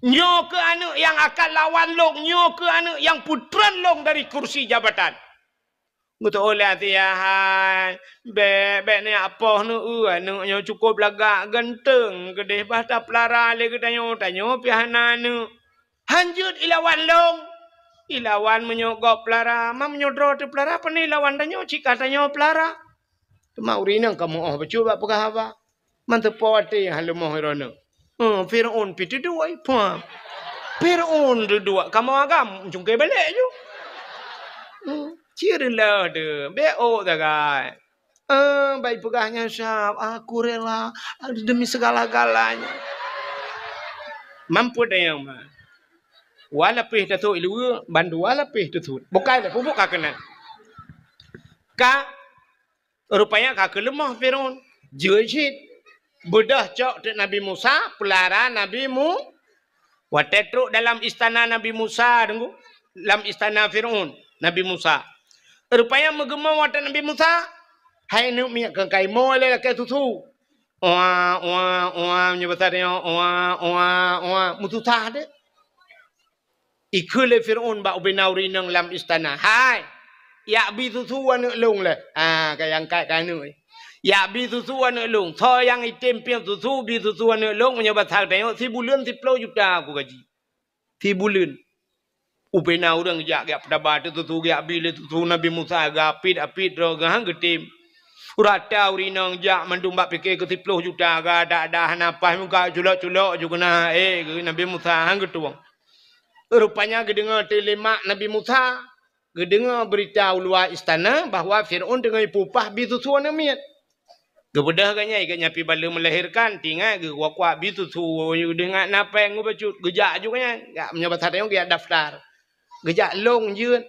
Nyoe keuh aneuk nyang akan lawan lôn, nyoe keuh aneuk nyang peutreun lôn dari kursi jabatan." Geuteu'oh lé Asiah, "Hai, bék, bék neujak poh neueu, aneuk nyoe cukôp lagak ganteng keudeh, bah tapeulara lé geutanyoe, tanyoe pih hana aneuk." "Han jeuet ilawan lôn." "Ilawan meunyoe gob peulara, ma meunyoe droe teupeulara, pane ilawan tanyoe cit ka tanyoe peulara?" Teuma ureueng inong ka meu'oh bacut bak peugah haba. Manteupo até han leumoh droeneuh. Heh, Fir'aun pih teuduek, pah. Fir'aun teuduek, kamoe agam cungké balek ju. Hmm, cit reuloh teuh, bék ôk sagai. Eh, bai peugah nyan siab, "Aku rela, demi segala-galanya." Mampet nyang ma. Wa lapéh tasot i luweue, bandua lapéh tasot. Bukai lé pupuk ka keunan. Ka, rupanya ka keuleumoh Fir'aun. Jeuet cit. Beudôh cok teuk Nabi Musa, peulara Nabi Mu-, watée trok dalam istana Nabi Musa, deungoe, lam istana Fir'aun, Nabi Musa. Rupanya meugeumong watée Nabi Musa, hai neuk miet keu kaimoe lé lakée susu. Oa, oa, oa, meunyoe basa tanyoe, oa, oa, oa, meususah deh. Ikheun lé Fir'aun bak ubena ureueng inong lam istana, "Hai, jak bi susu aneuk lôn lé." Ah, ka nyang angkat keu aneuk. "Jak bi susu aneuk lôn. Soe nyang item piep susu, bi susu aneuk lôn, meunyoe basa tanyoe, sibuleuen siplôh juta aku gaji." Sibuleuen. Ubena ureueng jak, jak peutaba teuh susu, jak bi lé susu Nabi Musa, geuapit-apit droe geuh han geutem. Rata ureueng inong jak mandum bak pike keu siplôh juta, geuadak-adak hana paih muka culok-culok ju keunan, eh, geuh Nabi Musa han geutueng. Rupanya geudeungoe teuk lé mak Nabi Musa, geudeungoe beurita u luwa istana bahwa Fir'aun teungoh ipeupah bi susu aneuk miet. Geubeudôh geuh nyan, geuh nyan pih ban lheueh meulahirkan, tingat geuh kuak-kuak bi susu, geudeungoe na péng geuh bacut, geujak ju geuh nyan. Gak meunyoe basa tanyoe geujak daftar. Geujak lôn jeuet,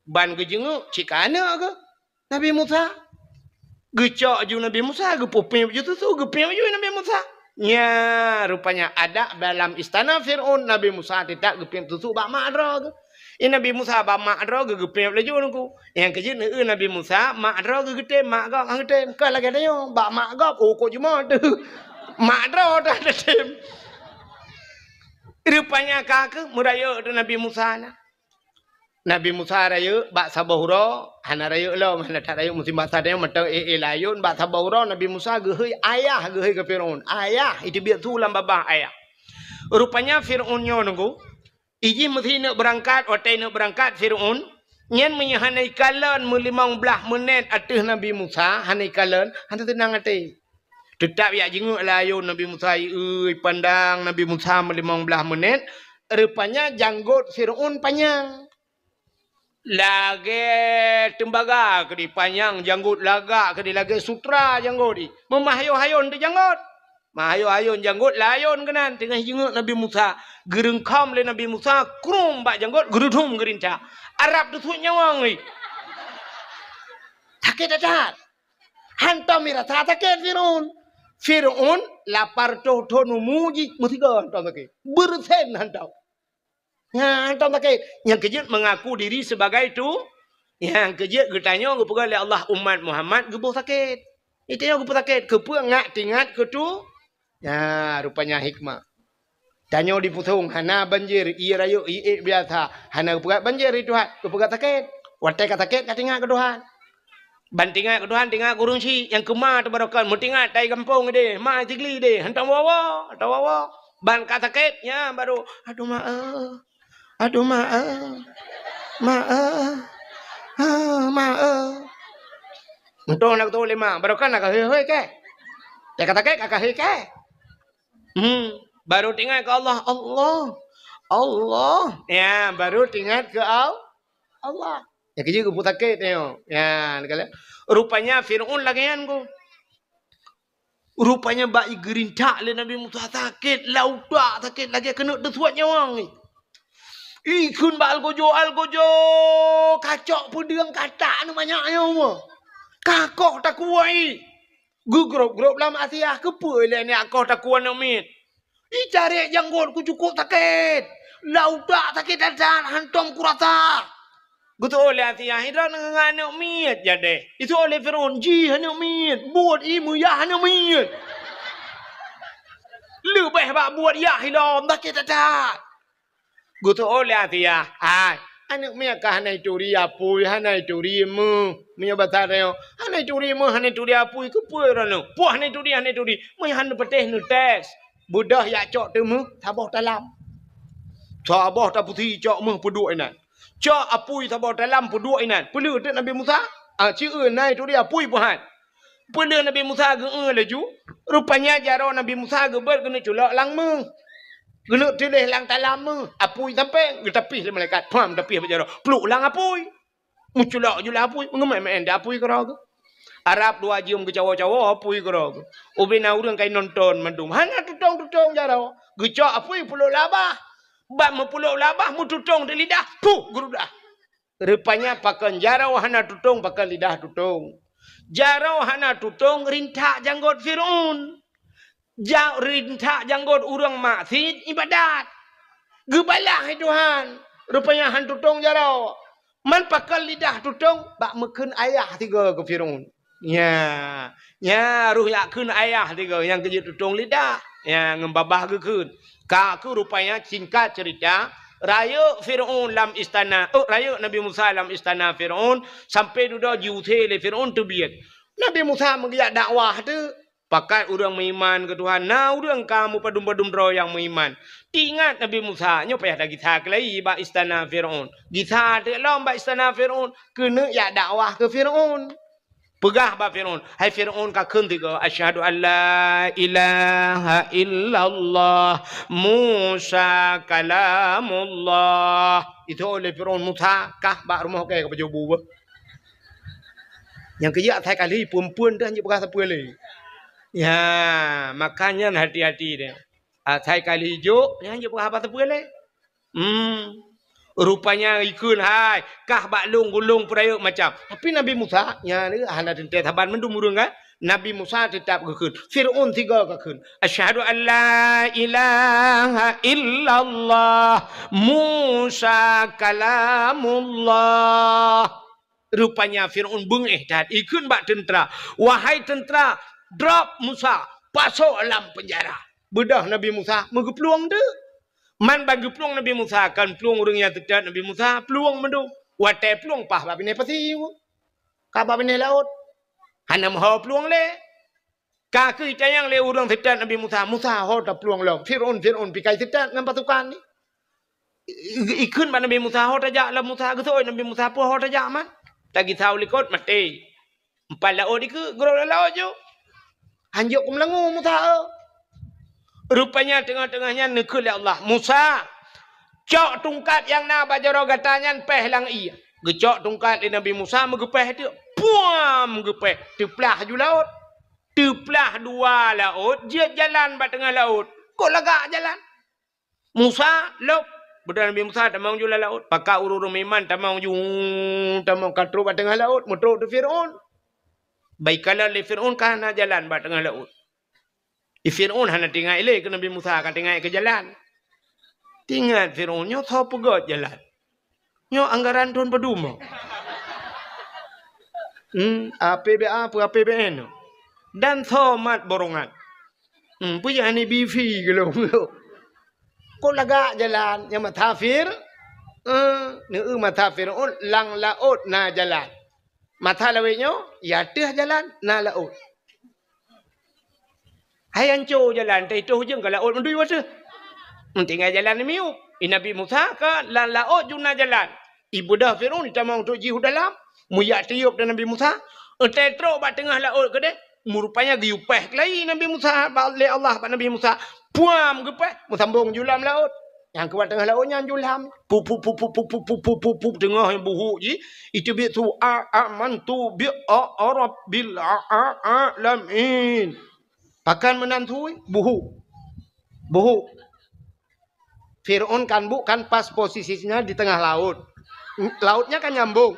ban geujeungeuk cit ka aneuk geuh. Nabi Musa. Geucok ju Nabi Musa, geupeupiep ju susu, geupiep ju Nabi Musa. Nya, rupanya adak dalam istana Fir'aun, Nabi Musa teutab geupiep susu bak mak droe geuh. I Nabi Musa bak mak droe geuh geupiep laju nungku. Nyang keujeuet neueu Nabi Musa, mak droe geuh geutem, mak gob han geutem. Kon lagée tanyoe, bak mak gob, oh, kok jumoe teuh. Mak droe dah geutem. Rupanya ka keuh meurayeuk teuh Nabi Musa na. Nabi Musa rayeuk bak saboh uroe, hana rayeuk lom, hana that rayeuk musim basa tanyoe mantong éh-éh layôn, bak saboh uroe Nabi Musa geuhôi ayah, geuhôi keu Fir'aun. Ayah, iteubiet su lam babah ayah. Rupanya Fir'aun nyoe nunggu, ijih meusi neuk beurangkat, watée neuk beurangkat Fir'aun, nyan meunyoe hana ikalon meulimong blaih meunét ateueh Nabi Musa, hana ikalon, hana teunang até. Teutab jak jingeuk layôn Nabi Musa, ieu, ipandang Nabi Musa meulimong blaih meunét, rupanya janggot Fir'aun panyang. Lagée teumbaga keudeh panyang janggot, lagak keudeh lagée sutra janggot jih. Meumah hayôn-hayôn teuh janggot. Mah hayôn-hayôn janggot layôn keunan teungoh jingeuk Nabi Musa. Geureungkhom lé Nabi Musa, krum bak janggot, geurudum geurintak. Arab teusuet nyawöng jih. Sakét that-that. Hantom mirasa sakét Fir'aun. Fir'aun lapar toh thon umu jih, meusigoe hantom sakét. Beureusen hantom. Nyan hantom sakét. Nyang keujeuet mengaku diri sebagai tu, nyang keujeuet geutanyoe geupeugah lé Allah umat Muhammad geuboh sakét. Geutanyoe geuboh sakét, keupeue ngak tingat keu tu? Nya, rupanya hikmah. Tanyoe di Pusong hana banjir, ié rayeuk, ié ék biasa. Hana geupeugah banjir di Tuhan, geupeugah sakét. Watée ka sakét, ka teuingat keu Tuhan. Ban teuingat keu Tuhan, teuingat keu ureueng chik nyang keu ma teuh barokan. Meuteuingat tai gampông deh, ma Sigli deh, hantom woe-woe, hantom woe-woe. Ban ka sakét, nya baru, "Aduh, ma, eh. Aduh, ma, eh. Ma, eh. Ah, ma, eh." Untung na geutôh lé ma, barokan na ka hôi-hôi keh. Nyang ka sakét, ka hôi keh. Hmm, baru teuingat keu Allah, Allah, Allah. Ya, baru teuingat keu Al-, Allah. Nyang keujeuet geupeusakét nyoe. Ya, rupanya Fir'aun lagée nyan ku. Rupanya bak geurintak lé Nabi Musa sakét, lautak sakét lagée keuneuk teusuet nyawöng. Ikheun bak algojo, algojo, kacok peudeueng katak nyoe manyak nyoe. Kakoh takue i. Geugrôp-grôp lam Asia, keupeue lé nyak koh takue aneuk miet. Icarek janggot ku cukôp sakét. Lam utak sakét that-that, hantom kurasa. Geuteu'oh lé Asia, "Hidroe ngon aneuk miet jadeh." Iteu'oh lé Firaun, "Jih aneuk miet, buet i meuyah aneuk miet." Leubeh bak buet yah ilom, sakét that-that. Geuteu'oh lé Asia, "Hai, aneuk miet ka hana ituri apui, hana ituri meuh." Meunyoe basa tanyoe, "Hana ituri meuh, hana ituri apui, keupeue droeneuh? Peue hana ituri, hana ituri? Meunyoe hana patéh neutés." Beudôh jak cok teumeuh saboh talam. Saboh tapeusi cok meuh peuduek inan. Cok apui saboh talam peuduek inan. Peuleueh teuk Nabi Musa? Ah, ci eu na ituri apui peuhan. Peuleueh Nabi Musa geu-eu laju, rupanya jaroe Nabi Musa geubeuet keuneuk culok lam meuh. Keuneuk tuléh lam talam meuh, apui sampoe geutapih lé malaikat, pham tapih bak jaroe, pluek lam apui. Meuculok ju lam apui, meungeumé-mé apui keudroe geuh. Arab dua jeuem geucawoe-cawoe apui keudroe geuh. Ubé na ureuëng ka inonton mandum, hana tutong-tutong jaroe. Geucok apui peuloh lam babah. Bak meupeuloh lam babah, meututong di lidah, puh, geurudah. Rupanya pakon jaroe hana tutong, pakon lidah tutong. Jaroe hana tutong, rintak janggot Firaun. Ja-, rintak janggot ureuëng maksiet ibadat. Geubalah lé Tuhan, rupanya hana tutong jaroe. Man pakon lidah tutong, bak meukheun ayah sigoe keu Firaun. Nya, nya roh jak kheun ayah tiga nyang keujeuet tutong lidah. Nya ngon babah geukheun. Ka keuh rupanya singkat cerita, rayeuk Firaun lam istana, oh, rayeuk Nabi Musa lam istana Firaun, sampai dudoe jiusé lé Firaun teubiet. Nabi Musa meugeujak dakwah teuk, pakat ureuëng meuiman keu Tuhan, na ureuëng ka meupadum-padum droe nyang meuiman. Teuingat Nabi Musa, nyoe payah tagisa keulai bak istana Firaun. Gisa teuk lom bak istana Firaun, keuneuk jak dakwah keu Firaun. Peugah bak Firaun, "Hai Firaun, kakheun tiga, asyhadu an la ilaha illallah, Musa kalamullah." Itu oleh Firaun, "Musa, kah bak rumoh kèe ka pajoh bu beuh." Nyang keujak asai kali peumpun tu hanjeuet peugah sapeue lé. Ya, makanya hati-hati deh. Asai kali jok, nyan jeuet peugah haba sapeue lé. Hmm. Rupanya ikheun hai, kah bak lôn gulong peurayeuk macam. Tapi Nabi Musa, nyan hana teuntèe saban mandum ureueng kan? Nabi Musa teutap geukheun. Firaun sigoe kakheun. Asyhadu an la ilaha illallah Musa kalamullah. Rupanya Firaun beungéh that, ikheun bak teuntra, "Wahai teuntra, drop Musa, pasoe lam peunjara." Beudôh Nabi Musa meugeuplueng teuk. Man ban geuplueng Nabi Musa, kan plueng ureueng nyang teutab Nabi Musa, plueng mandum. Watèe plueng paih bak binéh pasi, ka bak binéh laôt. Hana meuho plueng lé. Ka keuh itanyong lé ureueng teutab Nabi Musa, "Musa, ho taplueng lom. Firaun, Firaun pikai teutab ngon pasukan nyan." I-, i-, ikheun bak Nabi Musa, "Ho tajak lom Musa." Geuseuôt Nabi Musa, "Peue ho tajak man?" Tagisa u likot, maté. Empat laôt dikeue, geurôk lam laôt ju. Hanjeuet keumeulangô Musa, eh. Rupanya teungoh-teungoh nyan neukheun lé Allah, "Musa, cok tungkat nyang na bak jaroe gata nyan péh lam ié." Geucok tungkat lé Nabi Musa, meugeupéh teuk. Puam! Geupéh, teuplah ju laôt. Teuplah dua laôt, jeuet jalan bak teungoh laôt. Kok lagak jalan? Musa, lôb. Beudôh Nabi Musa tamong ju lam laôt. Pakat ureueng-ureueng meuiman tamong ju, tamong ka trôk bak teungoh laôt, meutrôk teuk Firaun. Ban ikalon lé Firaun ka hana jalan bak teungoh laôt. Di Firaun hana teuingat lé keu Nabi Musa, ka teuingat keu jalan. Teuingat Firaun, "Nyoe soe peugöt jalan? Nyoe anggaran thôn padum?" Hmm, A P B A peue A P B N? Dan soe mat borongan? Hmm, peue jak ni bifi geulong? Kok lagak jalan nyang masa Fir-, eh, neu masa Firaun lam laôt na jalan. Masa lawét nyoe, ya ateueh jalan na laôt. Hai anco jalan, teuh itoh ujong ka laôt meudui watèe. Meutinggai jalan miyueb. I Nabi Musa ka lam laôt ju na jalan. I beudôh Firaun itamong trôk jih u dalam. Meujak tiyôb dan Nabi Musa. Watèe trôk bak teungoh laôt keudéh. Meurupanya geuyue péh keulai Nabi Musa bak, lé Allah bak Nabi Musa. Puam geupéh, meusambong ju lam laôt. Nyang keubat teungoh laôt nyan ju lam. Pup, pup, pup, teungoh buhuk jih. Iteubiet su a, amantu bi a, a, rabbil a, a, alamin. Pakon meunan su, buhuk. Buhuk. Fir'aun kan bu-, kan pas posisinya di tengah laut. Lautnya kan nyambung.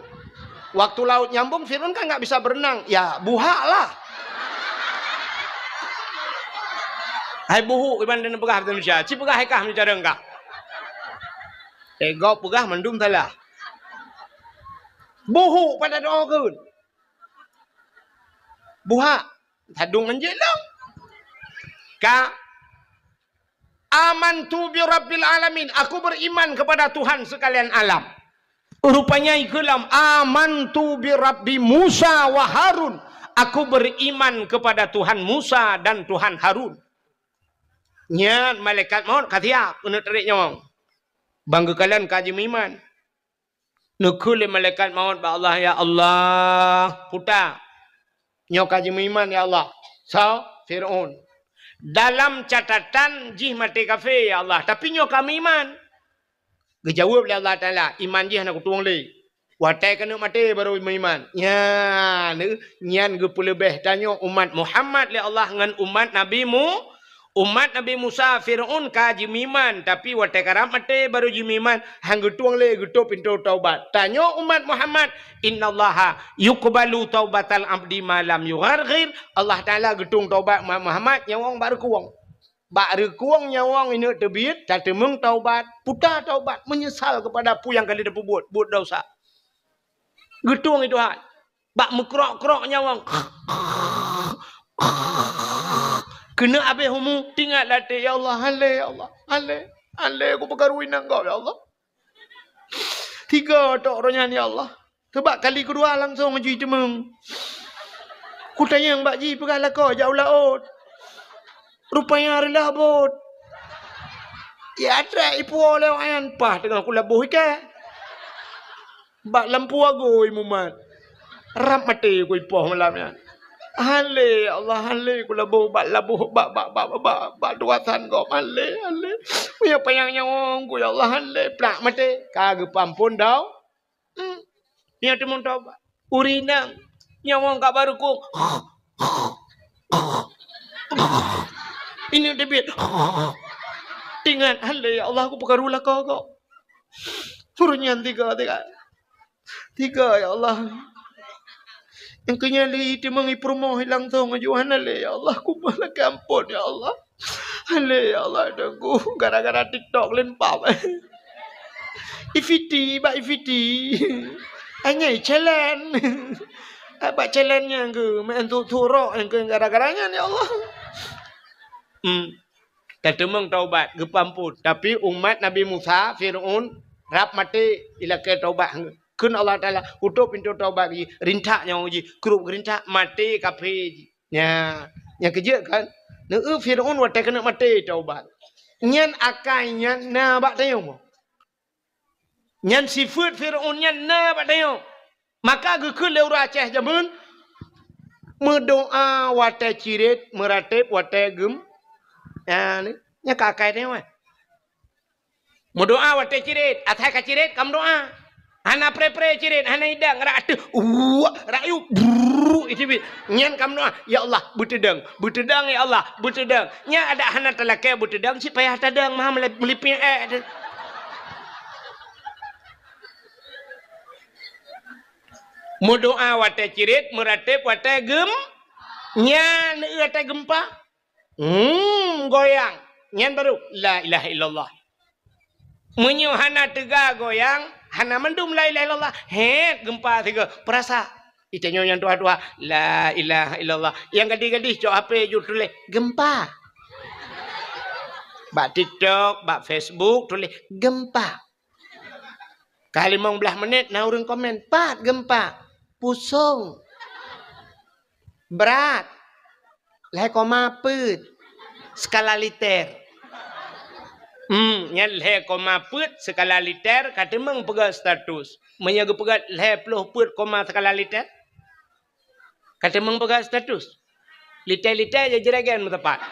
Waktu laut nyambung, Fir'aun kan nggak bisa berenang. Ya, buhak lah. Hai buhuk iban dan peugah bahasa Indonesia. Ci peugah hai kah meucara kah. Eh, gob peugah mandum salah. Buhuk pada doa keun. Buhak. Sadung anjing long. Ka. "Amantu bi rabbil alamin." Aku beriman kepada Tuhan sekalian alam. Rupanya ikeulam, "Amantu bi rabbi Musa wa Harun." Aku beriman kepada Tuhan Musa dan Tuhan Harun. Nyan malaikat maut ka siap keuneuk tarék nyawöng. Bang geukalon ka jimeuiman. Neukheun lé malaikat maut bak Allah, "Ya Allah, puta, nyoe ka jimeuiman, ya Allah." Soe? Fir'aun. "Dalam catatan jih maté kafé, ya Allah, tapi nyoe ka meuiman." Geujaweueb lé Allah Taala, "Iman jih hana kutueng lé. Watée keuneuk maté barô meuiman." Nyan, nyan geupeuleubeh tanyoe umat Muhammad lé Allah ngon umat Nabi Mu-, Umat Nabi Musa, Fir'aun ka jimeuiman, tapi watée karab maté barô jimeuiman, han geutueng lé geutôp pintoe taubat. Tanyoe umat Muhammad, "Innallaha yuqbalu taubatal abdi ma lam yugharghir." Allah Taala geutueng taubat umat Muhammad nyawöng bak reukueng. Bak reukueng nyawöng ineuk teubiet, tateumeung taubat, puta taubat, meunyeusal keupada peue nyang ka lheueh tapeubuet, buet desya. Geutueng lé Tuhan. Bak meukrok-krok nyawöng. Keuneuk abéh umu, tingat latée, "Ya Allah, han lé, ya Allah, han lé, han lé, kupeukaru inong gob, ya Allah." Tiga tok roh nyan, "Ya Allah." Teubak kali keudua langsong jiteumeung. Kutanyong bak jih peugah lakoe jak u laôt. Rupanya reulah bot. Ya, trek ipuwoe lé awaknyan, paih teungoh kulaboh iké. Bak lampu agui mumat. Rab maté kuipoh malam nyan. Han lé, ya Allah, han lé kulaboh bak laboh, bak, bak, bak, bak, bak, bak tugasan gob. Han lé, han lé. Meunyoe panyang nyawöng ku, ya Allah, han lé. Plak maté. Ka geupeuamphon dau. Hmm. Nyoe teumeung taubat. Ureueng inong nyawöng ka barô kong. Ineuk teubiet. Tingat, "Han lé, ya Allah, kupeukaru lakoe gob." Ureueng nyan tiga, tiga. Tiga, ya Allah. Nyang keu nyan lé teumeung ipeurumoh langsong aju, "Han lé, ya Allah, kumoh lakée amphon, ya Allah." Han lé, ya Allah, Teungku, gara-gara TikTok lé pap. Ifiti, bak ifiti. Anyai challenge. Bak challenge nyan keuh, meu'en tu-, turok nyan keuh gara-gara nyan, ya Allah. Hmm. Tateumeung taubat, geupeuamphon. Tapi umat Nabi Musa, Fir'aun, rab maté ilakée taubat. Kheun Allah Taala, "Kutôp pintoe taubat jih, rintak nyawöng jih, krup geurintak, maté kafé jih." Nya, nyang keujeuet kan? Neu-eu Fir'aun watée keuneuk maté taubat. Nyan akai nyan na bak tanyoe. Nyan sifeuet Fir'aun nyan na bak tanyoe. Maka geukheun lé ureueng Aceh jameun, meudoá watée cirét, meuratéb watée geum-, nya, ni, nyan ka akai tanyoe. Meudoá watée cirét, asai ka cirét ka meudoá. Hana pré-pré cirét, hana idang, rak ateueh, uwak, rak yub, brrrr, iteubiet. Nyan ka meudoá, "Ya Allah, beuteudong, beuteudong, ya Allah, beuteudong." Nyan adak hana talakée beuteudong, cit payah tadong, maha meuli-, meulipie ék teuh. Meudoá watée cirét, meuratéb watée geum-, nyan watée geumpa. Hmm, goyang. Nyan baru la ilaha illallah. Meunyoe hana teuga goyang, hana mandum la ilaha illallah. Hét, geumpa sigoe. Peurasa. Itanyoe nyang tuha-tuha, la ilaha illallah. Nyang gadih-gadih cok H P ju tuléh, "Geumpa." Bak TikTok, bak Facebook tuléh, "Geumpa." Ka limong blaih menit na ureueng komen, "Pat geumpa?" "Pusong." "Brat?" "Lhée koma peuet skala liter." Hmm, nyan lhée koma peuet skala liter ka teumeung peugah status. Meunyoe geupeugah lhée ploh peuet koma skala liter, ka teumeung peugah status. Liter-liter ya juragan meutepat.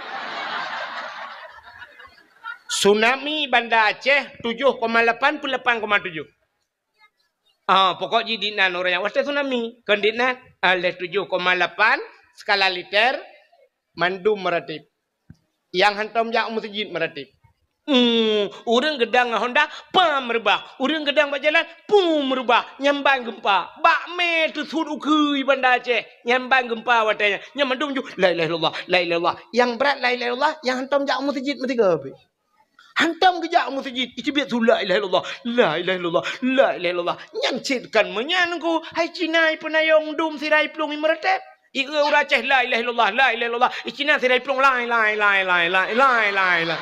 Tsunami Banda Aceh tujoh koma lapan peuet lapan koma tujoh. Ah, pokok jih dinan ureueng nyang watée tsunami. Kon dinan, ah, lhée tujoh koma lapan skala liter mandum meuratéb. Nyang hantom jak u meuseujid meuratéb. Hmm, ureuëng geudang ngon honda, pam reubah. Ureuëng geudang bak jalan, pum reubah. Nyan ban geumpa. Bak mé teusut ukeue Banda Aceh. Nyan ban geumpa watée nyan. Nyan mandum ju, "La ilaha illallah, la ilaha illallah." Nyang brat la ilaha illallah, nyang hantom jak u meuseujid meusigoe pih. Hantom geujak u meuseujid, iteubiet su la ilaha illallah, la ilaha illallah, la ilaha illallah. Nyan cit kan meunyan ku, hai Cina ipeunayong dum sira iplueng imeureutéb. Ieu ureuëng Aceh, la ilaha illallah, la ilaha illallah. Icina sira iplueng, lai, lai, lai.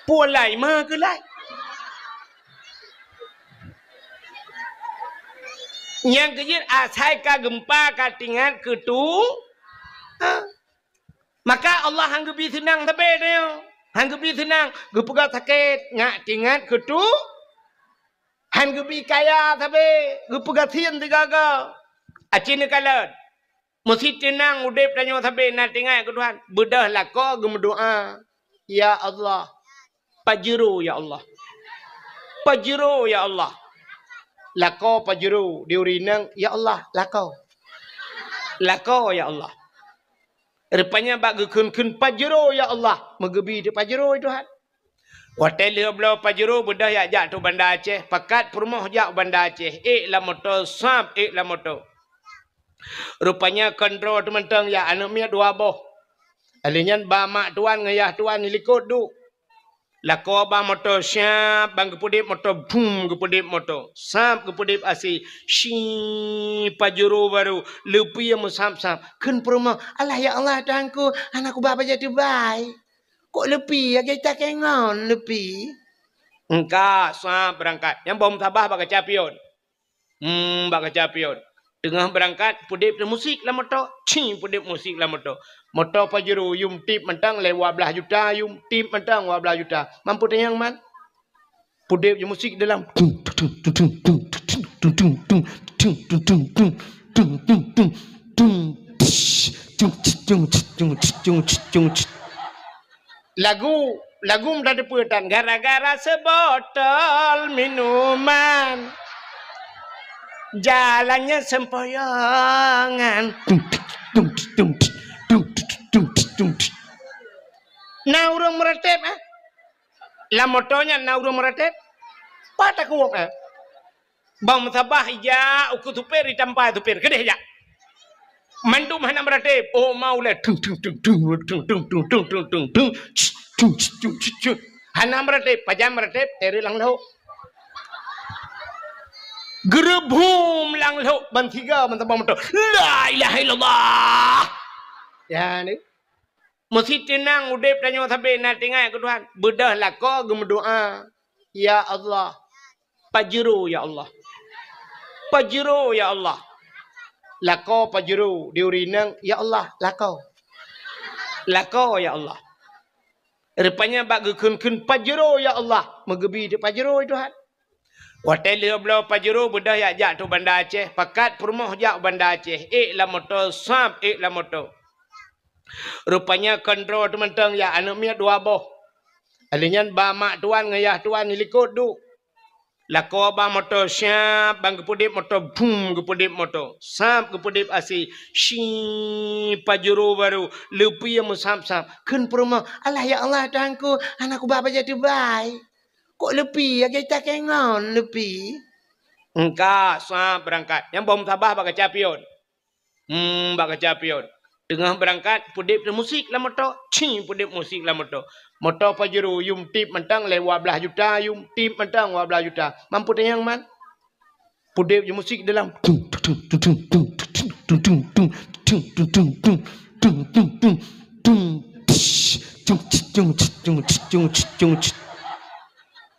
Peue lai, ma keu lai. Nyang keujeuet asai ka geumpa ka tingat keu tu. Ha. Maka Allah han geubi seunang sabe tanyoe. Han geubi seunang, geupeugah sakét, nyak tingat keu tu. Han geubi kaya sabe, geupeugah sien sigaga. Aci neukalon. Meusi teunang udeb tanyoe sabe na tingat keu Tuhan. Beudôh lakoe geumeudoá, "Ya Allah, pajuro ya Allah. Pajuro ya Allah." Lakoe pajuro di ureuëng inong, "Ya Allah, lakoe. Lakoe ya Allah." Rupanya bak geukheun-kheun pajuro ya Allah, meugeubi teuk pajuro Tuhan. Watée lheueh bloe pajuro beudôh yak jak tu Banda Aceh, pakat peurumoh jak u Banda Aceh, ék lam moto, sab ék lam moto. Rupanya kontro teumantong yak aneuëk miet dua boh. Alheuh nyan ba mak tuan ngon yah tuan likot duek. Lakoe ba moto, sab ban geupeudeb moto, bum geupeudeb moto. Sab geupeudeb asi, si pajuro barô, leupie meusab-sab. Kheun peurumoh, "Alah ya Allah Tuhanku, hana kuba bajée teubai." Kok leupie, lagée takée ngon leupie. Engka sab beurangkat. Nyang boh meutabah bak kaca pion. Hmm, bak kaca pion. Teungoh beurangkat, peudeb musik lam moto. Ci, peudeb musik lam moto. Moto pajuro, yum tip mantong lé dua blaih juta, yum tip mantong dua blaih juta. Mampu tanyong man? Peudeb ju musik dalam. Lagu, lagu mudah dipeutan. Gara-gara sebotol minuman, jalannya sempoyongan. Na ureuëng meuratéb, eh? Lam moto nyan na ureuëng meuratéb? Pat takuwok, eh? Bang meusabah ijak ukeue supir, itampa supir. Keudeh jak. Mandum hana meuratéb. Oh, mau lé. Tung, tung, tung, tung. Hana meuratéb. Pajan meuratéb, teureuk lam lhok. Geureubum lam lhok ban tiga ban tabang moto. La ilaha illallah. Ya, ni. Meusi teunang udeb tanyoe sabe na tingat keu Tuhan. Beudôh lakoe geumeudoá, "Ya Allah, pajuro ya Allah. Pajuro ya Allah." Lakoe pajuro di ureuëng inong, "Ya Allah, lakoe. Lakoe ya Allah." Rupanya bak geukheun-kheun pajuro ya Allah, meugeubi teuk pajuro Tuhan. Watée lheueh bloe pajuro beudôh yak jak tu Banda Aceh, pakat peurumoh jak u Banda Aceh, ék lam moto, sab ék lam moto. Rupanya kontro teumantong yak aneuëk miet dua boh. Alheuh nyan ba mak tuan ngon yah tuan likot duek. Lakoe ba moto, sab ban geupeudeb moto, bum geupeudeb moto. Sab geupeudeb asi, si pajuro barô, leupie meusab-sab. Kheun peurumoh, "Alah ya Allah Tuhanku, hana kuba bajée teubai." Kok leupie, lagée takée ngon leupie. Engka sab beurangkat. Nyang boh meutabah bak kaca pion. Hmm, bak kaca pion. Teungoh beurangkat, peudeb musik lam moto. Ci, peudeb musik lam moto. Moto pajuro, yum tip mantong lé dua blaih juta, yum tip mantong dua blaih juta. Mampu tanyong man? Peudeb ju musik dalam.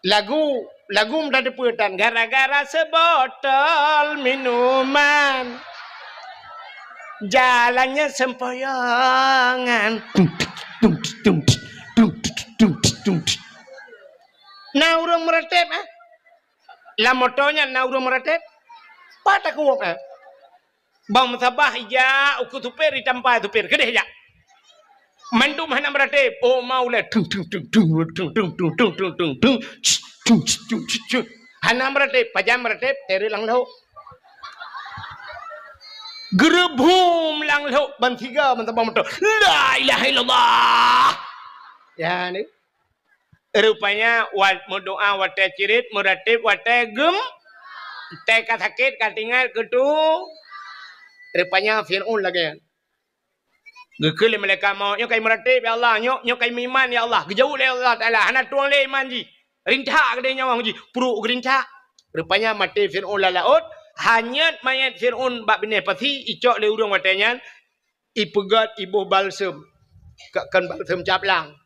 Lagu, lagu mudah dipeutan. Gara-gara sebotol minuman, jalannya sempoyongan. Na ureuëng meuratéb, eh? Lam moto nyan na ureuëng meuratéb? Pat takuwok, eh? Bang meusabah ijak ukeue supir, itampa supir. Keudeh jak. Mandum hana meuratéb. Oh, mau lé. Tung, tung, tung. Hana meuratéb. Pajan meuratéb, teureuk lam lhok. Geureubum lam lhok ban tiga ban tabang moto. La ilaha illallah. Ya, ni. Rupanya, wa-, meudoa watée cirit, meuratéb watée gem-, watée ka sakét, ka tinggai keutu. Rupanya Fir'aun lagée nyan. Geukheun lé malaikat maut, "Nyoe ka imeuratéb, ya Allah, nyoe, nyoe ka imeuiman, ya Allah." Geujaweueb lé Allah Taala, "Hana tueng lé iman jih. Rintak keudeh nyawöng jih, pruek geurintak." Rupanya maté Fir'aun lam laôt, hanyot manyét Fir'aun bak binéh pasi, icok lé ureuëng watée nyan, ipeugét, iboh balsem. Ka-, kon balsem caplang.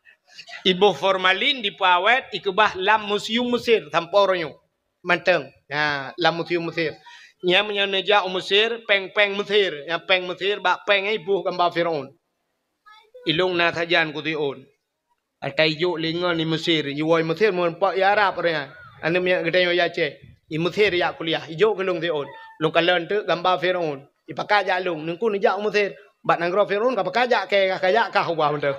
Iboh formalin, dipeuawét, ikeubah lam museum Mesir sampoe uroe nyoe. Mantong. Ha, lam museum Mesir. Nyan meunyoe neujak u Mesir, péng-péng Mesir. Nyan péng Mesir, bak péng nyan iboh gamba Fir'aun. Ilôn na sajan keu Fir'aun. Ata ijok lé ngon i Mesir, iwoe i Mesir meureumpok i Arab ureuëng nyan. Aneuk miet geutanyoe i Aceh, i Mesir jak kuliah, ijok keu lôn Fir'aun. Lôn kalon teuk gamba Fir'aun. Ipakat jak lôn, neungku neujak u Mesir. Bak nanggroe Fir'aun ka pakat jak kée, ka jak kah ubah mantong.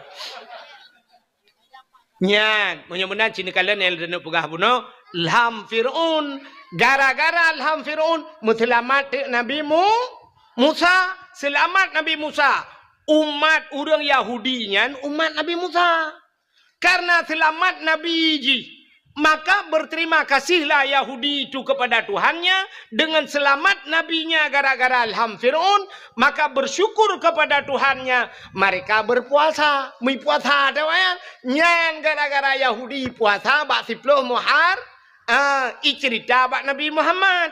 Nyan, meunyoe meunan cit neukalon nyang lôn peugah bunoe, lham Fir'aun. Gara-gara lham Fir'aun, meuseulamat teuk Nabi Mu-, Musa. Seulamat Nabi Musa. Umat ureuëng Yahudi nyan umat Nabi Musa. Karena seulamat Nabi jih, maka berterima kasihlah Yahudi itu kepada Tuhannya dengan selamat nabinya gara-gara lham Fir'aun, maka bersyukur kepada Tuhannya, mereka berpuasa. Meupuasa ata wayang nyan gara-gara Yahudi puasa bak siploh Muhar-, ah, icerita bak Nabi Muhammad.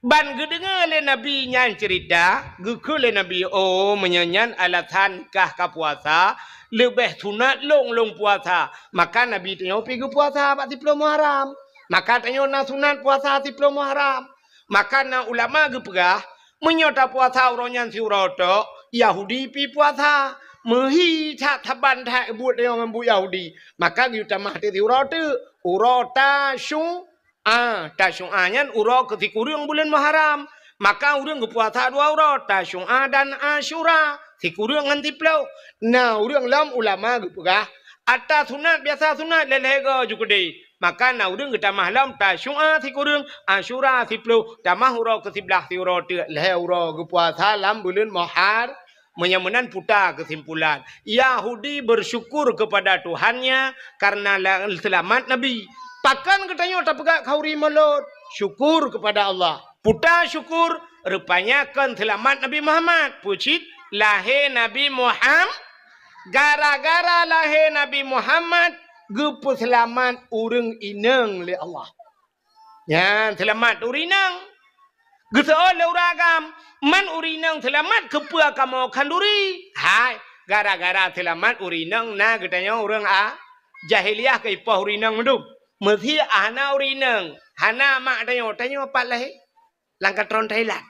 Ban geudeungoe lé Nabi nyan ceurita, geukheun lé Nabi, "Oh, meunyoe nyan alasan kah ka puasa, leubeh sunat lôn lôn puasa." Maka Nabi tanyoe pi geupuasa bak siploh Muharram. Maka tanyoe na sunat puasa siploh Muharram. Maka na ulama geupeugah, meunyoe tapuasa uroe nyan siuroe tok, Yahudi pi puasa. Meuhi that saban that buet tanyoe ngon buet Yahudi. Maka geuyue tamah teuk siuroe teuk, uroe Tasyu-, A, Tasyu'a nyan uroe keu sikureueng buleuen Muharram. Maka ureuëng geupuasa dua uroe, Tasyu'a dan Asyura, sikureueng ngon siploh. Na ureuëng lom ulama geupeugah, ata sunat biasa sunat lhée-lhée goe ju keudeh. Maka na ureuëng geutamah lom Tasyu'a sikureueng, Asyura siploh, tamah uroe keu siblaih siuroe teuk lhée uroe geupuasa lam buleuen Muhar-, Meunyoe meunan puta keusimpulan, Yahudi bersyukur kepada Tuhannya karena la-, seulamat Nabi. Pakon geutanyoe tapeugah khanduri mulod? Syukur kepada Allah. Puta syukur, rupanya kon seulamat Nabi Muhammad. Peue cit? Lahé Nabi Muham-, gara-gara lahé Nabi Muhammad, geupeuseulamat ureuëng inong lé Allah. Nyan seulamat ureuëng inong. Geuseuôt lé ureuëng agam, "Man ureuëng inong seulamat, keupeue kamoe khanduri?" Hai, gara-gara seulamat ureuëng inong na geutanyoe ureuëng a-, jahiliyah keu ipoh ureuëng inong mandum. Meusé hana ureuëng inong, hana mak tanyoe, tanyoe pat lahé? Lam katron Thailand.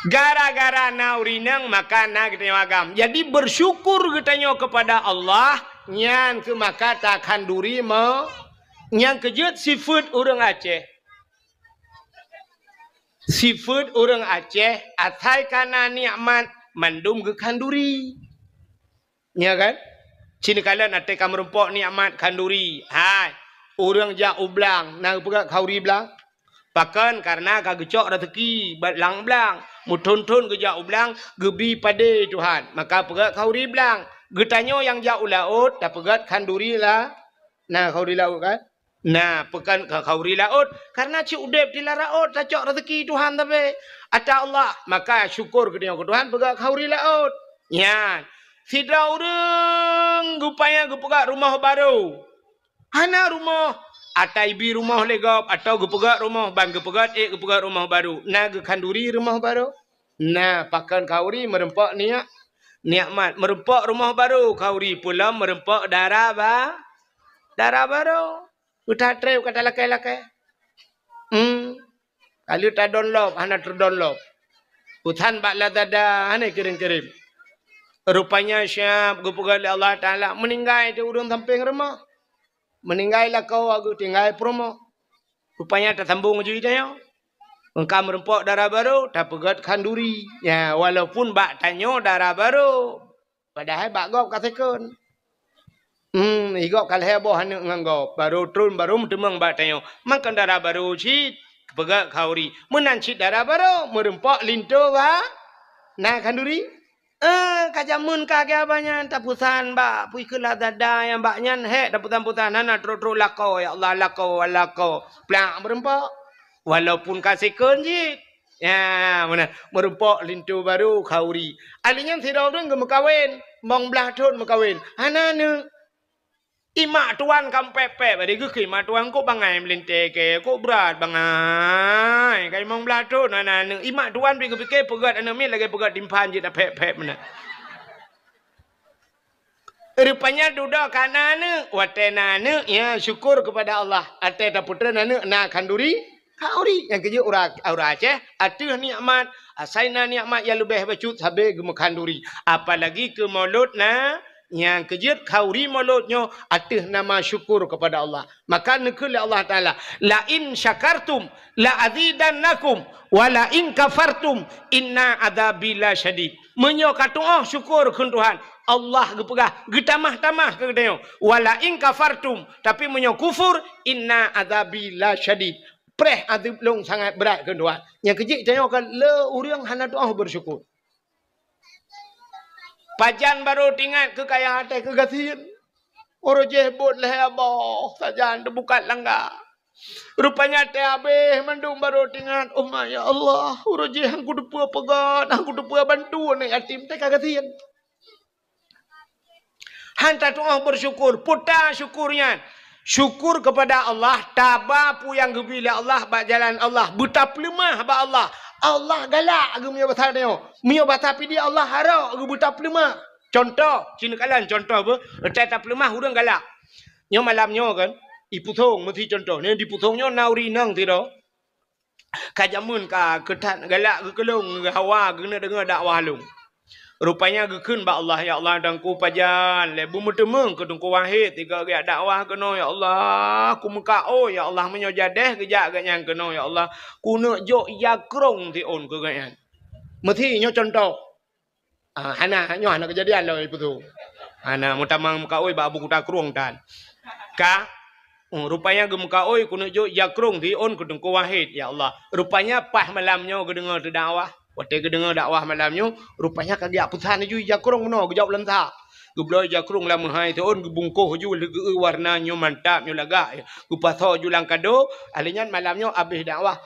Gara-gara na ureuëng inong, maka na geutanyoe agam. Jadi, bersyukur geutanyoe kepada Allah, nyan keuh maka takhanduri me-, nyang keujeuet sifeuet ureuëng Aceh. Sifeuet ureuëng Aceh, asai ka na nikmat, mandum geukhanduri. Nya kan? Cit neukalon até ka meurumpok nikmat khanduri. Hai, ureuëng jak u blang, na geupeugah khanduri blang? Pakon? Karena ka geucok raseuki bak lam blang. Meuthon-thon geujak u blang, geubri padé Tuhan. Maka peugah khanduri blang. Geutanyoe nyang jak u laôt, tapeugah khanduri la-, na khanduri laôt kan? Na, pakon khanduri laôt, karena cit udeb di lam laôt tacok raseuki Tuhan sabe. Ata Allah, maka syukur geutanyoe keu Tuhan peugah khanduri laôt. Nyan, sidroe ureuëng geupaya geupeugah rumoh barô. Hana rumoh, ata ibi rumoh lé gob, atawa geupeugah rumoh, ban geupeugah ék geupeugah rumoh barô. Na geukhanduri rumoh barô? Na, pakon khanduri meurumpok niat, nikmat. Meurumpok rumoh barô, khanduri peue lom meurumpok dara ba-, dara barô. Utak treb ka talakée-lakée. Hmm. Ka lheueh tadonlop, hana teudonlop. Utan bak Lazada, hana kirém-kirém. Rupanya siab geupeugah lé Allah Taala, meuninggai di ureuëng sampéng rumoh. Meuninggai lakoe geutinggai peurumoh. Rupanya tasambong ju tanyoe. Meunyoe ka meurumpok dara barô, tapeugah khanduri. Ya, walaupun bak tanyoe dara barô. Padahai bak gob ka second. Hmm, i gob ka lhée boh aneuëk ngon gob. Barô tron, barô meuteumong bak tanyoe. Makon dara barô cit, peugah khanduri. Meunan cit dara barô, meurumpok linto ba-, na khanduri. Eh, ka jameun ka geuh abah nyan, tapusan bak pui keu Lazada nyang bak nyan, hek tapusan-pusan, hana trok-trok lakoe, ya Allah, lakoe, lakoe. Plak, meurumpok. Walaupun ka sikon jih. Ya, meunan. Meurumpok linto barô khauri. Ahli nyan sidroe ureueng geumeukawen, limong blaih thon meukawen. Hana aneuk. Imak tuan ka pép-pép, bari geukheun imak tuan, "Kok bangai meulintèe kèe, kok brat bangai, ka limong blaih thon hana aneuk." Imak tuan pih geupike peugöt aneuk miet lagèe peugöt timphan jeuet tapép-pép meunan. Rupanya dudoe ka na aneuk, watèe na aneuk, ya syukur kepada Allah. Watèe tapeutreun aneuk na khanduri, khauri. Nyang keujeuet ureueng, ureueng Aceh ateueh nikmat, asai na nikmat nyang leubeh bacut sabe geumeukhanduri. Apalagi keu mulod na, nyang keujeuet khauri mulod nyoe ateueh nama syukur kepada Allah. Maka neukheun lé Allah Taala, "La in syakartum la azidannakum, wa la in kafartum inna adzabi lasyadid." Meunyoe ka tu'oh syukur kheun Tuhan, Allah geupeugah, geutamah-tamah keu geutanyoe. "Wa la in kafartum," tapi meunyoe kufur, "inna adzabi lasyadid." Preh azeub lôn sangat brat kheun Tuhan. Nyang keujeuet tanyoe ka le ureueng hana tu'oh beusyukur. Pajan barô teuingat keu kaya até keu gasien. Uroe jih bot lhèe boh sajan teubukat langga. Rupanya até abéh mandum barô teuingat, "Oh ma, ya Allah, uroe jih han kuteupeue peugöt, han kuteupeue bantu aneuk yatim, teuka gasien." Han tatu'oh beusyukur, peue ta syukur nyan? Syukur kepada Allah, taba peue nyang geubri lé Allah bak jalan Allah, beutapeuleumah bak Allah. Allah galak geuh meunyoe basa tanyoe. Meunyoe basa pidie Allah harok geuh beutapeuleumah. Contoh, ci neukalon contoh beuh, watèe tapeuleumah ureueng galak. Nyoe malam nyoe kan, ipusong meusi contoh. Nyoe dipusong nyoe na ureueng inong sidroe. Ka jameun ka keu that galak geukeulong geuhawa geuneuk deungoe dakwah lôn. Rupanya geukheun bak Allah, "Ya Allah, Teungku pajan lé beumeuteumeung keu Teungku Wahid sigoe geujak dakwah keunoe, ya Allah. Kumeukaôi, ya Allah, meunyoe jadeh geujak gobnyan keunoe, ya Allah, kuneuk jok ija krông siôn keu gobnyan." Meusi nyoe contoh. Ah, hana, nyoe hana keujadian lom ipusong. Hana, meutamong meukaôi bak Abu Kuta Krueng tan. Ka, oh, rupanya geumeukaôi kuneuk jok ija krông siôn keu Teungku Wahid, ya Allah. Rupanya paih malam nyoe geudeungoe teudakwah. Watèe geudeungoe dakwah malam nyoe, rupanya ka geujak peusan laju ija krông meunoe geujok lam sa. Geubloe ija krông lam meuhai siôn, geubungkoh laju lé geu-eu warna nyoe mantap, nyoe lagak. Geupasoe laju lam kado, ahli nyan malam nyoe abéh dakwah.